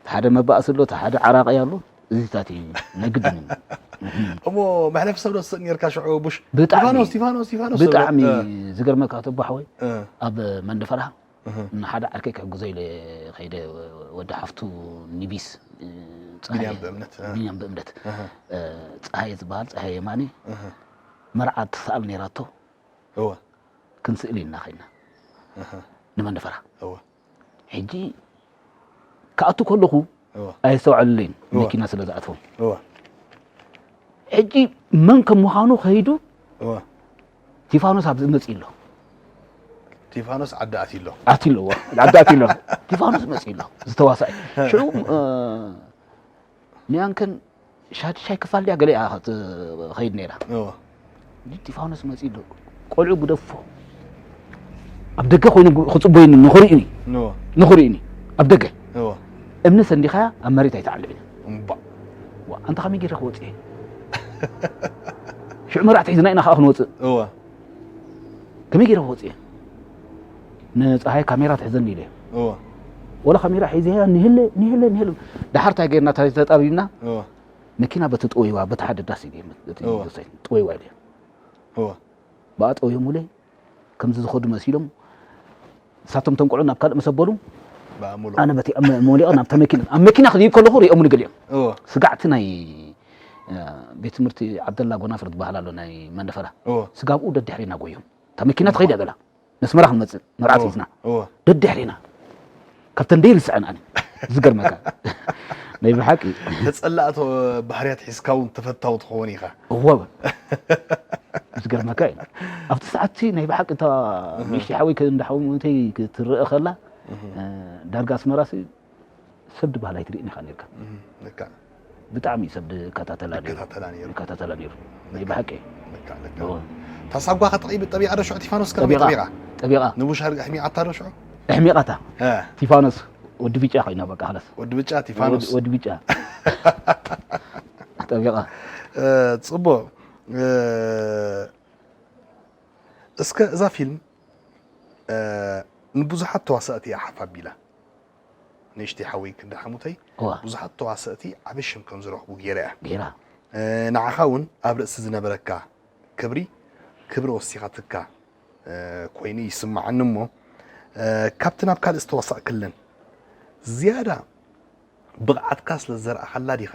እቲ ሓደ መባእሲ ኣሎ፣ እቲ ሓደ ዓራቂ ኣሎ። እዚታት እዩ ናይ ግድን እዩ። እሞ መሕለፊ ሰብ ዶ ትስእን ነርካ ሽዑ ቡሽ? ብጣዕሚ። ስቲፋኖስ፣ ስቲፋኖስ፣ ስቲፋኖስ ብጣዕሚ እ። ዝገርመካ ተባሕወይ እ። ኣብ መንደፈራ እህ። ንሓደ ዓርከይ ክሕግዞ ኢለ ከይደ ወዲ ሓፍቱ ኒቢስ እ፣ ፀሃየ ቢንያም ብእምነት፣ እ። ቢንያም ብእምነት እህ። እ፣ ፀሃየ ዝበሃል ፀሃየ የማነ እህ። መርዓ ትሰኣል ነይራቶ እወ። ክንስእል ኢልና ከይና እህ። ንመንደፈራ እወ። ሕጂ ክኣቱ ከለኹ እወ። ኣየስተውዐሉለይን እወ። መኪና ስለ ዝኣትዎም እወ። ሕጂ መን ከም ምዃኑ ከይዱ እወ። ቲፋኖስ ኣብዚ መፅእ ኣሎ ቲፋኖስ ዓዲ ኣትዩ ኣሎ። ኣትዩ ኣለዎ ዓዲ ኣትዩ ኣሎ ቲፋኖስ መፅእ ኣሎ ዝተዋሳእ ሽዑ እ፣ ንያንከን ሻድሻይ ክፋል ድያ ገለ እያ ክትኸይድ ነይራ እወ። ቲፋኖስ መፅእ ኣሎ ቆልዑ ግደፎ ኣብ ደገ ኮይኑ ክፅበዩኒ ንኽርእዩኒ እወ። ንኽርእዩኒ ኣብ ደገ እወ። እምኒ ሰንዲኻያ ኣብ መሬት ኣይተዓልዕን እምባ። ዋ፣ ኣንታ ከመይ ገይረ ክወፅእ ሽዑ መራዕቲ ሒዝና ኢና ከዓ ክንወፅእ እወ። ከመይ ገይረ ክወፅእ ንፀሃይ ካሜራ ትሕዘኒ ኢለ እወ። ወላ ካሜራ ሒዘያ ንህለ ንህለ ንህለ ድሓር እንታይ ገይርና እንታይ ተጣቢብና እወ። መኪና በቲ ጥወይዋ በቲ ሓደ ዳስ ኢለ እወ። ጥወይዋ ኢለ እወ። ብኣጠውዮምለይ ከምዚ ዝኸዱ መሲሎም ንሳቶም ተንቆዑ ናብ ካልእ መሰበሉ ብኣሙሉ። ኣነ በቲ ሞሊቐ ናብታ መኪና ኣብ መኪና ክድይብ ከለኹ ሪኦምኒ ገሊኦም እወ። ስጋዕቲ ናይ እ፣ ቤት ትምህርቲ ዓብደላ ጎናፍር ዝበሃል ኣሎ ናይ መንደፈራ እወ። ስጋብኡ ደድሕሪና ጎዮም እታ መኪና ትኸይድ እያ ዘላ ነስመራ ክንመፅእ መርዓት እወ። ሒዝና እወ። ደድሕሪና ካብተን ደይርስዐን ኣነ ዝገርመካ ናይ ብሓቂ ተጸላእቶ ባህርያት ሒዝካ እውን ተፈታዊ ትኸውን ኢኻ። እወ ዝገርመካ እዩ ኣብቲ ሰዓትቲ ናይ ብሓቂ እታ ሚሽቲ ሓወይ እንዳ ሓወይ ምእንተይ ክትረአ ከላ እ፣ ዳርጋ ኣስመራሲ ሰብ ድበሃል ኣይትርእን ኢኻ ነርካ እህ፣ ልካ ብጣዕሚ ሰብ ዝከታተላ ነይሩ ይከታተላ ነይሩ። ይከታተላ ነይሩ ናይ ብሓቂ ልካ ልካ እወ። ታሳጓ ከተቕይብ ጠቢቓ ዶ ሽዑ ቲፋኖስ ከመይ ጠቢቓ ጠቢቓ ጠቢቓ ንቡሽ ኣሕሚቓታ ዶ ሽዑ ኣሕሚቓታ እ፣ ቲፋኖስ ወዲ ብጫ ኮይና በቃ ኻላስ ወዲ ብጫ ቲፋኖስ ወዲ ብጫ ጠቢቓ እ፣ ጽቡቕ እ፣ እስከ እዛ ፊልም እ፣ ንብዙሓት ተዋሳእቲ እያ ሓፍ ኣቢላ ንእሽተይ ሓወይ ክንዲ ሓሙተይ እዋ ብዙሓት ተዋሰእቲ ዓቢ ሽም ከም ዝረኽቡ ገይራ እያ ጌራ እ፣ ንዓኻ እውን ኣብ ርእሲ ዝነበረካ ክብሪ ክብሪ ወሲኻትካ እ፣ ኮይኑ ይስምዓኒ እሞ እ፣ ካብቲ ናብ ካልእ ዝተዋሳእክለን ዝያዳ ብቕዓትካ ስለ ዝዘርኣኻላ ዲኻ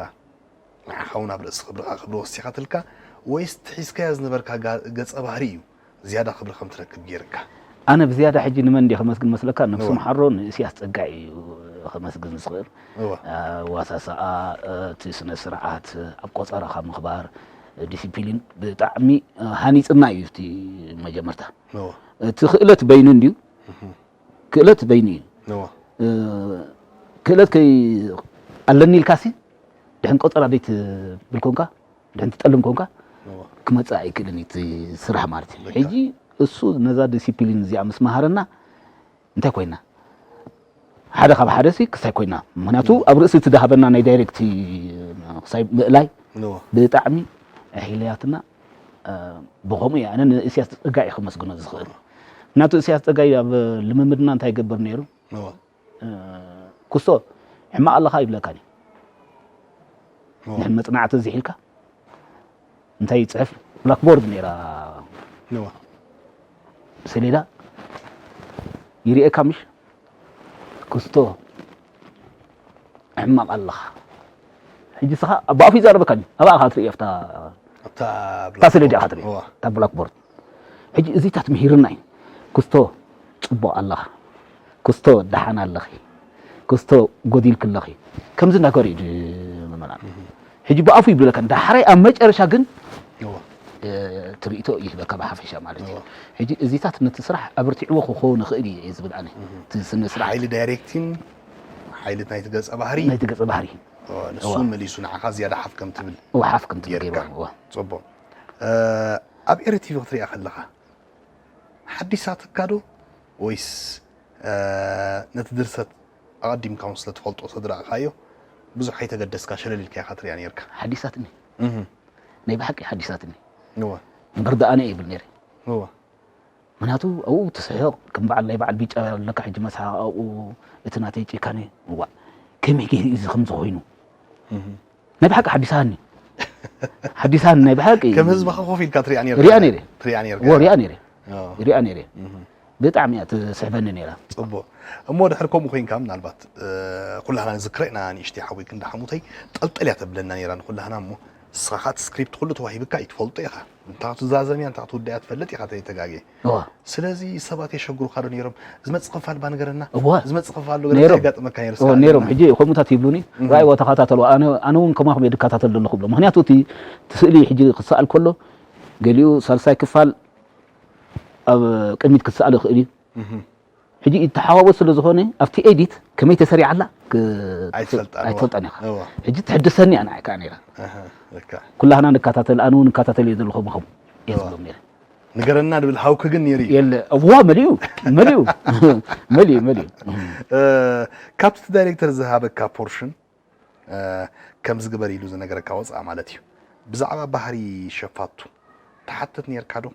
ንዓኻ እውን ኣብ ርእሲ ክብርኻ ክብሪ ወሲኻትልካ ወይስ እቲ ሒዝካዮ ዝነበርካ ጋ- ገጸ ባህሪ እዩ ዝያዳ ክብሪ ከም ትረክብ ገይርካ ኣነ ብዝያዳ ሕጂ ንመን እንዲ ከመስግን መስለካ ነብሱ እወ። ምሓሮ ንእስያስ ጸጋይ እዩ ከመስግን ዝኽእል እወ ኣዋሳስኣ እቲ ስነ ስርዓት ኣብ ቆጸራኻ ምኽባር ዲሲፕሊን ብጣዕሚ ሃኒጽና እዩ እቲ መጀመርታ እወ እቲ ክእለት በይኑ እንድዩ ክእለት በይኑ እዩ እወ ክእለት ከይ ኣለኒ ኢልካሲ ድሕን ቆጸራ ዘይትብል ኮንካ ድሕን ትጠልም ኮንካ እወ ክመፅእ ኣይክእልን እዩ እቲ ስራሕ ማለት እዩ ልክዕ። ሕጂ እሱ ነዛ ዲሲፕሊን እዚኣ ምስ መሃረና እንታይ ኮይና ሓደ ካብ ሓደ ሲ ክሳይ ኮይና ምክንያቱ ኣብ ርእሲ እቲ ዝሃበና ናይ ዳይሬክት ክሳይ ምእላይ እወ ብጣዕሚ ኣሒለያትና ብከምኡ እየ ኣነ ንእስያስ ፀጋ እየ ከመስግኖ ዝኽእል ምክንያቱ እስያስ ፀጋይ ኣብ ልምምድና እንታይ ይገብር ነይሩ እወ ኩስቶ ሕማቕ ኣለኻ ይብለካኒ እወ ንሕን መፅናዕቲ እዚ ሒልካ እንታይ ይፅሕፍ ብላክቦርድ ነይራ እወ ሰሌዳ ይርእየካ ምሽ ኩስቶ ሕማቕ ኣለኻ ሕጂ ስኻ ብኣፉ ይዛረበካ እዩ ኣብኣ ካ ትርእዮ ኣብታ ኣብታ እታ ሰሌዳ ኢኻ ትርኢ እወ እታ ብላክቦርድ ሕጂ እዚታት ምሂርና እዩ ክስቶ ፅቡቕ ኣለኻ ክስቶ ደሓን ኣለኺ ክስቶ ጎዲልኪ ኣለኺ ከምዚ እናገበሩ እዩ ዝመመና ሕጂ ብኣፉ ይብለካ ዳሕራይ ኣብ መጨረሻ ግን እወ ትርኢቶ ይህበካ ብሓፈሻ ማለት እዩ እወ ሕጂ እዚታት ነቲ ስራሕ ኣብርቲዕዎ ክኸውን ይኽእል እዩ እየ ዝብል ኣነ እቲ ስነ ስራሕ ሓይሊ ዳይሬክቲን ሓይሊ ናይቲ ገጸ ባህሪ ናይቲ ገጸ ባህሪ እወ፣ ንሱ መሊሱ ንዓኻ ዝያዳ ሓፍ ከም ትብል ወሓፍ ከም ትብል ጌርካ ገይርዋ ጽቡቕ እ፣ ኣብ ኤረ ቲቪ ክትሪኣ ከለኻ ሓዲሳትካ ዶ ወይስ እ፣ ነቲ ድርሰት ኣቐዲምካ እውን ስለ ትፈልጦ ስለ ዝረኣኻዮ ብዙሕ ኣይተገደስካ ሸለል ኢልካ ኢኻ ትሪኣ ነርካ ሓዲሳትኒ እህ፣ ናይ ብሓቂ ሓዲሳትኒ እወ እምበር ደኣ ኣነ ይብል ነይረ። እወ ምክንያቱ ኣብኡ ትስሕቕ ከም በዓል ናይ በዓል ቢጫ ኣለካ ሕጂ መስሓቕ ኣብኡ እቲ ናተይ ጭካኔ እዋ ከመይ ገይሩ እዩ እዚ ከምዚ ኮይኑ ናይ ብሓቂ ሓዲሳኒ ሓዲሳኒ ናይ ብሓቂ ከም ህዝቢ ከ ኮፍ ኢልካ ትሪኣ ነርካ ሪኣ ነይረ ትሪኣ ነርካ እዎ ሪኣ ነይረ እወ ሪኣ ነይረ ብጣዕሚ እያ ትስሕበኒ ነይራ ፅቡቅ እሞ ድሕር ከምኡ ኮይንካ ምናልባት እ፣ ኩላህና ንዝክረ ኢና ንእሽተይ ሓወይ ክንዲ ሓሙተይ ጠልጠል እያ ተብለና ነይራ ንኩላህና እሞ ንስኻ ከዓ እቲ ስክሪፕት ኩሉ ተዋሂብካ እዩ ትፈልጦ ኢኻ እንታይ ክትዛዘም እያ እንታይ ክትውዳ እያ ትፈልጥ ኢኻ ተይተጋጌ እዋ ስለዚ ሰባት የሸግሩካ ዶ ነይሮም ዝመፅእ ክፋል ባ ንገረና እዋ ዝመፅእ ክፋል ዶ ነይሮም። ገረና ያጋጥመካ ነይሩ እዎ ነይሮም ሕጂ ከምኡታት ይብሉኒ ራእይዎ ተኸታተሉ ኣነ ኣነ እውን ከማኹም እየ ድከታተል ዘለኹ ብሎ ምክንያቱ እቲ እቲ ስእሊ ሕጂ ክሰኣል ከሎ ገሊኡ ሳልሳይ ክፋል ኣብ ቅድሚት ክትሰኣል ይኽእል እዩ ሕጂ ይተሓዋወስ ስለ ዝኾነ ኣብቲ ኤዲት ከመይ ተሰሪዓ ኣላ ክ- ኣይትፈልጣን፣ እዋ። ኣይትፈልጣን ኢኻ እዋ። ሕጂ ትሕድሰኒ እያ ንዓይ ከዓ ነይራ ኣሃ፣ ልካ ኩላህና ንከታተል ኣነ እውን እከታተል እየ ዘለኹ ብኸም እየ እዋ። ዝብሎም ነይረ ንገረና ድብል ሃውኪ ግን ነይሩ እዩ የለ እዋ መሊኡ መሊኡ መሊኡ መሊኡ እ፣ ካብቲ እቲ ዳይሬክተር ዝሃበካ ፖርሽን እ፣ ከምዚ ግበር ኢሉ ዝነገረካ ወፃእ ማለት እዩ ብዛዕባ ባህሪ ሸፋቱ ትሓትት ነርካ ዶ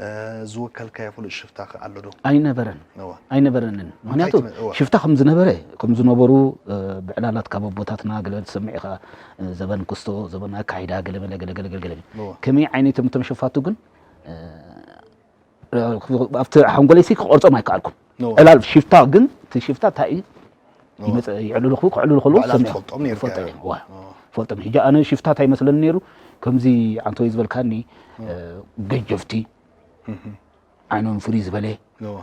እ፣ ዝወከልካዮ ፍሉጥ ሽፍታ ከ ኣሎ ዶ ኣይነበረን እዋ ኣይነበረንን ምክንያቱ እንታይ ትመ- እዋ። ሽፍታ ከም ዝነበረ ከም ዝነበሩ እ፣ ብዕላላት ካብ ኣቦታትና ገለ ትሰምዕ ኢኻ እ፣ ዘበን ክስቶ ዘበን ኣካይዳ ገለመለ ገለገለገለገለ እዋ ከመይ ዓይነቶም እቶም ሸፋቱ ግን እ፣ እ፣ ኣብቲ ሓንጎለይሲ ክቆርጾም ኣይከኣልኩም እዋ ዕላል ሽፍታ ግን እቲ ሽፍታ እንታይ እዩ ይመጽእ የዕልሉ ክው ክዕልሉ ከለዉ ባዕላ ሰሚዖም ትፈልጦም ነይርካ ይፈልጦ እዮም። እዮም። ዋ። ፈልጦም ሕጂ ኣነ ሽፍታ እንታይ ይመስለኒ ነይሩ ከምዚ ዓንተወይ ዝበልካኒ እ፣ ገጀፍቲ ዓይኖም ፍርይ ዝበለ እዋ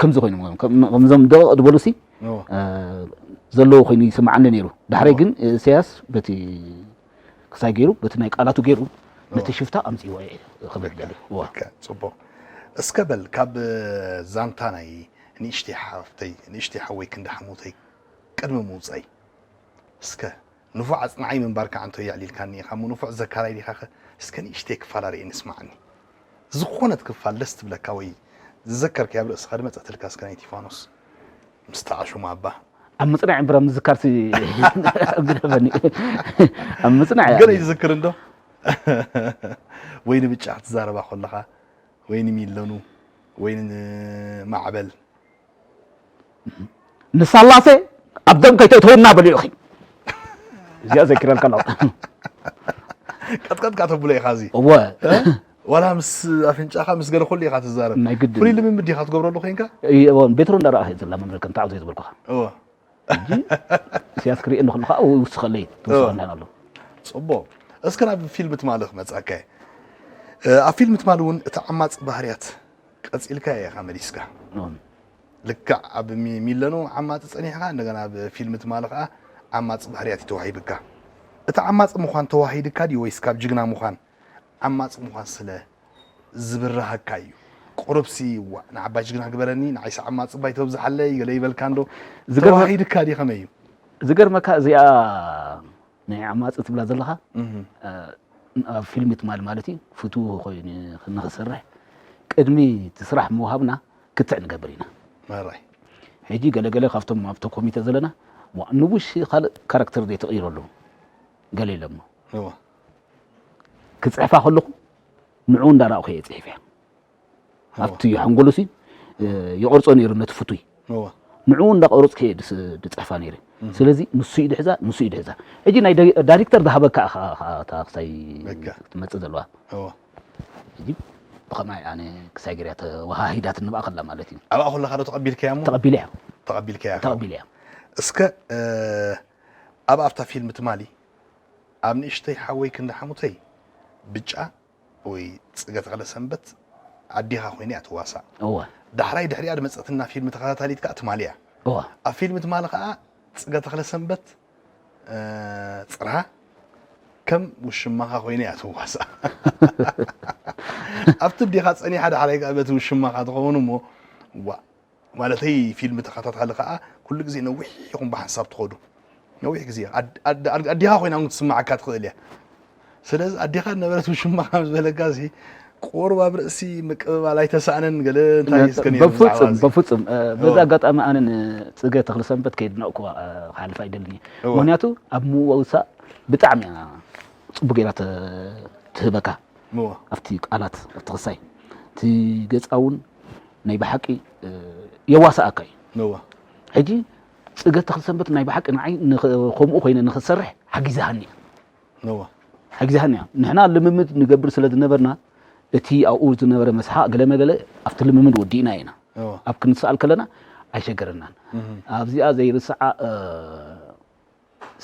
ከምዚ ኮይኑ ከምዞም ደቕ ዝበሉ ሲ እዋ እ፣ ዘለዎ ኮይኑ ይስምዓኒ ነይሩ ዳሕረይ ግን እሰያስ በቲ ክሳይ ገይሩ በቲ ናይ ቃላቱ ገይሩ ነቲ ሽፍታ ኣምፅዎ እየ ክብል ደልየ እዋ ኦኬ፣ ፅቡቅ እስከ በል ካብ ዛንታ ናይ ንእሽተይ ሓፍተይ ንእሽተይ ሓወይ ክንዲ ሓሙተይ ቅድሚ ምውፀይ እስከ ንፉዕ ኣፅንዓይ ምንባርካ ዓንቶ የዕሊልካኒ ኢኻ እሞ ንፉዕ ዘካራይ ዲኻ ኸ እስከ ንእሽተይ ክፋል ኣርእየኒ ስማዓኒ ዝኾነት ክፋል ደስ ትብለካ ወይ ዝዘከርካያ ኣብ ርእስኻ ድመፀትልካ እስከ ናይ ቲፋኖስ ምስ ተዓሹም ኣባ ኣብ ምፅናዕ እምብራ ምዝካርሲ ግረበኒ ኣብ ምፅናዕ ገለ ይዝክር እንዶ ወይ ንብጫ ክትዛረባ ከለኻ ወይ ንሚለኑ ወይ ንማዕበል ንሳላሴ ኣብ ደም ከይተእትወና በሉ ኢኺ እዚኣ ዘኪረልካ ኣለኹ ቀጥቀጥካ ተብሎ ኢኻ እዚ እወ ዋላ ምስ ኣፍንጫኻ ምስ ገለ ኩሉ ኢኻ ትዛረብ ናይ ግድን። ፍሉይ ልምምድ ኢኻ ትገብረሉ ኮይንካ እየ፣ እወ ቤትሮ እንዳረኣኸ ዘላ መምረከ እንታይ ዘይ ዝበልኩኻ እወ ኢሳያስ ክርኢ እንዶ ከለኻ ይውስኸለይ ትውስኸና ኣሎ ፅቡቅ እስከ ናብ ፊልም ትማሊ ክመፅኣካ እየ እ፣ ኣብ ፊልም ትማሊ እውን እቲ ዓማፅ ባህርያት ቀፂልካ ኢኻ መሊስካ እወ። ልክዕ ኣብ ሚ- ሚለኑ ዓማፂ ፀኒሕካ እንደገና ኣብ ፊልም ትማሊ ከዓ ዓማፂ ባህርያት እዩ ተዋሂብካ እቲ ዓማፂ ምዃን ተዋሂድካ ድዩ ወይስ ካብ ጅግና ምዃን ዓማፂ ምዃን ስለ ዝብርሃካ እዩ ቁሩብሲ ዋ ንዓባይ ጅግና ግበረኒ ንዓይሲ ዓማፂ ባይ ተብዝሓለይ ገለ ይበልካ እንዶ ዝገርመ- ተዋሂድካ ድዩ ከመይ እዩ ዝገርመካ እዚኣ ናይ ዓማፂ ትብላ ዘለኻ እህ፣ እ፣ ኣብ ፊልም ትማል ማለት እዩ ፍትው ኮይኑ ንክሰርሕ ቅድሚ እቲ ስራሕ ምውሃብና ክትዕ ንገብር ኢና ማራይ ሕጂ ገለገለ ካብቶም ኣብቲ ኮሚተ ዘለና ዋ፣ ንቡሽ ካልእ ካራክተር ዘይተቕይሮ ኣለዉ ገለ ኢሎሞ እወ ክፅሕፋ ከለኹ ንዕኡ እንዳረእኹ እየ ፅሒፈ ኣብቲ ሓንጎሉሲ ይቐርፆ ነይሩ ነቲ ፍቱይ እወ ንዕኡ እንዳቐረፅኩ እየ ድስ- ድፅሕፋ ነይረ ስለዚ ንሱ እዩ ድሕዛ ንሱ እዩ ድሕዛ ሕጂ ናይ ዳይ- ዳይሬክተር ዝሃበካ ኢኻ ኢኻ እታ ክሳይ በቃ። ትመፅእ ዘለዋ እወ ሕጂ ብኸማይ ኣነ ክሳይ ገርያ ተወሃሂዳት ንብኣ ከላ ማለት እዩ ኣብኣ ከለኻ ዶ ተቐቢልካያ እሞ ተቐቢለ እያ ተቐቢልካያ ኢኻ። ተቐቢለ እያ እስከ እ፣ ኣብ ኣብታ ፊልም ትማሊ ኣብ ንእሽተይ ሓወይ ክንዲ ሓሙተይ ብጫ ወይ ፅገ ተኽለ ሰንበት ኣዴኻ ኮይነ እያ ትዋሳእ እወ ዳሕራይ ድሕሪኣ ድመፀትና ፊልም ተኸታታሊት ከዓ ትማሊ እያ እወ ኣብ ፊልም ትማሊ ከዓ ፅገ ተኽለ ሰንበት እ፣ ፅርሃ ከም ውሽማኻ ኮይነ እያ ትዋሳእ ኣብቲ ኣዴኻ ፀኒሓ ዳሕራይ ከዓ በቲ ውሽማኻ ትኸውን እሞ ዋ ማለተይ ፊልም ተኸታታሊ ከዓ ኩሉ ግዜ ነዊሕ ኢኹም ብሓንሳብ ትኸዱ ነዊሕ ግዜ ኣድ- ኣድ- ኣድ- ኣዴኻ ኮይና እውን ክትስማዓካ ትኽእል እያ ስለዚ ኣዴኻ ነበረት ውሽማኻ ምስ በለካ ሲ ቁሩብ ኣብ ርእሲ ምቅብባል ኣይተሳእነን ገለ እንታይ እስከ ነይሩ ብዛዕባ በፍፁም እዚ? በፍፁም እ፣ በዚ እወ። ኣጋጣሚ ኣነ ንፅገ ተኽሊ ሰንበት ከየድነቕኩ እ፣ ክሓልፍ ኣይደልን እየ እወ። ምክንያቱ ኣብ ምውሳእ ብጣዕሚ እያ ፅቡቅ ገይራ ተ- ትህበካ። ኣብቲ ቃላት ኣብቲ ክሳይ እቲ ገጻ እውን ናይ ብሓቂ የዋሳኣካ እዩ። ሕጂ ጽገ ተኽልሰንበት ናይ ብሓቂ ንዓይ ከምኡ ኮይነ ንክሰርሕ ሓጊዛሃኒ እያ። ሓጊዛሃኒ እያ። ንሕና ልምምድ ንገብር ስለ ዝነበርና እቲ ኣብኡ ዝነበረ መስሓቕ ገለ መገለ ኣብቲ ልምምድ ወዲእና ኢና። ኣብ ክንሰኣል ከለና ኣይሸገረናን። ኣብዚኣ ዘይርስዓ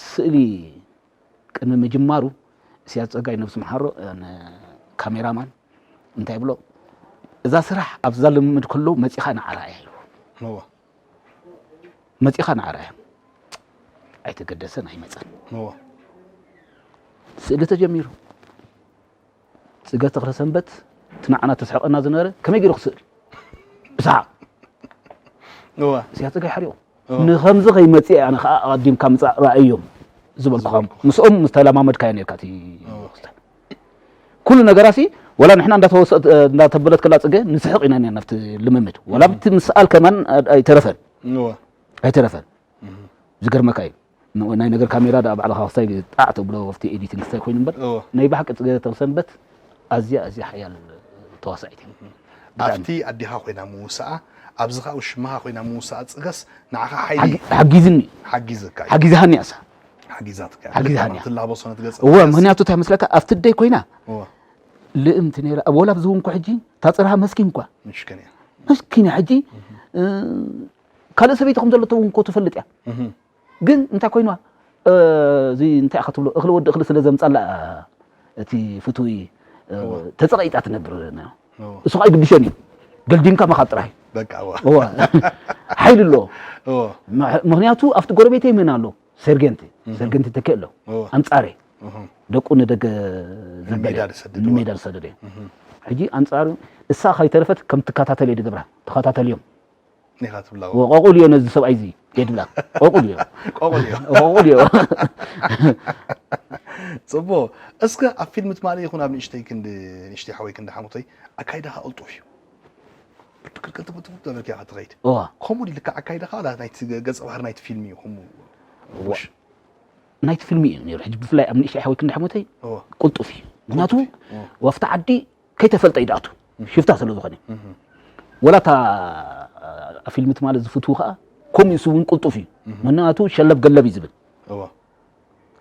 ስእሊ ቅድሚ ምጅማሩ እስያስ ጸጋይ ነብሱ መሓሮ ካሜራማን እንታይ ብሎ እዛ ስራሕ ኣብዛ ልምምድ ከሎ መጺኻ ንዓራ እያ ኢሉ። መጺኻ ንዓራ እያ። ኣይተገደሰን ኣይመጸን። ስእሊ ተጀሚሩ። ጽገ ተኽለ ሰንበት እቲ ንዓና ተስሕቐና ዝነበረ ከመይ ገይሩ ክስእል ብሰሓቕ። እስያስ ጸጋይ ሓሪቑ። ንኸምዚ ከይመጽእ ኣነ ከዓ ኣቐዲምካ ምጻእ ራእዮም ዝበልኩኻ። ምስኦም ምስ ተለማመድካዮ ነርካ እቲ ክስታይ። ኩሉ ነገራሲ ወላ ንሕና እንዳተወሰ- እንዳተበለት ከላ ጽገ ንስሕቕ ኢና ነርና ኣብቲ ልምምድ። ወላ ኣብቲ ምስኣል ከማን ኣይተረፈን። ኣይተረፈን። ዝገርመካ እዩ። ናይ ነገር ካሜራ ደኣ ባዕልኻ ክስታይ ጣዕ ተብሎ ኣብቲ ኤዲቲንግ ክስታይ ኮይኑ እምበር ናይ ብሓቂ ጽገ ተኽለ ሰንበት ኣዝያ ኣዝያ ሓያል ተዋሳኢት እያ። ብጣዕሚ። ኣብቲ ኣዴኻ ኮይና ምውሳኣ ኣብዚ ከዓ ሽማኻ ኮይና ምውሳኣ ጽገስ ንዓኻ ሓይሊ ሓጊ- ሓጊዝኒ። ሓጊዝካ እዩ። ሓጊዛሃኒ እያ እሳ። ሓጊዛትካ እያ። ሓጊዛሃኒ እያ። ትላበሶ ነቲ ገጸ እወ ባህርያት። ምክንያቱ እንታይ መስለካ ኣብቲ ደይ ኮይና እወ። ልእምቲ ነይራ ወላ ኣብዚ እውን እኮ ሕጂ እታ ጽርሃ መስኪን እኳ ምሽክን እያ። መስኪን እያ ሕጂ እ፣ ካልእ ሰበይቲ ከም ዘለቶ እውን እኮ ትፈልጥ እያ። ግን እንታይ ኮይንዋ እዚ እንታይ ኢኻ ትብሎ እኽሊ ወዲ እኽሊ ስለ ዘምጻላ እቲ ፍትዊ ተጸቒጣ ትነብር። እሱ ኸዓ ይግድሸን እዩ ገልዲምካ ምኻድ ጥራይ። በቃ እዋ። እዋ። ሓይሊ ኣለዎ። እዋ። ምኽ- ምኽንያቱ ኣብቲ ጎረቤተይ መን ኣሎ? ሰርገንቲ። ሰርገንቲ ተኪ ኣሎ። እዋ። ኣንጻረይ። እህ። ደቁ ንደገ ዘበለ፣ ንሜዳ ዝሰድድዋ። ንሜዳ ዝሰደደ። እህ። ሕጂ ኣንጻሩ እሳ ከይተረፈት ከም ትከታተል እየ ድገብራ። ተኸታተልዮም። ኒኻ ትብላ። ወ- ቆቁልዮ ነዚ ሰብኣይ እዚ የድላ። ቆቁልዮ። ቆቁልዮ። ቆቁልዮ። ጽቡቕ። እስከ ኣብ ፊልም ትማሊ ይኹን ኣብ ንእሽተይ ክንዲ ንእሽተይ ሓወይ ክንዲ ሓሙተይ ኣካይዳኻ ቅልጡፍ እዩ። ቅልጥፍ ቅልጥፍ ቅልጥፍ እናበልካ ኢኻ ትኸይድ። እዋ። ከምኡ ድዩ ልክዕ ኣካይዳኻ ዋላ ናይቲ ገ- ገጸ ባህሪ ናይቲ ፊልም እዩ ከምኡ? እዋ። ናይቲ ፊልም እዩ ነይሩ። ሕጂ ብፍላይ ኣብ ንእሽተይ ሓወይ ክንዲ ሓሙተይ እዋ። ቅልጡፍ እዩ። ምክንያቱ ቅልጡፍ እዩ። እዋ። ወፍቲ ዓዲ ከይተፈልጠ እዩ ድኣቱ ሽፍታ ስለ ዝኾነ ወላ እታ ፊልም ትማሊ ዝፍትዉ ከዓ ኮሚንስ እውን ቅልጡፍ እዩ ምክንያቱ ሸለብ ገለብ እዩ ዝብል እዋ።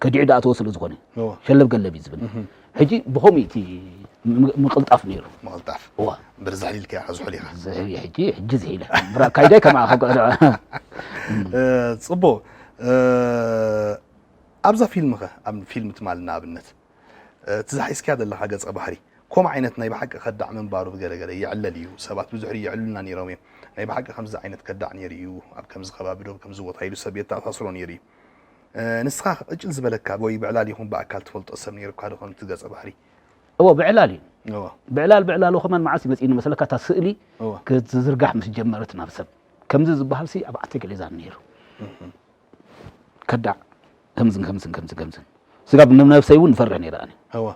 ከዲዑ ድኣተዎ ስለ ዝኾነ እዋ። ሸለብ ገለብ እዩ ዝብል ሕጂ ብኸምኡ እቲ ም- ምቕልጣፍ ነይሩ ምቕልጣፍ እዋ። እምበር ዛሕሊልካ ኢኻ ዝሑል ኢኻ ዝሕል ሕጂ ሕጂ ዝሒለ ብራ ካይዳይ ከማኻ ጓዳ እ፣ ጽቡቕ እ፣ ኣብዛ ፊልም ኸ ኣብ ፊልም ትማሊ ንኣብነት እቲ ዝሓዝካያ ዘለኻ ገጸ ባህሪ ከምኡ ዓይነት ናይ ብሓቂ ከዳዕ ምንባሩ ብገለገለ ይዕለል እዩ። ሰባት ብዙሕ የዕልሉና ነይሮም እዮም። ናይ ብሓቂ ከምዚ ዓይነት ከዳዕ ነይሩ እዩ፣ ኣብ ከምዚ ከባቢ ዶ ከምዚ ቦታ ኢሉ ሰብ የተኣሳስሮ ነይሩ እዩ። ንስኻ ቅጭል ዝበለካ ወይ ብዕላል ይኹን ብኣካል ትፈልጦ ሰብ ነይሩካ ዶ ከምቲ ገጸ ባህሪ? እወ ብዕላል እዩ። እወ። ብዕላል ብዕላሉ ከማን መዓስ ይመፅእኒ መሰለካ እታ ስእሊ እወ። ክትዝርጋሕ ምስ ጀመረት ናብ ሰብ ከምዚ ዝበሃል ሲ ኣብ ዓተይ ገለ ዛን ነይሩ። ከዳዕ ከምዝን ከምዝን ከምዝን ከምዝን ስጋብ ንነብሰይ እውን ንፈርሕ ነይረ ኣነ። እወ።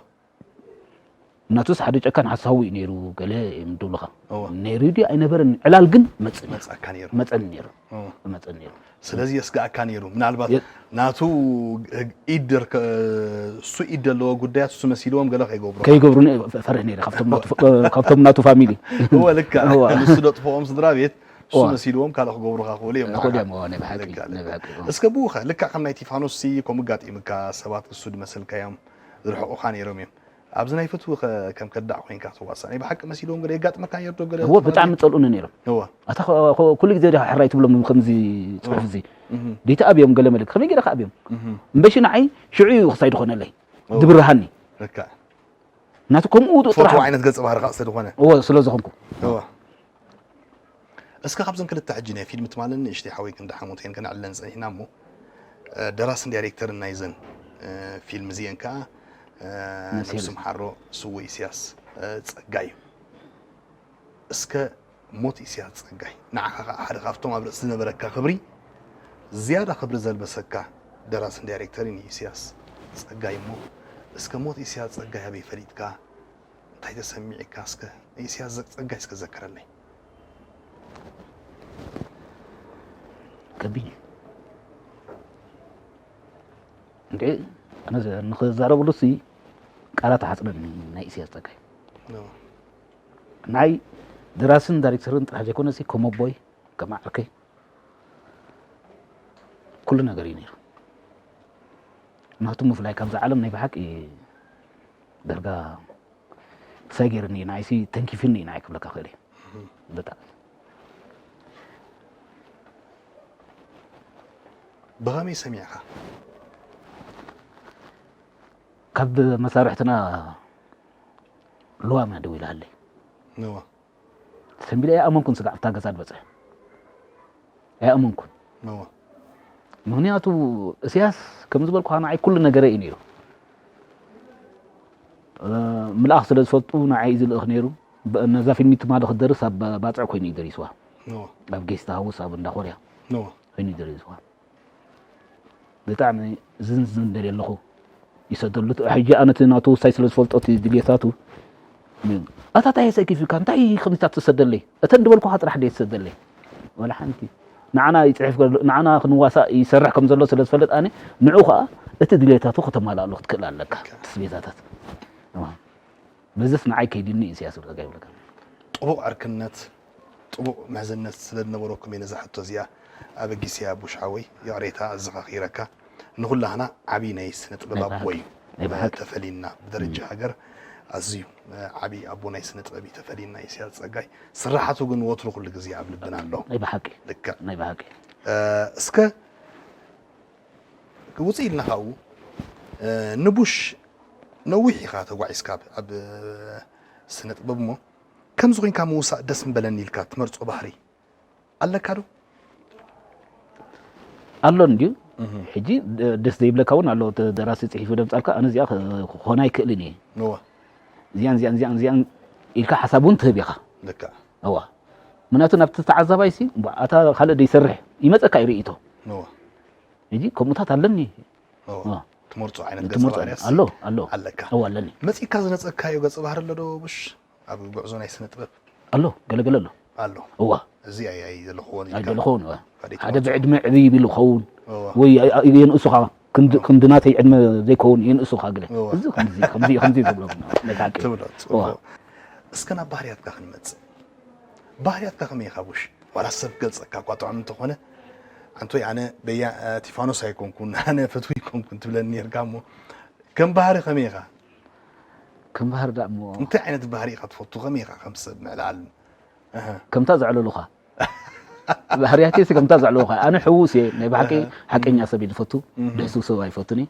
እናቱስ ሓደ ጨካን ሓሳዊ እዩ ነይሩ ገለ እዮም ድብሉኻ እወ። ነይሩ ድዩ ኣይነበረን ዕላል ግን መፅእ ነይሩ። መፅኣካ ነይሩ። መፀኒ ነይሩ እወ። መፀኒ ነይሩ። ስለዚ የስግኣካ ነይሩ ምናልባት የ- ናቱ ኢድ ደርከ እሱ ኢድ ዘለዎ ጉዳያት እሱ መሲልዎም ገለ ከይገብሩ ከይገብሩኒ ፈርሕ ነይረ ካብቶም ናቱ- ካብቶም ናቱ ፋሚሊ እወ ልካ እወ። ንሱ ደጥፍኦም ስድራ ቤት እሱ እወ። መሲልዎም ካልእ ክገብሩካ ክኽእሉ እዮም ንዓኻ። ይኽእሉ እዮም እወ፣ ናይ ብሓቂ፣ ልካ፣ ናይ ልካ። ብሓቂ፣ እወ። እስከ ብኡኸ ልካ ከም ናይ ቲፋኖስ ሲ ከምኡ ኣጋጢምካ ሰባት እሱ ድመሰልካዮም ዝርሕቑኻ ነይሮም እዮም ኣብዚ ናይ ፍትዊ ከ ከም ከዳዕ ኮይንካ ክትዋሳእ ናይ ብሓቂ መሲልዎም ገለ የጋጥመካ ነይሩ ዶ ገለ እወ ትኾነ ብጣዕሚ ድዩ? ጸልኡኒ ነይሮም እወ ኣታ ኸ- ኸ- ኩሉ ግዜ ዲኻ ሕራይ ትብሎም ከምዚ ጽሑፍ እዚ እህ ደይቲ ኣብዮም ገለ መለክ ከመይ ገይረ ከ ኣብዮም እህ እምበሺ ንዓይ ሽዑ እዩ ክሳይ ዝኾነለይ እወ ዝብርሃኒ ልካ ናቱ ከምኡ ውጡ ጥራሕ ትፈትዎ ዓይነት ገጸ ባህሪ ከዓ ስለ ዝኾነ እወ ስለ ዝኾንኩ እወ እስከ ካብዘን ክልተ ሕጂ ናይ ፊልም ትማልን ንእሽተይ ሓወይ ክንዲ ሓሙተይን ከነዕልለን ጸኒሕና እሞ ደራስን ዳይሬክተርን ናይዘን ፊልም እዚአን ከዓ ነብሲ ምሓሮ ስዉእ ኢስያስ ጸጋይ እዩ። እስከ ሞት ኢስያስ ጸጋይ ንዓኻ ከዓ ሓደ ካብቶም ኣብ ርእሲ ዝነበረካ ክብሪ ዝያዳ ክብሪ ዘልበሰካ ደራስን ዳይሬክተርን እዩ ኢስያስ ጸጋይ እሞ እስከ ሞት ኢስያስ ጸጋይ ኣበይ ፈሊጥካ እንታይ ተሰሚዕካ እስከ ንኢስያስ ጸጋይ እስከ ዘክረለይ። ከቢድ እዩ እንዴ ኣነ ንክዛረብሉ ሲ ቃላት ኣሓጽረኒ ናይ ኢሳያስ ጸጋይ። ንዓይ ደራስን ዳይሬክተርን ጥራሕ ዘይኮነሲ ከም ኣቦይ ከም ዓርከይ ኩሉ ነገር እዩ ነይሩ። ናቱ ምፍላይ ካብዛ ዓለም ናይ ብሓቂ ዳርጋ ሳይ ገይርኒ እዩ፣ ንዓይሲ ተንኪፍኒ እዩ ንዓይ ክብለካ ክእል እየ። ብጣዕሚ ብኸመይ ሰሚዕኻ? ካብ መሳርሕትና ልዋም እያ ደዊላሃለይ። ንዋ ሰንቢለ ኣይኣመንኩን። ስጋዕ ኣብታ ገዛ ዝበፅሐ ኣይኣመንኩን። ንዋ ምክንያቱ እስያስ ከም ዝበልኩኻ ንዓይ ኩሉ ነገረ እዩ ነይሩ። ምልኣኽ ስለ ዝፈልጡ ንዓይ እዩ ዝልእኽ ነይሩ። ነዛ ፊልሚ ትማሊ ክትደርስ ኣብ ባፅዕ ኮይኑ እዩ ደሪስዋ። ንዋ ኣብ ጌስት ሃውስ ኣብ እንዳ ኮርያ ንዋ ኮይኑ እዩ ደሪስዋ። ብጣዕሚ ዝንዝን ደልየ ኣለኹ ይሰደሉ። ሕጂ ኣነ እቲ ናቱ ውሳይ ስለ ዝፈልጦ እቲ ድልየታቱ ኣታ እንታይ የሰኪፉካ እንታይ ከምዚታት ትሰደለይ እተን ድበልኩኻ ጥራሕ ድየ ትሰደለይ ወላ ሓንቲ ንዓና ይፅሕፍ ንዓና ክንዋሳእ ይሰርሕ ከም ዘሎ ስለ ዝፈልጥ ኣነ ንዑ ከዓ እቲ ድልየታቱ ከተማልኣሉ ክትክእል ኣለካ ትስቤታታት በዝስ ንዓይ ከይድኒ እዩ ስያስ ብለካ ይብለካ ጥቡቕ ዕርክነት ጥቡቕ ምሕዝነት ስለ ዝነበረኩም እየ ነዛ ሕቶ እዚኣ ኣበጊሰያ ቡሽ ሓወይ ይቕሬታ ኣዘኻኺረካ ንኹላህና ዓብዪ ናይ ስነ ጥበብ ኣቦ እዩ ተፈሊና ብደረጃ ሃገር ኣዝዩ ዓብዪ ኣቦ ናይ ስነ ጥበብ እዩ ተፈሊና ኢሳያስ ጸጋይ ስራሓቱ ግን ወትሩ ኩሉ ግዜ ኣብ ልብና ኣሎ ናይ ብሓቂ ልክዕ ናይ ብሓቂ እስከ ውፅእ ኢልና ካብኡ ንቡሽ ነዊሕ ኢኻ ተጓዒዝካ ኣብ ስነ ጥበብ እሞ ከምዚ ኮይንካ ምውሳእ ደስ ምበለኒ ኢልካ ትመርፆ ባህሪ ኣለካ ዶ? ኣሎ እንድዩ ሕጂ ደስ ዘይብለካ እውን ኣሎ ደራሲ ፅሒፉ ደምፃልካ ኣነ እዚኣ ክኾን ኣይክእልን እየ እዚኣን እዚኣን እዚኣን እዚኣን ኢልካ ሓሳብ እውን ትህብ ኢኻ ልክዕ እዋ ምክንያቱ ናብቲ ተዓዛባይ ሲ ኣታ ካልእ ደይሰርሕ ይመፀካ እዩ ርእይቶ እዋ ሕጂ ከምኡታት ኣለኒ ትመርፆ ዓይነት ገፀ ባህርያት ኣሎ ኣሎ ኣለካ ኣለኒ መፂካ ዝነፀካዮ ገፀ ባህሪ ኣሎ ዶ ቡሽ ኣብ ጉዕዞ ናይ ስነ ጥበብ ኣሎ ገለገለ ኣሎ ኣሎ እዋ እዚ ኣይ ኣይ ዘለኽዎ ኣይደለኸውን ሓደ ብዕድመ ዕብይ ይብል ይኸውን ወይ የንእሱኻ ክንዲ ናተይ ዕድመ ዘይከውን የንእሱኻ ግለ እዚ ከምዚ ከምዚ ከምዚ ዝብሎ ናይ ሓቂ ትብሎ ፅቡቕ እስከ ናብ ባህርያትካ ክንመፅእ ባህርያትካ ከመይ ኢኻ ቡሽ ዋላ ሰብ ገልፀካ እኳ ጥዑም እንተኾነ ኣንቶይ ኣነ በያ ቲፋኖስ ኣይኮንኩን ኣነ ፈትዊ ኣይኮንኩን ትብለኒ ነርካ እሞ ከም ባህሪ ከመይ ኢኻ ከም ባህሪ ዳ እሞ እንታይ ዓይነት ባህሪ ኢኻ ትፈቱ ከመይ ኢኻ ከም ሰብ ምዕላል ከምታ ዘዕለሉኻ ባህርያተይ ሲ ከምታ ዘዕለሉኻ ኣነ ሕዉስ እየ ናይ ብሓቂ ሓቀኛ ሰብ እየ ዝፈቱ ድሕስው ሰብ ኣይፈቱን እየ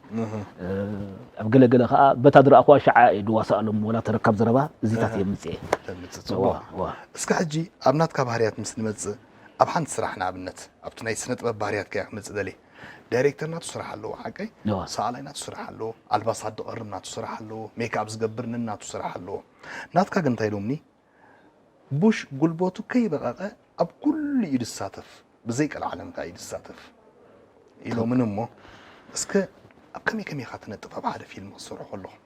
ኣብ ገለገለ ከዓ በታ ዝረኣኹዋ ሸዓ እየ ድዋሳኣሎም ወላ ተረካብ ዘረባ እዚታት እየ ምፅእ እየ ተምፅእ ፅቡቅ እስከ ሕጂ ኣብ ናትካ ባህርያት ምስ ንመፅእ ኣብ ሓንቲ ስራሕ ንኣብነት ኣብቲ ናይ ስነ ጥበብ ባህርያትካ እየ ክመፅእ ደልየ ዳይሬክተር ናቱ ስራሕ ኣለዎ ሓቀይ እዋ። ሰኣላይ ናቱ ስራሕ ኣለዎ ኣልባሳት ድቐርም ናቱ ስራሕ ኣለዎ ሜክኣፕ ዝገብር ነናቱ ስራሕ ኣለዎ ናትካ ግን እንታይ ኢሎምኒ ቡሽ ጉልበቱ ከይበቐቐ ኣብ ኩሉ እዩ ዝሳተፍ ብዘይ ቀልዓለም ከኣ እዩ ዝሳተፍ ኢሎምን እሞ እስከ ኣብ ከመይ ከመይ ኢኻ ትነጥፍ ኣብ ሓደ ፊልም ክሰርሑ ከለኹም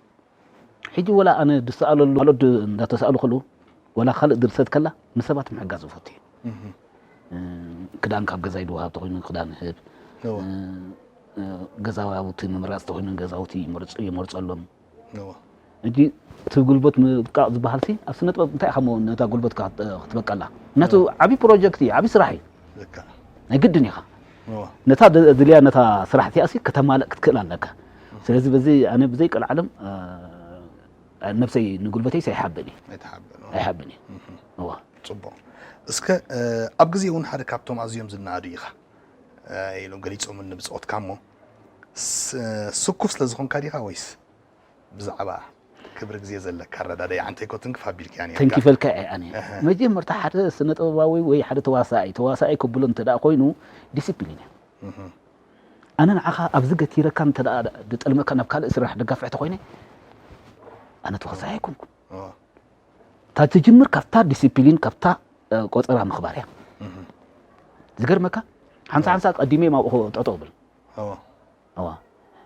ሕጂ ወላ ኣነ ዝሰኣለሉ ካልኦት ድ- እንዳተሰኣሉ ከለዉ ወላ ካልእ ድርሰት ከላ ንሰባት ምሕጋዝ ዝፈቱ እዩ ክዳን ካብ ገዛይ ድወሃብ ተኮይኑ ክዳን ህብ እዋ ገዛውቲ ምምራፅ ተኮይኑ ገዛውቲ ይመርፁ- ይመርፀሎም እዋ እንጂ እቲ ጉልበት ምብቃቕ ዝበሃል ሲ ኣብ ስነ ጥበብ እንታይ ኢኻ እሞ ነታ ጉልበትካ ክት- ክትበቀላ ምክንያቱ ዓብዪ ፕሮጀክት እዩ ዓብዪ ስራሕ እዩ ልክዕ ናይ ግድን ኢኻ እዋ ነታ ድ- ድልያ ነታ ስራሕ እቲኣ ሲ ከተማልእ ክትክእል ኣለካ ስለዚ በዚ ኣነ ብዘይ ቀልዓለም ነብሰይ ንጉልበተይስ ኣይሓብን እዩ ኣይትሓብን እዋ ኣይሓብን እዩ እዋ ፅቡቅ እስከ ኣብ ግዜ እውን ሓደ ካብቶም ኣዝዮም ዝነኣዱ ኢኻ ኢሎም ገሊፆምኒ ብፆትካ እሞ ስኩፍ ስለ ዝኾንካ ዲኻ ወይስ ብዛዕባ ክብሪ ግዜ ዘለካ ኣረዳዳይ ዓንተይ ኮትንክፍ ኣቢልክያ ነርካ ተንኪፈልካ እየ ኣነ መጀመርታ ሓደ ስነ ጥበባዊ ወይ ሓደ ተዋሳኣይ ተዋሳኣይ ክብሎ እንተ ደኣ ኮይኑ ዲስፕሊን እየ ኣነ ንዓኻ ኣብዚ ገቲረካ እንተ ደኣ ድጠልመካ ናብ ካልእ ስራሕ ደጋፍዕ ተኮይነ ኣነ ተዋሳኣይ ኣይኮንኩን እዋ እታ ትጅምር ካብታ ዲስፕሊን ካብታ ቆፀራ ምኽባር እያ ዝገርመካ ሓንሳ ሓንሳ ቀዲመ ማብኡ ጠጠው ብል እዋ እዋ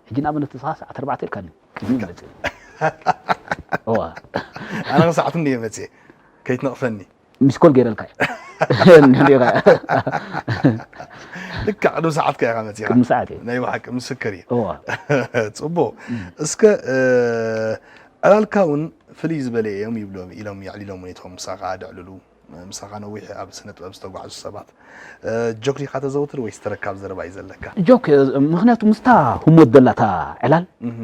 ሕጂ ንኣብነት ንስኻ ሰዓት ኣርባዕተ ኢልካኒ ቅድሚ መፅእ እዋ ኣነ ሰዓት እንድየ መፅእ ከይትነቕፈኒ ሚስኮል ገይረልካ እየ ልክዕ ቅድሚ ሰዓትካ ኢኻ መፂኻ ቅድሚ ሰዓት እየ ናይ ብሓቂ ምስክር እዩ እዋ ፅቡቅ እስከ ዕላልካ እውን ፍልይ ዝበለ እዮም ይብሎም ኢሎም የዕሊሎም እውን እቶም ምሳኻ ደዕልሉ። ምሳኻ ነዊሕ ኣብ ስነ ጥበብ ዝተጓዕዙ ሰባት። እ፣ ጆክ ዲኻ ተዘውትር ወይስ ተረካብ ዘረባ እዩ ዘለካ? ጆክ፣ ምኽንያቱ ምስታ ህሞት ዘላታ ዕላል እህ፣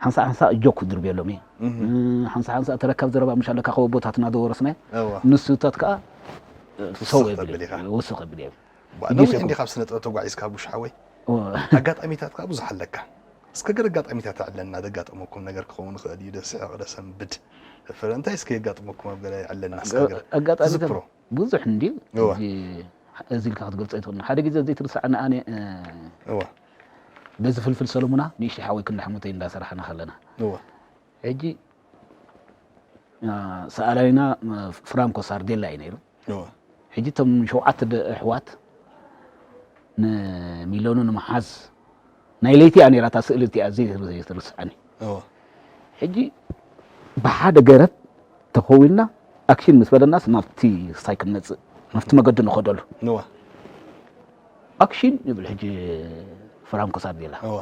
ሓንሳእ ሓንሳእ ጆክ ድርብየሎም እየ። እህ። ሓንሳእ ሓንሳእ ተረካብ ዘረባ ምሽ ኣለካ ከወቦታት እናዘወረስናዮ። እዋ። ንሱታት ከዓ ትውስኽ ሰው የብል ተብል ኢኻ። እየ፣ ውስኽ የብል እየ። ባ-፣ ግዜ ነዊሕ ሰው። እንዲኻ ኣብ ስነ ጥበብ ተጓዒዝካ ቡሽ ሓወይ? እዋ። ኣጋጣሚታት ከዓ ብዙሕ ኣለካ። እስከ ገለ ኣጋጣሚታት ኣዕለና፣ ዘጋጠመኩም ነገር ክኸውን ይኽእል እዩ፣ ደስሕቕ፣ ደሰንብድ። ፍረ እንታይ እስከ የጋጥመኩም ኣብ ገለ ኣዕለና እስከ ኣጋ-፣ ገለ ኣጋጣሚታት ትዝክሮ? ብዙሕ እንድዩ። እዋ። ሕጂ እዚ ኢልካ ክትገልጾ ኣይትኽእልን። ሓደ ግዜ ዘይትርስዓኒ ኣነ፣ እ፣ እዋ። በዚ ፍልፍል ሰለሙና ንእሽተይ ሓወይ ክንዳሕሙተይ እንዳሰራሕና ከለና። እዋ። ሕጂ፣ እ፣ ሰኣላይና፣ እ፣ ፍራንኮ ሳርዴላ እዩ ነይሩ። እዋ። ሕጂ እቶም ሸውዓተ ደ-፣ ኣሕዋት ንሚለኑ ንምሓዝ ናይ ለይቲ እያ ነይራ እታ ስእሊ እቲኣ ዘይትር-፣ ዘይትርስዓኒ። እዋ። ሕጂ ብሓደ ገረብ ተኸዊልና ኣክሽን ምስ በለናስ ናብቲ ሳይ ክንመጽእ፣ ናብቲ መገዲ ንኸደሉ። እዋ። ኣክሽን ይብል ሕጂ ፍራንኮ ሳርዴላ። እዋ።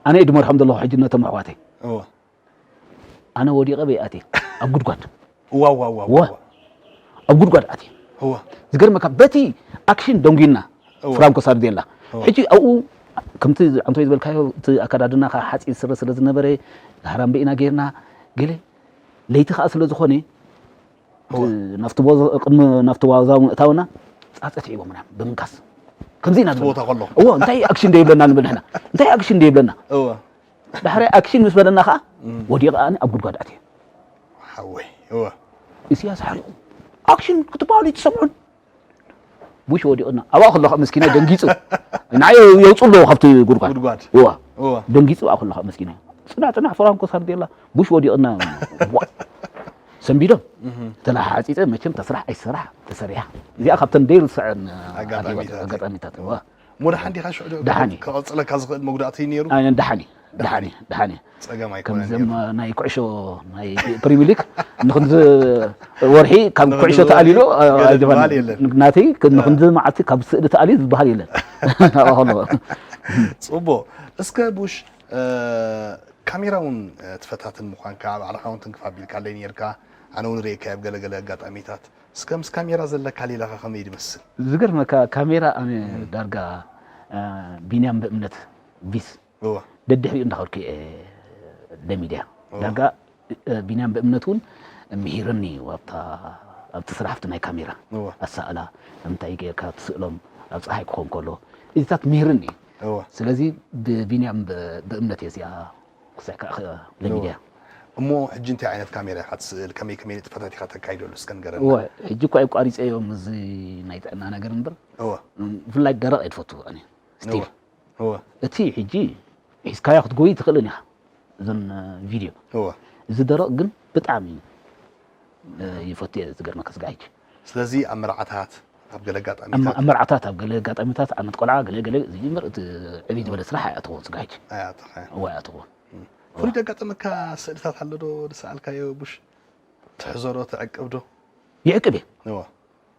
ኣነ እየ ድመርሖም ዘለኹ ሕጂ ነቶም ኣሕዋተይ። እዋ። ኣነ ወዲቐ በይ ኣትየ ኣብ ጉድጓድ። እዋ፣ እዋ፣ እዋ፣ እዋ። እዋ። ኣብ ጉድጓድ ኣትየ። እዋ። ዝገርመካ በቲ ኣክሽን ደንጉይና እዋ። ፍራንኮ ሳርዴላ። እዋ። ሕጂ ኣብኡ ከምቲ ዓንቶይ ዝበልካዮ እቲ ኣከዳድናኻ ሓፂር ስረ ስለ ዝነበረ ሃራምበኢና ጌርና ገለ ለይቲ ከዓ ስለ ዝኾነ እዋ። እቲ ናብቲ ቦ-፣ ቅድሚ ናብቲ ዋዛ ምእታውና ፃፀት ሒቦምና ብምንካስ ከምዚ ኢና እቲ ቦታ ከሎ። እዎ፣ እንታይ ኣክሽን ደይብለና ንብል ንሕና? እንታይ ኣክሽን ደይብለና? እዋ። ዳሕራይ ኣክሽን ምስ በለና ከዓ እም። ወዲቐ ኣነ ኣብ ጉድጓድ ኣትየ። ሓወይ፣ እወ። ኢሳያስ ሓሪቑ፣ ኣክሽን ክትበሃሉ ኣይትሰምዑን። ቡሽ ወዲቕና። ኣብኣ ከሎ ከዓ መስኪናይ ደንጊጹ። ንዓይ የውፅኡ ኣለዉ ካብቲ ጉድጓድ። ጉድጓድ። እወ። እወ። ደንጊጹ ኣብኣ ከሎ ከዓ መስኪናይ። ጽናሕ፣ ጽናሕ፣ ፍራንኮ ሳርዴላ፣ ቡሽ ወዲቕና። ዋ። ሰንቢዶም። እህ። ተለሓሓፂፀ፣ መቸም ተስራሕ ኣይሰራሕ፣ ተሰሪሓ። እዚኣ ካብተን ደይርስዐን ኣጋጣሚታት። ኣጋጣሚታት። እወ። እሞ ደሓን ዲኻ ሽዑ ዶ? ደሓን እዩ። ክቐጽለካ ዝኽእል መጉዳእቲ ነይሩ? ኣይ፣ ደሓን እዩ። ደሓን እዩ። ደሓን እዩ። ጸገም ኣይኮነን ከምዘም ነይሩ። ናይ ኩዕሾ፣ ናይ ፕሪሚየር ሊግ ንኽንዚ ወርሒ ካብ ንኽንዲ ኩዕሾ ወርሒ ተኣሊሉ፣ አ፣ ገለ ኣይገባን። ዝበሃል የለን። ናተይ ክ-፣ አ። ንኽንዲ መዓልቲ ካብ ስእሊ ተኣልዩ ዝበሃል የለን። ኣኸሎ። ጽቡቕ። እስከ ቡሽ፣ እ፣ ካሜራ እውን፣ እ፣ ትፈታትን ምዃንካ፣ ባዕልኻ እውን ትንክፍ ኣቢልካለይ ነይርካ። ኣነ እውን ርእየካዮ ኣብ ገለ ገለ ኣጋጣሚታት። እስከ ምስ ካሜራ ዘለካ ሌላኻ ከመይ ድመስል? ዝገርመካ፣ ካሜራ ኣነ እም። ዳርጋ፣ እ፣ ቢንያም በእምነት ቪስ እወ። ደድሕሪኡ እንዳኸድኩ እየ ለሚድያ። እወ። ዳርጋ፣ እ፣ ቢንያም በእምነት እውን ምሂርኒ እዩ ኣብታ፣ ኣብቲ ስራሕ ኣብቲ ናይ ካሜራ። እወ። ኣሳእላ፣ እንታይ ጌርካ ትስእሎም፣ ኣብ ፀሓይ ክኾን ከሎ፣ እዚታት ምሂርኒ እዩ። እወ። ስለዚ ብቢንያም በ-፣ በእምነት እየ እዚኣ ክስዕካ እኽእል ለሚድያ። እወ። እሞ ሕጂ እንታይ ዓይነት ካሜራ ኢኻ ትስእል? ከመይ ከመይ ንጥፈታት ኢኻ ተካይደሉ? እስከ ንገረና። እወ፣ ሕጂ እኳ ኣቋሪፀ እዮም እዚ ናይ ጥዕና ነገር እምበር። እወ። ብፍላይ ደረቕ እየ ዝፈቱ ኣነ። ስቲል። እወ። እወ። እቲ ሕጂ ሒዝካዮ ክትጎይ ትኽእልን ኢኻ፣ እዘን፣ እ፣ ቪድዮ። እወ። እዚ ደረቕ ግን ብጣዕሚ፣ እ፣ ይፈቱ እየ፣ ዝገርመካ ስጋዕ ሕጂ። ስለዚ ኣብ መርዓታት፣ ኣብ ገለ ኣብ መ-፣ ኣጋጣሚታት ኣብ መርዓታት፣ ኣብ ገለ ኣጋጣሚታት፣ ዓመት ቆልዓ፣ ገለ ገለ፣ እዚ እምበር እቲ ዕብይ ዝበለ ስራሕ ኣይኣተኽዎን ስጋዕ ሕጂ። ኣይኣተኸ። እወ፣ ኣይኣተኽዎን። እም። እወ። ፍሉይ ዘጋጠመካ ስእልታት ኣሎ ዶ ዝሰኣልካዮ ቡሽ? ትሕዞ ዶ፣ ትዕቅብ ዶ? ይዕቅብ እየ። እወ።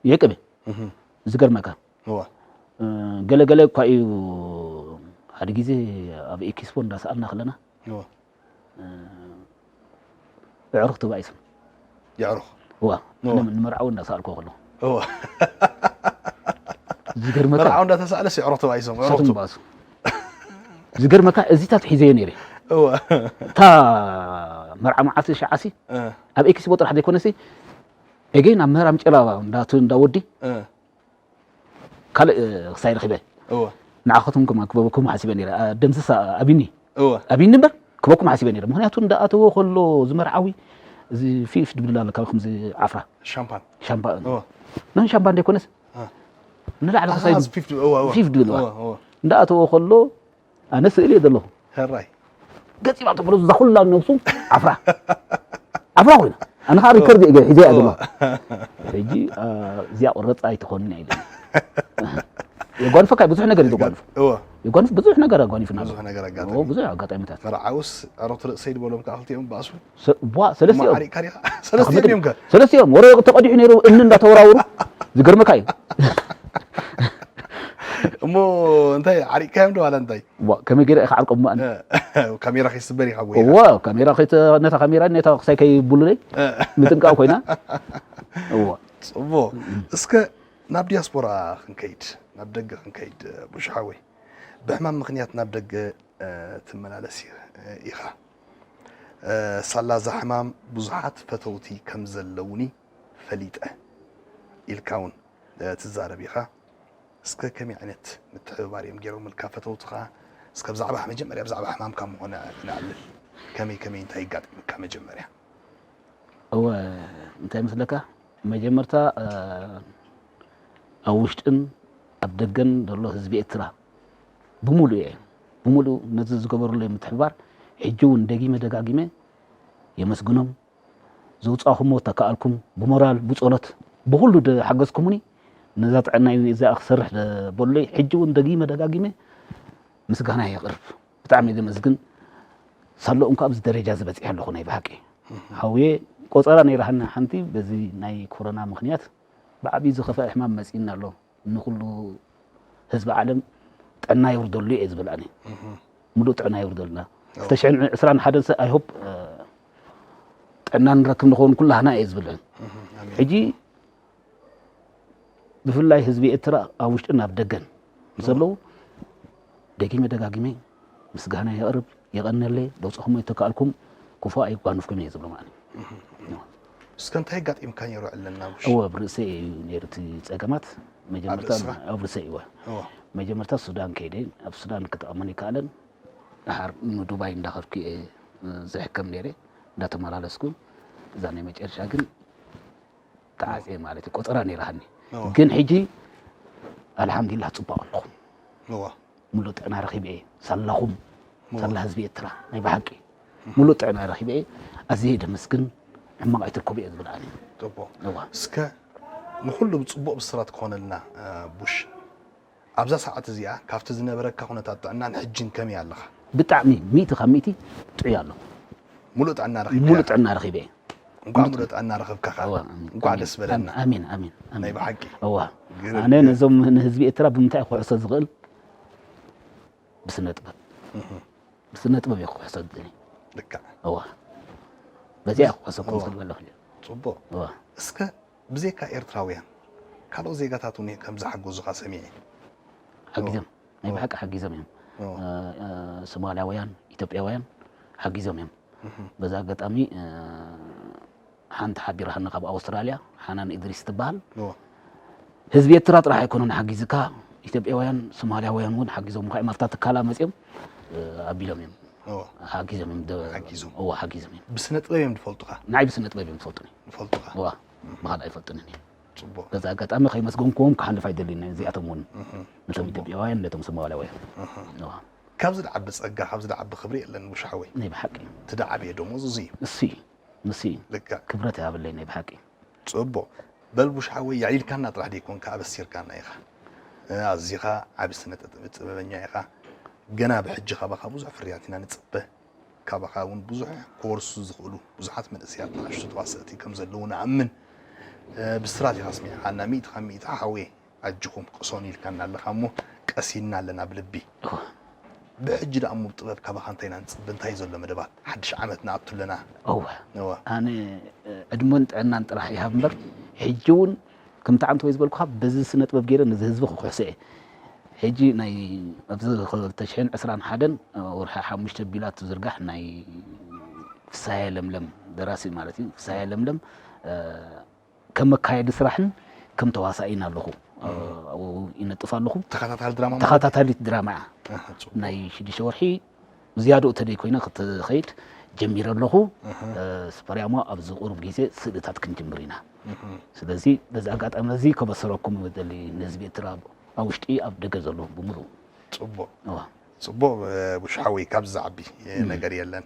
ይዕቅብ እየ። እህ። ዝገርመካ። እወ። እ፣ ገለ ገለ እኳ እዩ፣ ሓደ ግዜ ኣብ ኤክስፖ እንዳሰኣልና ከለና፣ እወ። እ፣ ኣዕሩኽ ተባኢሶም። የዕሩኽ? እወ። እወ። ኣነ ንመርዓዊ እንዳሰኣልኩ ከለኹ። እወ። ዝገርመካ። መርዓዊ እንዳተሳእለስ የዕሩኽ ተባኢሶም፣ ንሳቶም ኣዕሩኽቱ። ባሱ። ዝገርመካ፣ እዚታት ሒዘዮ ነይረ። እወ። እታ መርዓ መዓልቲ ሸዓሲ፣ እ። ኣብ ኤክስፖ ጥራሕ ዘይኮነሲ፣ ኤገይን ኣብ ምህራም ጨላባ እንዳቱ እንዳወዲ፣ እ። ካልእ፣ እ፣ ክሳይ ረኺበ። እወ። ንዓኻትኩም ክበኩም ሓሲበ ነይረ። ኣ፣ ደምስሳ፣ ኣቢኒ። እወ። ኣቢኒ እምበር፣ ክበኩም ሓሲበ ነይረ። ምኽንያቱ እንዳኣተወ ከሎ ዝመርዓዊ፣ እዚ ፊፍ ድብል ኣለካ፣ ከምዚ ዓፍራ። ሻምፓን። ሻምፓን። እወ። ነን ሻምፓን ደይኮነስ፣ እ። ንላዕሊ ኣሃ፣ ክሳይ እዚ ፊፍ ድብል፣ እወ፣ እወ። ፊፍ ድብል፣ እወ፣ እወ። እወ። እንዳኣተወ ከሎ፣ ኣነ ስእሊ እየ ዘለኹ። ሕራይ። ገጺ ባዕቶ ብሎ እዛ ኩላ ነብሱ ዓፍራ። ዓፍራ ኮይና። ኣነ ኸዓ ሪከርድ እየ ሒዘ እያ ዘለኹ። እወ። ሕጂ፣ አ፣ እዚኣ ቁረጻ ኣይትኾንን እያ ኢለኒ። የጓንፈካ ብዙሕ ነገር እዩ ዘጓንፍ። እወ። የጓንፍ ብዙሕ ነገር ኣጓኒፍና ኣሎ። ብዙሕ ነገር ኣጋጠመ። እወ፣ ብዙሕ ኣጋጣሚታት። መርዓውስ ዕሮት ርእሰይ ዝበሎም ከዓ ክልቲኦም ባእሱ። ሰ-፣ ቧ፣ ሰለስቲኦም። እሞ ሓሪቕካ ዲኻ? ሰለስቲኦም እዮም ከ? ሰለስቲኦም። ወረ ተቐዲሑ ነይሩ፣ እምኒ እንዳተወራወሩ። ዝገርመካ እዩ። እሞ እንታይ ዓሪቅካዮም ዶ ዋላ እንታይ? ዋ ከመይ ገይረ ኢኻ ዓርቆም ማን ካሜራ ከይስበር ኢኻ ወይ? እዋ ካሜራ ከይተ ነታ ካሜራ ነታ ክሳይ ከይቡሉለይ ምጥንቃቕ ኮይና። እዋ ጽቡቕ። እስከ ናብ ዲያስፖራ ክንከይድ፣ ናብ ደገ ክንከይድ፣ ቡሽ ሓወይ፣ ብሕማም ምኽንያት ናብ ደገ ትመላለስ ኢኻ። ሳላ እዛ ሕማም ብዙሓት ፈተውቲ ከም ዘለውኒ ፈሊጠ ኢልካ እውን ትዛረብ ኢኻ። እስከ ከመይ ዓይነት ምትሕብባር እዮም ገይሮምልካ ፈተውትኻ? እስከ ብዛዕባ መጀመርያ ብዛዕባ ሕማምካ ምኾነ ክነዕልል፣ ከመይ ከመይ እንታይ ይጋጥምካ መጀመርያ? እወ እንታይ መስለካ መጀመርታ ኣብ ውሽጥን ኣብ ደገን ዘሎ ህዝቢ ኤርትራ ብምሉእ እየ ብምሉእ ነዚ ዝገበሩለይ ምትሕብባር ሕጂ እውን ደጊመ ደጋጊመ የመስግኖም። ዘውፃእኹሞ ተከኣልኩም ብሞራል ብፀሎት ብኩሉ ሓገዝኩምኒ። ነዛ ጥዕናይ እዚኣ ክሰርሕ በሉለይ ሕጂ እውን ደጊመ ደጋጊመ ምስጋና የቕርብ። ብጣዕሚ ዘመስግን። ሳሎ እንኳ ኣብዚ ደረጃ ዝበፅሐ ኣለኹ ናይ ብሓቂ ሓውየ። ቆፀራ ነይራሃና ሓንቲ በዚ ናይ ኮሮና ምክንያት ብዓብዩ ዝኸፈአ ሕማም መፂእና ኣሎ። ንኩሉ ህዝቢ ዓለም ጥዕና የውርደሉ እየ ዝብል ኣነ። ሙሉእ ጥዕና የውርደልና። ክልተ ሽሕን ዕስራን ሓደን ሰ I hope ጥዕና ንረክብ ንኸውን ኩላህና እየ ዝብል። ሕጂ ብፍላይ ህዝቢ ኤርትራ ኣብ ውሽጥን ኣብ ደገን ዘለዉ ደጊመ ደጋጊመ ምስጋና የቕርብ። የቐነለይ ደውፅኹም ይተካልኩም ክፉ ኣይጓንፍኩም እየ ዝብሎ ማለት እዩ። እስከ እንታይ ኣጋጢምካ ነይሩ ዕለና ውሽ እወ ኣብ ርእሰይ እዩ ነይሩ እቲ ፀገማት። መጀመርታ ርእስኻ? ኣብ ርእሰይ እወ እወ መጀመርታ ሱዳን ከይደ ኣብ ሱዳን ክጠቕመን ይከኣለን። ድሓር ንዱባይ እንዳኸድኩ እየ ዝሕከም ነይረ እንዳተመላለስኩ። እዛ ናይ መጨረሻ ግን ተዓፅየ ማለት እዩ። ቆፀራ ነይራሃኒ እወ ግን ሕጂ ኣልሓምዱሊላህ ፅቡቅ ኣለኹ። እወ ሙሉእ ጥዕና ረኺበ እየ። ሳላኹም እወ ሳላ ህዝቢ ኤርትራ ናይ ብሓቂ ሙሉእ ጥዕና ረኺበ እየ። ኣዝየ ደመስግን። ሕማቕ ኣይትርከቡ እየ ዝብል ኣነ። ጽቡቕ እዋ እስከ ንኹሉ ብጽቡቕ ብስራት ክኾነልና ቡሽ ኣብዛ ሰዓት እዚኣ ካብቲ ዝነበረካ ኩነታት ጥዕናን ሕጅን ከመይ ኣለኻ? ብጣዕሚ ሚእቲ ካብ ሚእቲ ጥዑይ ኣሎ። ሙሉእ ጥዕና ረኺብካ ሙሉእ ጥዕና ረኺበ እየ። እንኳዕ ሙሉእ ጥዕና ረኸብካ እዋ እንኳዕ ደስ በለና። ኣሜን ኣሜን ኣሜን። ናይ ብሓቂ እዋ ግን ኣነ ነዞም ንህዝቢ ኤርትራ ብምንታይ ክሕሶ ዝኽእል ብስነ ጥበብ ብስነ ጥበብ እየ ክሕሶ ዝደሊ። ልክዕ እዋ በዚኣ ክሕሶ ክኽእል ኣለኹ። ጽቡቕ። እዋ እስከ ብዘይካ ኤርትራውያን ካልኦት ዜጋታት እውን ከም ዝሓገዙኻ ሰሚዐ። ሓጊዞም ናይ ብሓቂ ሓጊዞም እዮም። እዎ። ሶማልያውያን ኢትዮጵያውያን ሓጊዞም እዮም። በዛ ኣጋጣሚ ሓንቲ ሓቢራሃኒ ካብ ኣውስትራልያ ሓናን እድሪስ ትበሃል። እዎ። ህዝቢ ኤርትራ ጥራሕ ኣይኮነን ሓጊዝካ ኢትዮጵያውያን ሶማልያውያን እውን ሓጊዞም ካ ኣብታ ትካላ መፅኦም ኣቢሎም እዮም እዎ። ሓጊዞም እዮም ደ- ሓጊዞም። እዎ ሓጊዞም እዮም። ብስነ ጥበብ እዮም ዝፈልጡኻ ንዓይ ብስነ ጥበብ እዮም ዝፈልጡኒ። ዝፈልጡኻ እዋ ብኻልእ ኣይፈልጡንን እዮም። ጽቡቕ። በዛ ኣጋጣሚ ከይመስገንኩዎም ክሓልፍ ኣይደልን እዚኣቶም እውን ነቶም ኢትዮጵያውያን ነቶም ሶማልያውያን። እዋ ካብዚ ዝዓቢ ጸጋ ካብዚ ዝዓቢ ክብሪ የለን ውሽ ሓወይ። ናይ ብሓቂ እቲ ዝዓበየ ደሞዝ እዚ እዩ። እሱ እዩ ንሱ እዩ ልክዕ ክብረት ይሃበለይ ናይ ብሓቂ። ጽቡቕ። በል ቡሽ ሓወይ የዕሊልካና ጥራሕ ደይኮንካ ኣበሲርካና ኢኻ። ኣዚኻ ዓቢ ስነ ጥበበኛ ኢኻ። ገና ብሕጂ ካባኻ ብዙሕ ፍርያት ኢና ንጽበ። ካባኻ እውን ብዙሕ ክወርሱ ዝኽእሉ ብዙሓት መንእሰያት ንኣሽቱ ተዋሰእቲ ከም ዘለዉ ንኣምን። ብስራት ኢኻ ኣስሚዕኻና ሚእቲ ካብ ሚእቲ ሓወይ ኣጅኹም ቅሰኑ ኢልካና ኣለኻ እሞ ቀሲንና ኣለና ብልቢ። ብሕጂ ደኣ እሞ ብጥበብ ካባኻ እንታይ ኢና ንጽበ እንታይ ዘሎ መደባት ሓድሽ ዓመት ንኣቱ ኣለና። እወ እወ ኣነ ዕድመን ጥዕናን ጥራሕ ይሃብ እምበር ሕጂ እውን ከምቲ ዓንተወይ ዝበልኩኻ በዚ ስነ ጥበብ ገይረ ነዚ ህዝቢ ክኩሕሶ እየ። ሕጂ ናይ ኣብዚ ክልተ ሽሕን ዕስራን ሓደን ወርሒ ሓሙሽተ ቢላ ትዝርጋሕ ናይ ፍስሃየ ለምለም ደራሲ ማለት እዩ ፍስሃየ ለምለም ከም መካየዲ ስራሕን ከም ተዋሳኢን ኣለኹ። ኣብኡ ይነጥፍ ኣለኹ። ተኸታታሊ ድራማ ማለት ተኸታታሊት ድራማ እያ። ኣህ፣ ጽቡቕ። ናይ ሽዱሽተ ወርሒ ዝያድኡ ተደይ ኮይነ ክትኸይድ ጀሚረ ኣለኹ። ስፐርያሞ ኣብዚ ቁሩብ ግዜ ስእልታት ክንጅምር ኢና። ስለዚ በዚ ኣጋጣሚ እዚ ከበሰረኩም ደሊ ንህዝቢ ኤርትራ ኣብ ውሽጢ ኣብ ደገ ዘለኹም ብምሉእ ጽቡቕ እዋ ጽቡቕ። ቡሽ ሓወይ ካብዚ ዝዓቢ ነገር የለን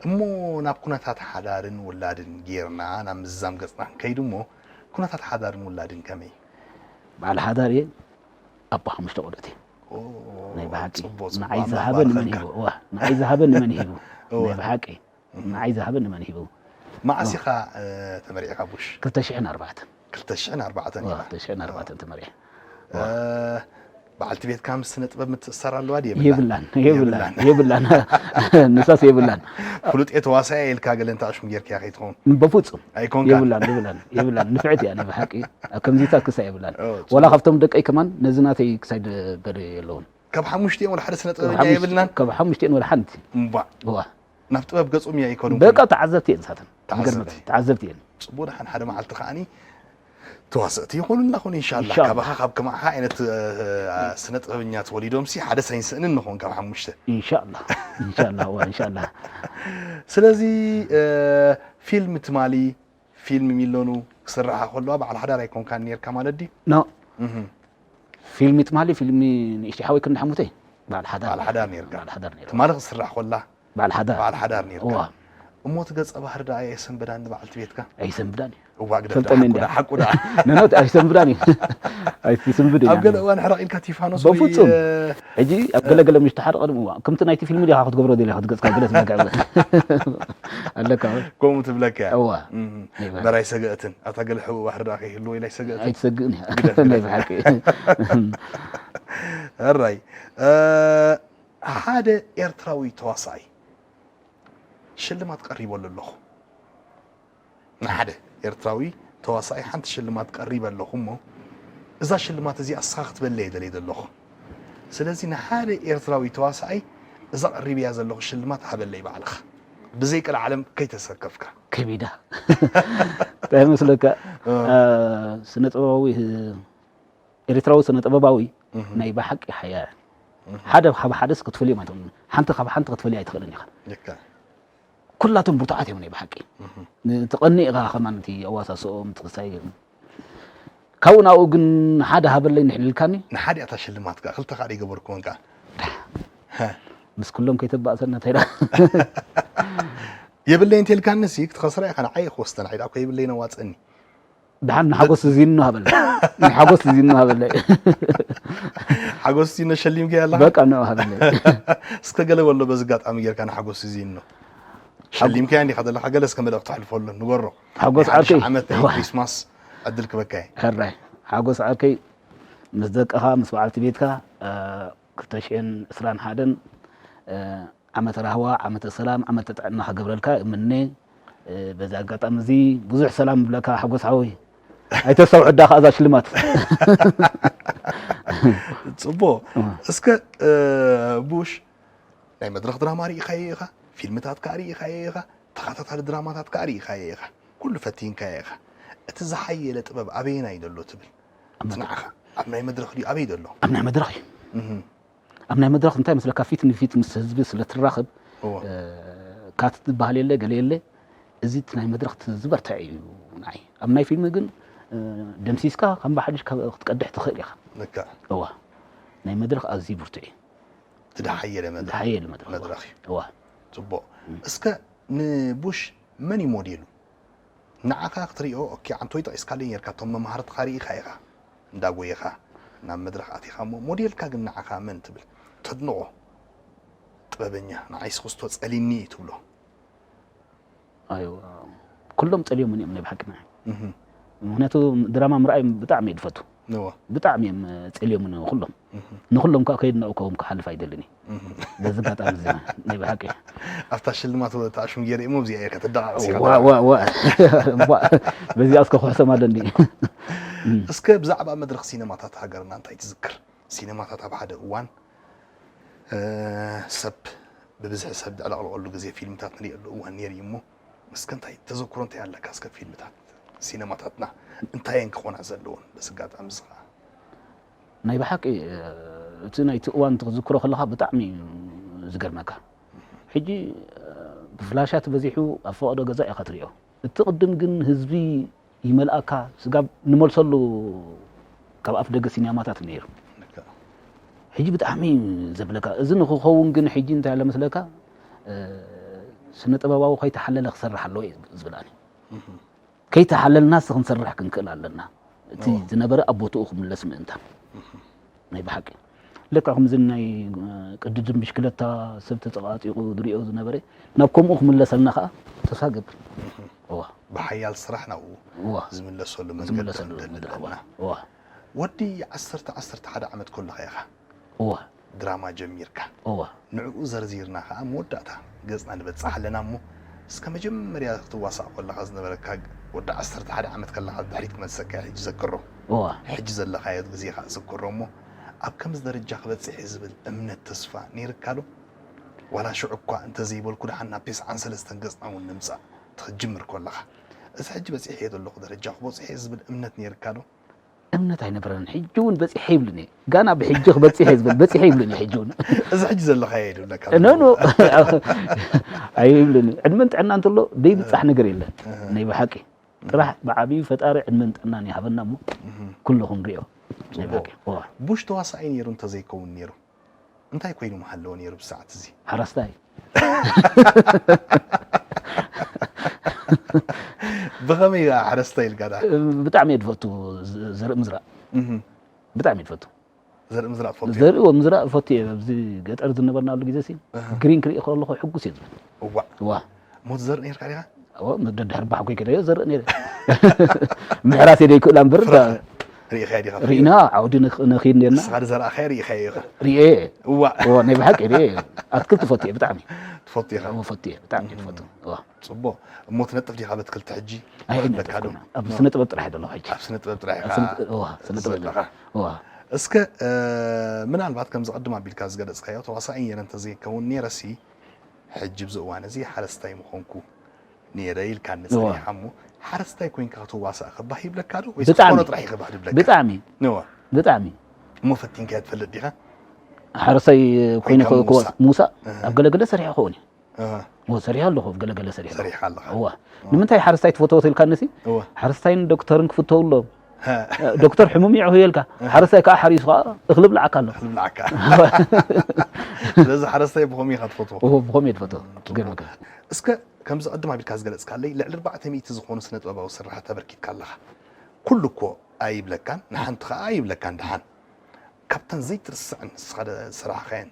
እሞ ናብ ኩነታት ሓዳርን ውላድን ጌርና ናብ ምዝዛም ገጽና ክንከይድ እሞ ኩነታት ሓዳርን ውላድን ከመይ? በዓል ሓዳር እየ ኣቦ ሓሙሽተ ቆልዑት እየ። ኦ፣ ናይ ብሓቂ ጽቡቕ፣ ጽቡቕ። ንዓይ ኣምላኽ ዝሃበ ንመን ባርኸካ። ሂቡ እዋ ንዓይ ዝሃበ ንመን ሂቡ እዋ። ናይ ብሓቂ ንዓይ ዝሃበ ንመን ሂቡ መዓስ ኢኻ ተመሪዕካ ቡሽ? ክልተ ሽሕን ኣርባዕተን ክልተ ሽሕን ኣርባዕተን እዋ ኢኻ። ክልተ ሽሕን ኣርባዕተን ተመሪዐ። እ፣ በዓልቲ ቤትካ ምስ ስነ ጥበብ ምትእስሳር ኣለዋ ድየ? የብላን የብላን የብላን ንሳስ የብላን። ፍሉጥ እየ ተዋሳኢ ኢልካ ገለ እንተ ኣሽሙ ጌርካያ ከይትኸውን? በፍጹም ኣይኮንካ? የብላን የብላን የብላን። ንፍዕቲ እያ ናይ ብሓቂ። ኣብ ከምዚታት ክሳ የብላን። ኦ፣ ወላ ካብቶም ደቀይ ከማን ነዚ ናተይ ክሳይ ደበደ የለውን። ካብ ሓሙሽቲኦም ወላ ሓደ ስነ ጥበበኛ የብልናን? ካብ ሓሙሽቲኦም ወላ ሓንቲ። እምባ እዋ ናብ ጥበብ ገጾም እያ ኣይኮኑን? በቃ ተዓዘብቲ እየን ንሳተን። ተዓዘብቲ። ይገርመካ፣ ተዓዘብቲ እየን። ጽቡቕ፣ ደሓን ሓደ መዓልቲ ከዓኒ ተዋሰእቲ ይኾኑልና ኾኑ ኢንሻላ። ኢንሻላ። ካባኻ ካብ ከማኻ ዓይነት እ፣ ስነ ጥበበኛ ተወሊዶም ሲ ሓደ ሳይንስእንን ንኾን ካብ ሓሙሽተ። ኢንሻላ ኢንሻላ እዋ ኢንሻላ። ስለዚ እ፣ ፊልም ትማሊ ፊልም ሚሎኑ ክስራሓ ከለዋ በዓል ሓዳር ኣይኮንካን ነርካ ማለት ድዩ? ኖ እህ፣ ፊልሚ ትማሊ ፊልሚ ንእሽቲ ሓወይ ክንዲ ሓሙተይ በዓል ሓዳር በዓል ሓዳር ነርካ። በዓል ሓዳር ነይሩ። ትማሊ ክስራሕ ኮላ በዓል ሓዳር በዓል ሓዳር ነርካ። እዋ እሞ እቲ ገጸ ባህሪ ደኣ የሰንበዳኒ በዓልቲ ቤትካ? ኣይሰንብዳን እዩ። እዋ ግደፍ ፈልጠኒ ደኣ እንዳ ሓቁ ደኣ። ነኖት ኣይሰንብዳን እዩ። ኣይትስንብድ ኣብ እዩ። ገለ እዋን ሕራቕ ኢልካ ቲፋኖስ ወይ በፍጹም። እ፣ ሕጂ ኣብ ገለገለ ምሽ ተሓደ ቀድም እዋ ከምቲ ናይቲ ፊልም ዲኻ ክትገብሮ ደሊኻ ክትገጽካ ገለ ትመግዕ ኣለካ። ከምኡ ትብለካ እያ። እዋ እም፣ ነይበ- እምበር ኣይሰገእትን ኣብታ ገለ ሕቡእ ባሕሪ ደኣ ከይህልዎ ኢላ ኣይሰገእትን። ኣይትሰግእን እያ ግደፍ፣ ናይ ግደፍ። ብሓቂ። ሕራይ እ፣ ሓደ ኤርትራዊ ተዋሳኣይ ሽልማት ቀሪበሉ ኣለኹ። ንሓደ ኤርትራዊ ተዋሳኣይ ሓንቲ ሽልማት ቀሪበ ኣለኹ እሞ እዛ ሽልማት እዚኣ እስኻ ክትበለየ ደለየ ዘለኹ። ስለዚ ንሓደ ኤርትራዊ ተዋሳኣይ እዛ ቀሪብያ ዘለኹ ሽልማት ሃበለይ ባዕልኻ ብዘይ ቀልዓለም ከይተሰከፍካ። ከቢዳ እንታይ መስለካ? እ። እ፣ ስነ ጥበባዊ ኤርትራዊ ስነ ጥበባዊ እህ። ናይ ብሓቂ ሓያ ሓደ ካብ ሓደስ ክትፈልዮም ኣይትኽእልን። ሓንቲ ካብ ሓንቲ ክትፈልያ ኣይትኽእልን ኢኻ። ልክዕ። ኩላቶም ብርቱዓት እዮም ናይ ብሓቂ። እህ። ንትቐኒ ኢኻ ከማን እቲ ኣዋሳስኦም ትኽሳይ ካብኡ ናብኡ ግን ሓደ ሃበለይ ንሕልልካኒ። ንሓደ እታ ሽልማት ከኣ ክልተ ከኣ ይገበርኩወን ከኣ። ምስ ኩሎም ከይተባእሰና እንታይ ደኣ የብለይ እንተልካኒ ሲ ክትኸስራ ኢኻ ንዓይ ክወስደን ዓይዳ እኮ የብለይ ነዋፀኒ። ደሓን ንሓጎስ ዚኖ ሃበለይ። ንሓጎስ ዚኖ ሃበለይ። ሓጎስ ዚኖ ሸሊምከ ያለኻ? በቃ ነው ሃበለይ። እስከ ገለ በሎ በዚ ኣጋጣሚ ጌርካ ንሓጎስ ዚኖ ሸሊምከያ እንዲኻ ዘለኻ ገለ እስከ መልእኽቲ ኣሕልፈሉ ንገሮ። ሓጎስ ናይ ሓድሽ ዓርከይ። ዓመት ናይ እዋ። ክሪስማስ ዕድል ክበካ እየ። ሕራይ ሓጎስ ዓርከይ ምስ ደቅኻ ምስ በዓልቲ ቤትካ እ፣ ክልተ ሽሕን ዕስራን ሓደን እ፣ ዓመተ ራህዋ ዓመተ ሰላም ዓመተ ጥዕና ክገብረልካ እምነ። እ፣ በዚ ኣጋጣሚ እዚ ብዙሕ ሰላም ብለካ ሓጎስ ሓወይ። ኣይተስተውዕዳ ከኣ እዛ ሽልማት። ጽቡቕ። እስከ እ፣ ቡሽ ናይ መድረኽ ድራማ ርኢኻዮ ኢኻ፣ ፊልምታት ከኣ ርኢኻዮ ኢኻ፣ ተኸታታሊ ድራማታት ከኣ ርኢኻዮ ኢኻ፣ ኩሉ ፈቲንካዮ ኢኻ። እቲ ዝሓየለ ጥበብ ኣበየናይ ዘሎ ትብል? እቲ ንዓኻ ኣብ ናይ መድረኽ ድዩ ኣበይ ዘሎ? ኣብ ናይ መድረኽ እዩ። እህ፣ ኣብ ናይ መድረኽ እንታይ መስለካ ፊት ንፊት ምስ ህዝቢ ስለ ትራኸብ እዎ። እ፣ ካት ትበሃል የለ ገለ የለ። እዚ እቲ ናይ መድረኽ እቲ ዝበርትዐ እዩ ንዓይ። ኣብ ናይ ፊልም ግን እ፣ ደምሲስካ ከም ብሓድሽ ካብ ክትቀድሕ ትኽእል ኢኻ። ልክዕ። እዋ ናይ መድረኽ ኣዝዩ ብርቱዕ እዩ። እቲ ዝሓየለ መድረኽ ዝሓየለ መድረኽ። መድረኽ እዩ። እዋ ጽቡቕ። እስከ ንቡሽ መን እዩ ሞዴሉ? ንዓኻ ክትሪኦ ኦኬ ዓንቶይ ጠቒስካለይ ነርካ እቶም መምሃርትኻ ርኢኻ ኢኻ እንዳጎየኻ ናብ መድረኽ ኣቲኻ እሞ ሞዴልካ ግን ንዓኻ መን ትብል ተድንቖ ጥበበኛ ንዓይስ ክስቶ ጸሊኒ እዩ ትብሎ? ኣዮ ኩሎም ጸልዮምን እዮም ናይ ብሓቂ ንዓይ። እህ፣ ምክንያቱ ድራማ ምርኣይ ብጣዕሚ እየ ዝፈቱ። እዎ። ብጣዕሚ እዮም ጸልዮምን ኩሎም። እህ፣ ንኩሎም ከዓ ከየድነቕኩም ክሓልፍ ኣይደልን እየ። እህ። በዚ ኣጋጣሚ እዚ ናይ ብሓቂ ኣብታ ሽልማት ተኣሽሙ ገይረ እሞ ኣብዚኣ እየ ከተደቓቕስ ኢኻ ዋ ዋ ዋ ዋ በዚኣ እስከ ክሕሰም ኣለኒ። እስከ ብዛዕባ መድረኽ ሲነማታት ሃገርና እንታይ ትዝክር? ሲነማታት ኣብ ሓደ እዋን እ፣ ሰብ ብብዝሒ ሰብ ዝዕለቕለቐሉ ግዜ ፊልምታት ንሪእሉ እዋን ነይሩ እዩ እሞ እስከ እንታይ ተዘክሮ እንታይ ኣለካ እስከ ፊልምታት ሲነማታትና እንታይ እየን ክኾና ዘለዎን በዚ ኣጋጣሚ እዚ ከዓ ናይ ብሓቂ እቲ ናይቲ እዋን ትዝክሮ ከለኻ ብጣዕሚ እዩ ዝገርመካ። ሕጂ ብፍላሻት በዚሑ ኣብ ፈቐዶ ገዛ ኢኻ ትሪኦ። እቲ ቅድም ግን ህዝቢ ይመልኣካ ስጋብ ንመልሰሉ ካብ ኣፍ ደገ ሲኒማታት ነይሩ። ሕጂ ብጣዕሚ እዩ ዘብለካ። እዚ ንክኸውን ግን ሕጂ እንታይ ኣለ መስለካ ስነ ጥበባዊ ከይተሓለለ ክሰርሕ ኣለዎ እዩ ዝብል ኣነ። ከይተሓለልና ስ ክንሰርሕ ክንክእል ኣለና። እቲ ዝነበረ ኣብ ቦትኡ ክምለስ ምእንታን ናይ ብሓቂ ልክዕ ከምዚ ናይ ቅድድም ብሽክለታ ሰብ ተፀቃጢቁ ዝሪኦ ዝነበረ ናብ ከምኡ ክምለሰልና ከዓ ተስፋ ገብር። እዋ ብሓያል ስራሕ ናብኡ እዋ ዝምለሰሉ መንገዲ ዝምለሰሉ ክንደሊ መድረኽ ኣለና። እዋ ወዲ ዓሰርተ ዓሰርተ ሓደ ዓመት ከለኻ ኢኻ እዋ ድራማ ጀሚርካ። እዋ ንዕኡ ዘርዚርና ከኣ መወዳእታ ገጽና ንበጽሕ ኣለና። እሞ እስከ መጀመርያ ክትዋሳእ ከለኻ ዝነበረካ፣ ወዲ ዓሰርተ ሓደ ዓመት ከለኻ ድሕሪት ክመልሰካ እየ ሕጂ ዘክሮ። እዋ ሕጂ ዘለኻዮ ግዜ ከኣ ዝክሮ። እሞ ኣብ ከምዚ ደረጃ ክበጽሕ እየ ዝብል እምነት፣ ተስፋ ነይርካ ዶ? ዋላ ሽዑ እኳ እንተዘይበልኩ፣ ደሓን ናብ ፔስዓን ሰለስተን ገጽና እውን ንምጻእ ክትጅምር ከለኻ፣ እዚ ሕጂ በጺሐዮ ዘለኹ ደረጃ ክበጽሖ እየ ዝብል እምነት ነይርካ ዶ? እምነት ኣይነበረንን። ሕጂ እውን በጺሐ ይብልን እየ። ጋና ብሕጂ ክበጺሐ እየ ዝብል፣ በጺሐ ይብልን እየ ሕጂ እውን። እዚ ሕጂ ዘለኻዮ እዩ ዝብለካ ኖ ኖ ዘሎ። ኣይብልን። ዕድመን ጥዕና እንተሎ ደይብጻሕ ነገር የለን። ናይ ብሓቂ ጥራሕ ብዓብዩ ፈጣሪ ዕድመን ጥዕናን ይሃበና እሞ ኩሉ ክንሪኦ። ናይ ብሓቂ። እዋ። ቡሽ ተዋሳኣይ ነይሩ እንተዘይከውን ነይሩ፣ እንታይ ኮይኑ ምሃለዎ ነይሩ ብሰዓት እዚ? ሓረስታይ። ብኸመይ ደኣ ሓረስታይ ኢልካ ደኣ? ብጣዕሚ እየ ዝፈቱ ዘርኢ ምዝራእ። እህ፣ ብጣዕሚ እየ ዝፈቱ። ዘርኢ ምዝራእ ትፈቱ? ዘርኢ ምዝራእ እፈቱ እየ። ኣብዚ ገጠር ዝነበርናሉ ግዜ ሲ ግሪን ክርኢ ከለኹ ሕጉስ እየ ዝብል። እዋእ፣ ዋ ሞት ዘርኢ ነይርካ ዲኻ? ደድሕሪ ባሕጎይ ከደዮ ዘርኢ ነይረ። ምሕራስ የደይክእላ እምበር ርኢኻዮ ዲኻ? ርኢና ዓውዲ ንኽ- ንኺድ ነርና። ንስኻ ዝዘራእኻዮ ርኢኻዮ ኢኻ? ርኤ እዋእ፣ እዎ፣ ናይ ብሓቂ ርኤ። ኣትክልቲ ፈትየ ብጣዕሚ ትፈቱ ኢኻ? እዎ፣ ፈትየ ብጣዕሚ እየ ዝፈቱ። እዎ። ጽቡቕ። እሞ ትነጥፍ ዲኻ በትክልቲ ሕጂ? ኣይ ኣለካ ዶ? ነጥፍኩና ኣብ ስነ ጥበብ ጥራሕ ዘለኹ ሕጂ። ኣብ ስነ ጥበብ ጥራሕ ኢኻ ኣብ ስነ ጥበብ- እዎ፣ ስነ ጥበብ ዘለኻ? እዎ። እስከ እ፣ ምናልባት ከምዚ ቅድም ኣቢልካ ዝገለጽካዮ፣ ተዋሳኢ ነይረ እንተዘይከውን ነይረሲ፣ ሕጂ ብዚ እዋን እዚ ሓረስታይ ምኾንኩ ነይረ ኢልካኒ እዋ። ጸኒሓ እሞ፣ ሓረስታይ ኮይንካ ክትዋሳእ ከባህ ይብለካ ዶ ወይስ ብጣዕሚ። ክትኮኖ ጥራሕ ይከባህ ይብለካ? ብጣዕሚ እዋ። ብጣዕሚ እሞ ፈቲንካዮ ትፈልጥ ዲኻ? ሓረስታይ ኮይነ ኮይንካ ክወስ- ምውሳእ? ምውሳእ ኣብ ገለገለ ሰሪሐ ክኸውን እዩ። እህ፣ እዎ፣ ሰሪሐ ኣለኹ ኣብ ገለገለ ሰሪሐ። ሰሪሓ ኣለኻ። እዋ። ንምንታይ ሓረስታይ ትፈተዎ ተልካንሲ? እዋ። ሓረስታይን ዶክተርን ክፍተው ኣለዎም። ሀ፣ ዶክተር ሕሙም እዩ ይብለካ። ሓረስታይ ከዓ ሓሪሱ ከዓ እኽሊ ብላዓካ ኣሎ። ክብላዓካ። ስለዚ ሓረስታይ ብኸመይ ኢኻ ትፈትዎ? እዎ፣ ብኸመይ ትፈትዎ? ገርመካ። እስከ ከምዚ ቅድም ኣቢልካ ዝገለጽካለይ፣ ልዕሊ ኣርባዕተ ሚእቲ ዝኾኑ ስነ ጥበባዊ ስርሓት ኣበርኪትካ ኣለኻ። ኩሉ እኮ ኣይብለካን፣ ንሓንቲ ኸኣ ኣይብለካን። ደሓን ካብተን ዘይትርስዕን ንስኻ ዝሰራሕካየን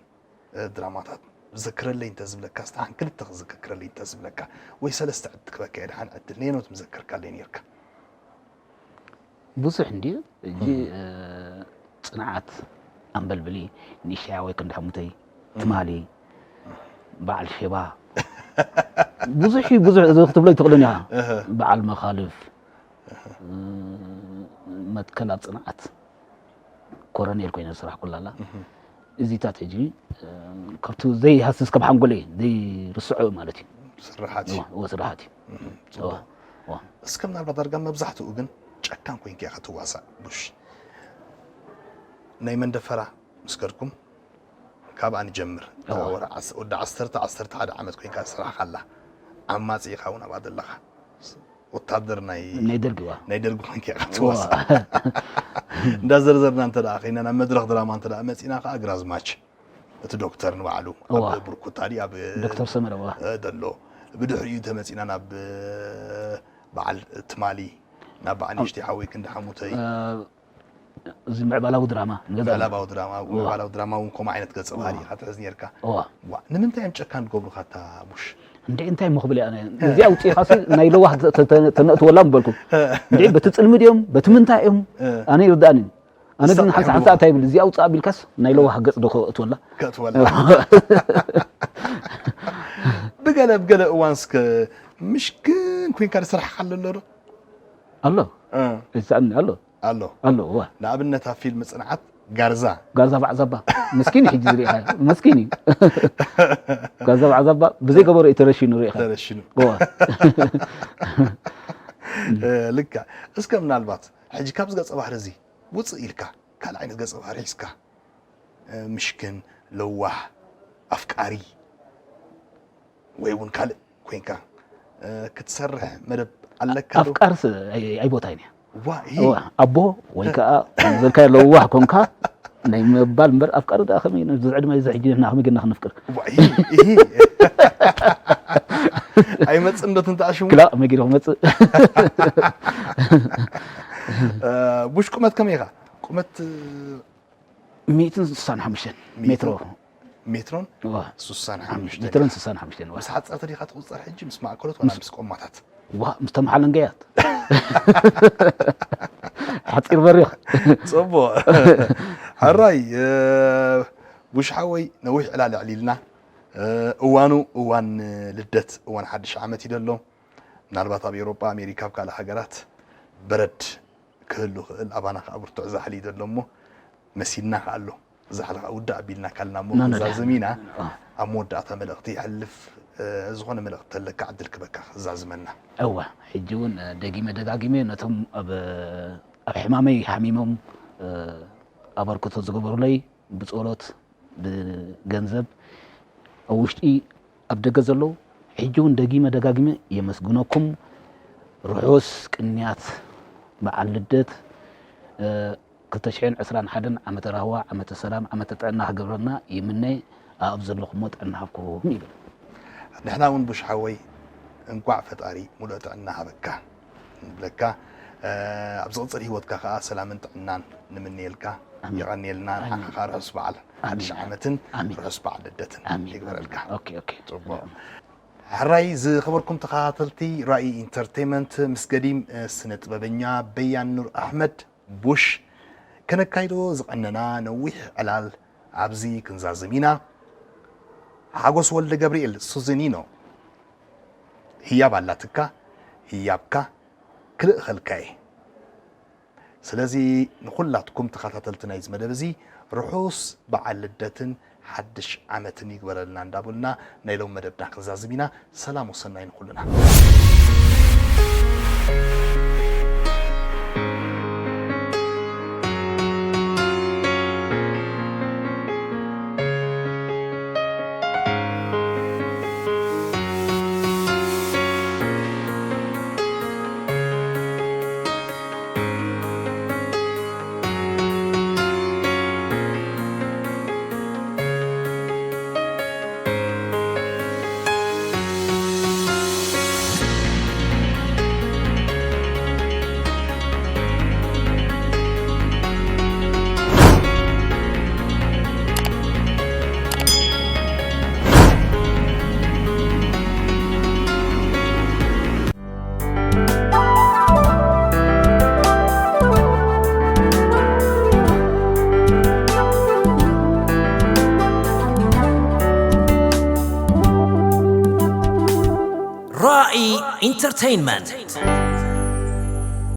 እ፣ ድራማታት ዘክረለይ እንተ ዝብለካ፣ ደሓን ክልተ ክዝክረለይ እንተ ዝብለካ፣ ወይ ሰለስተ ዕድል ክበካ እየ፣ ደሓን ዕድል ነየኖት ምዘከርካለይ ነይርካ? ብዙሕ እንድዩ። ሕጂ እ፣ ጽንዓት ኣንበልብሊ፣ ንእሽተይ ሓወይ ክንዲ ሓሙተይ፣ ትማሊ፣ በዓል ሼባ፣ ብዙሕ እዩ፣ ብዙሕ እዚ ክትብሎ ኣይትኽእልን ኢኻ። እህ። በዓል መኻልፍ፣ እ፣ መትከል ኣብ ጽንዓት፣ ኮረኔል ኮይነ ዝሰራሕ ኩላላ። እዚታት ሕጂ እ፣ ካብቲ ዘይሃስስ ካብ ሓንጎለይ ዘይርስዖ ማለት እዩ። ስርሓት እዩ። እዎ፣ እዎ፣ ስራሓት እዩ። እህ፣ እዎ፣ ጽቡቕ። እዎ። እስከ ምናልባት ዳርጋ መብዛሕትኡ ግን ጨካን ኮይንካ ኢኻ ትዋሳእ ቡሽ። ናይ መንደፈራ ምስ ከድኩም፣ ካብኣ ንጀምር። እታ እዋ። ወርሒ ዓስ-፣ ወዲ ዓሰርተ፣ ዓሰርተ ሓደ ዓመት ኮይንካ ዝሰራሕካላ፣ ዓማጺ ኢኻ እውን ኣብኣ ዘለኻ። ወታደር ናይ ናይ ደርጊ እዋ። ናይ ደርጊ ኮይንካ ኢኻ እዋ። ትዋሳእ። እንዳዘርዘርና እንተ ደኣ ኸይና፣ ናብ መድረኽ ድራማ እንተ ደኣ መጺና ኸኣ፣ ግራዝማች እቲ ዶክተር ንባዕሉ እዋ። ኣብ ብርኩታ ድዩ ኣብ ዶክተር ሰመረ እዋ። እ፣ ደሎ። ብድሕሪኡ ተመጺና ናብ እ፣ በዓል ትማሊ፣ ናብ በዓል ንእሽተይ ሓወይ ክንዲ ሓሙተይ። እ፣ እዚ ምዕባላዊ ድራማ ንገዛ ምዕባላዊ ድራማ፣ ምዕባላዊ ድራማ እውን ከምኡ ዓይነት ገጸ ባህሪ ኢኻ ትሕዝ ነርካ። እዋ። ዋ፣ ንምንታይ እዮም ጨካን ዝገብሩኻ እታ ቡሽ? እንዴ እንታይ እሞ ክብል እያ፣ እዚኣ ኣውፂእኻሲ ናይ ለዋህ ተ- ተ- ተ- ተነእትወላ ምበልኩም። እንዴ በቲ ፅልሚ ድዮም በቲ ምንታይ እዮም? ኣነ ይርዳእኒ። ኣነ ግን ሓንሳ ሓንሳ እንታይ ይብል እዚኣ ኣውፅኣ ቢልካስ ናይ ለዋህ ገፅ ዶ ከእትወላ? ከእትወላ። ብገለ ብገለ እዋን እስከ ምሽክን ኮይንካ ዝስራሕካ ኣሎ ኣሎ ዶ? ኣሎ። እ። ይስኣልኒ ኣሎ። ኣሎ። ኣሎ፣ እዋ። ንኣብነት ኣብ ፊልም ጽንዓት ጋርዛ። ጋርዛ ባዕዛባ። መስኪን እዩ ሕጂ ዝሪኢኻ። መስኪን እዩ። ጋርዛ ባዕዛባ ብዘይ ገበሮ እዩ ተረሺኑ ሪኢኻ። ተረሺኑ። እዋ። እ፣ ልክዕ። እስከ ምናልባት ሕጂ ካብዚ ገጸ ባህሪ እዚ ውጽእ ኢልካ ካልእ ዓይነት ገጸ ባህሪ ሒዝካ፣ እ፣ ምሽክን፣ ለዋህ፣ ኣፍቃሪ ወይ እውን ካልእ ኮይንካ፣ እ፣ ክትሰርሕ መደብ ኣለካ ዶ? ኣፍቃርስ ኣይ- ኣይቦታይን እያ። ዋ፣ ይሄ እዋ፣ ኣቦ ወይ ከዓ ዘልካዮ ለዋህ ኮንካ ናይ ምባል እምበር ኣፍቃሪ ደኣ ከመይ ነዚ ዕድመ እዚ ሕጂ ንሕና ከመይ ጌርና ክነፍቅር? ዋ፣ ይሄ፣ ይሄ። ኣይመጽእን ዶ ትንተኣሽሙ? ክላ ከመይ ጌርና ክመጽእ? እ፣ ቡሽ ቁመት ከመይ ኢኻ? ቁመት፣ እ፣ ሚእትን ስሳን ሓሙሽተን ሜትሮ። ሜትሮን እዋ። ስሳን ሓሙሽተን ሜትሮን ኢኻ። ስሳን ሓሙሽተን፣ እዋ። ምስ ሓጸርቲ ዲኻ ትቑጸር ሕጂ፣ ምስ ማእከሎት ዋላ ምስ ቆማታት? ዋ፣ ምስ ተመሓለንገያት። ሓፂር በሪኽ። ፅቡቅ። ሕራይ ቡሽ ሓወይ፣ ነዊሕ ዕላል ኣዕሊልና። እዋኑ እዋን ልደት፣ እዋን ሓድሽ ዓመት እዩ ዘሎ። ምናልባት ኣብ ኤውሮጳ፣ ኣሜሪካ፣ ኣብ ካልእ ሃገራት በረድ ክህሉ ይኽእል፣ ኣባና ከዓ ብርቱዕ ዛሕሊ እዩ ዘሎ። እሞ መሲልና ከዓ ኣሎ፣ ዛሕሊ ከዓ ውዳእ ኣቢልና ካልና እሞ ክንዛዝም ኢና። ኣብ መወዳእታ መልእኽቲ ይሕልፍ። ዝኾነ መልእኽቲ ተለካ ዕድል ክበካ ክዛዝመና። እወ፣ ሕጂ እውን ደጊመ ደጋጊመ ነቶም ኣብ ኣብ ሕማመይ ሓሚሞም ኣበርክቶ ዝገበሩለይ፣ ብጸሎት፣ ብገንዘብ፣ ኣብ ውሽጢ፣ ኣብ ደገ ዘለዉ፣ ሕጂ እውን ደጊመ ደጋጊመ የመስግነኩም። ርሑስ ቅንያት በዓል ልደት። ክልተ ሽሕን ዕስራን ሓደን ዓመተ ራህዋ፣ ዓመተ ሰላም፣ ዓመተ ጥዕና ክገብረልና ይምነ። ኣብ ዘለኹሞ ጥዕና ሃብኩም ይብል። ንሕና እውን ቡሽ ሓወይ፣ እንኳዕ ፈጣሪ ሙሉእ ጥዕና ሃበካ ንብለካ። ኣብ ዝቕፅል ህይወትካ ከዓ ሰላምን ጥዕናን ንምንየልካ። የቐንየልና። ንዓኻ ከዓ ርሑስ በዓል ሓድሽ ዓመትን ርሑስ በዓል ልደትን ይግበረልካ። ጽቡቕ። ሕራይ ዝኸበርኩም ተኸታተልቲ ራኢ ኢንተርቴንመንት፣ ምስ ገዲም ስነ ጥበበኛ በያን ኑር ኣሕመድ ቡሽ ከነካይዶ ዝቐነና ነዊሕ ዕላል ኣብዚ ክንዛዝም ኢና። ሓጎስ ወልደ ገብርኤል ሱዚኒኖ፣ ህያብ ኣላትካ፣ ህያብካ ክልእኸልካ እየ። ስለዚ ንኹላትኩም ተኸታተልቲ ናይዚ መደብ እዚ ርሑስ በዓል ልደትን ሓድሽ ዓመትን ይግበረልና እንዳበልና ናይ ሎም መደብና ክንዛዝም ኢና። ሰላም ወሰናይ ንኹልና። ራኢ ኢንተርቴይንመንት።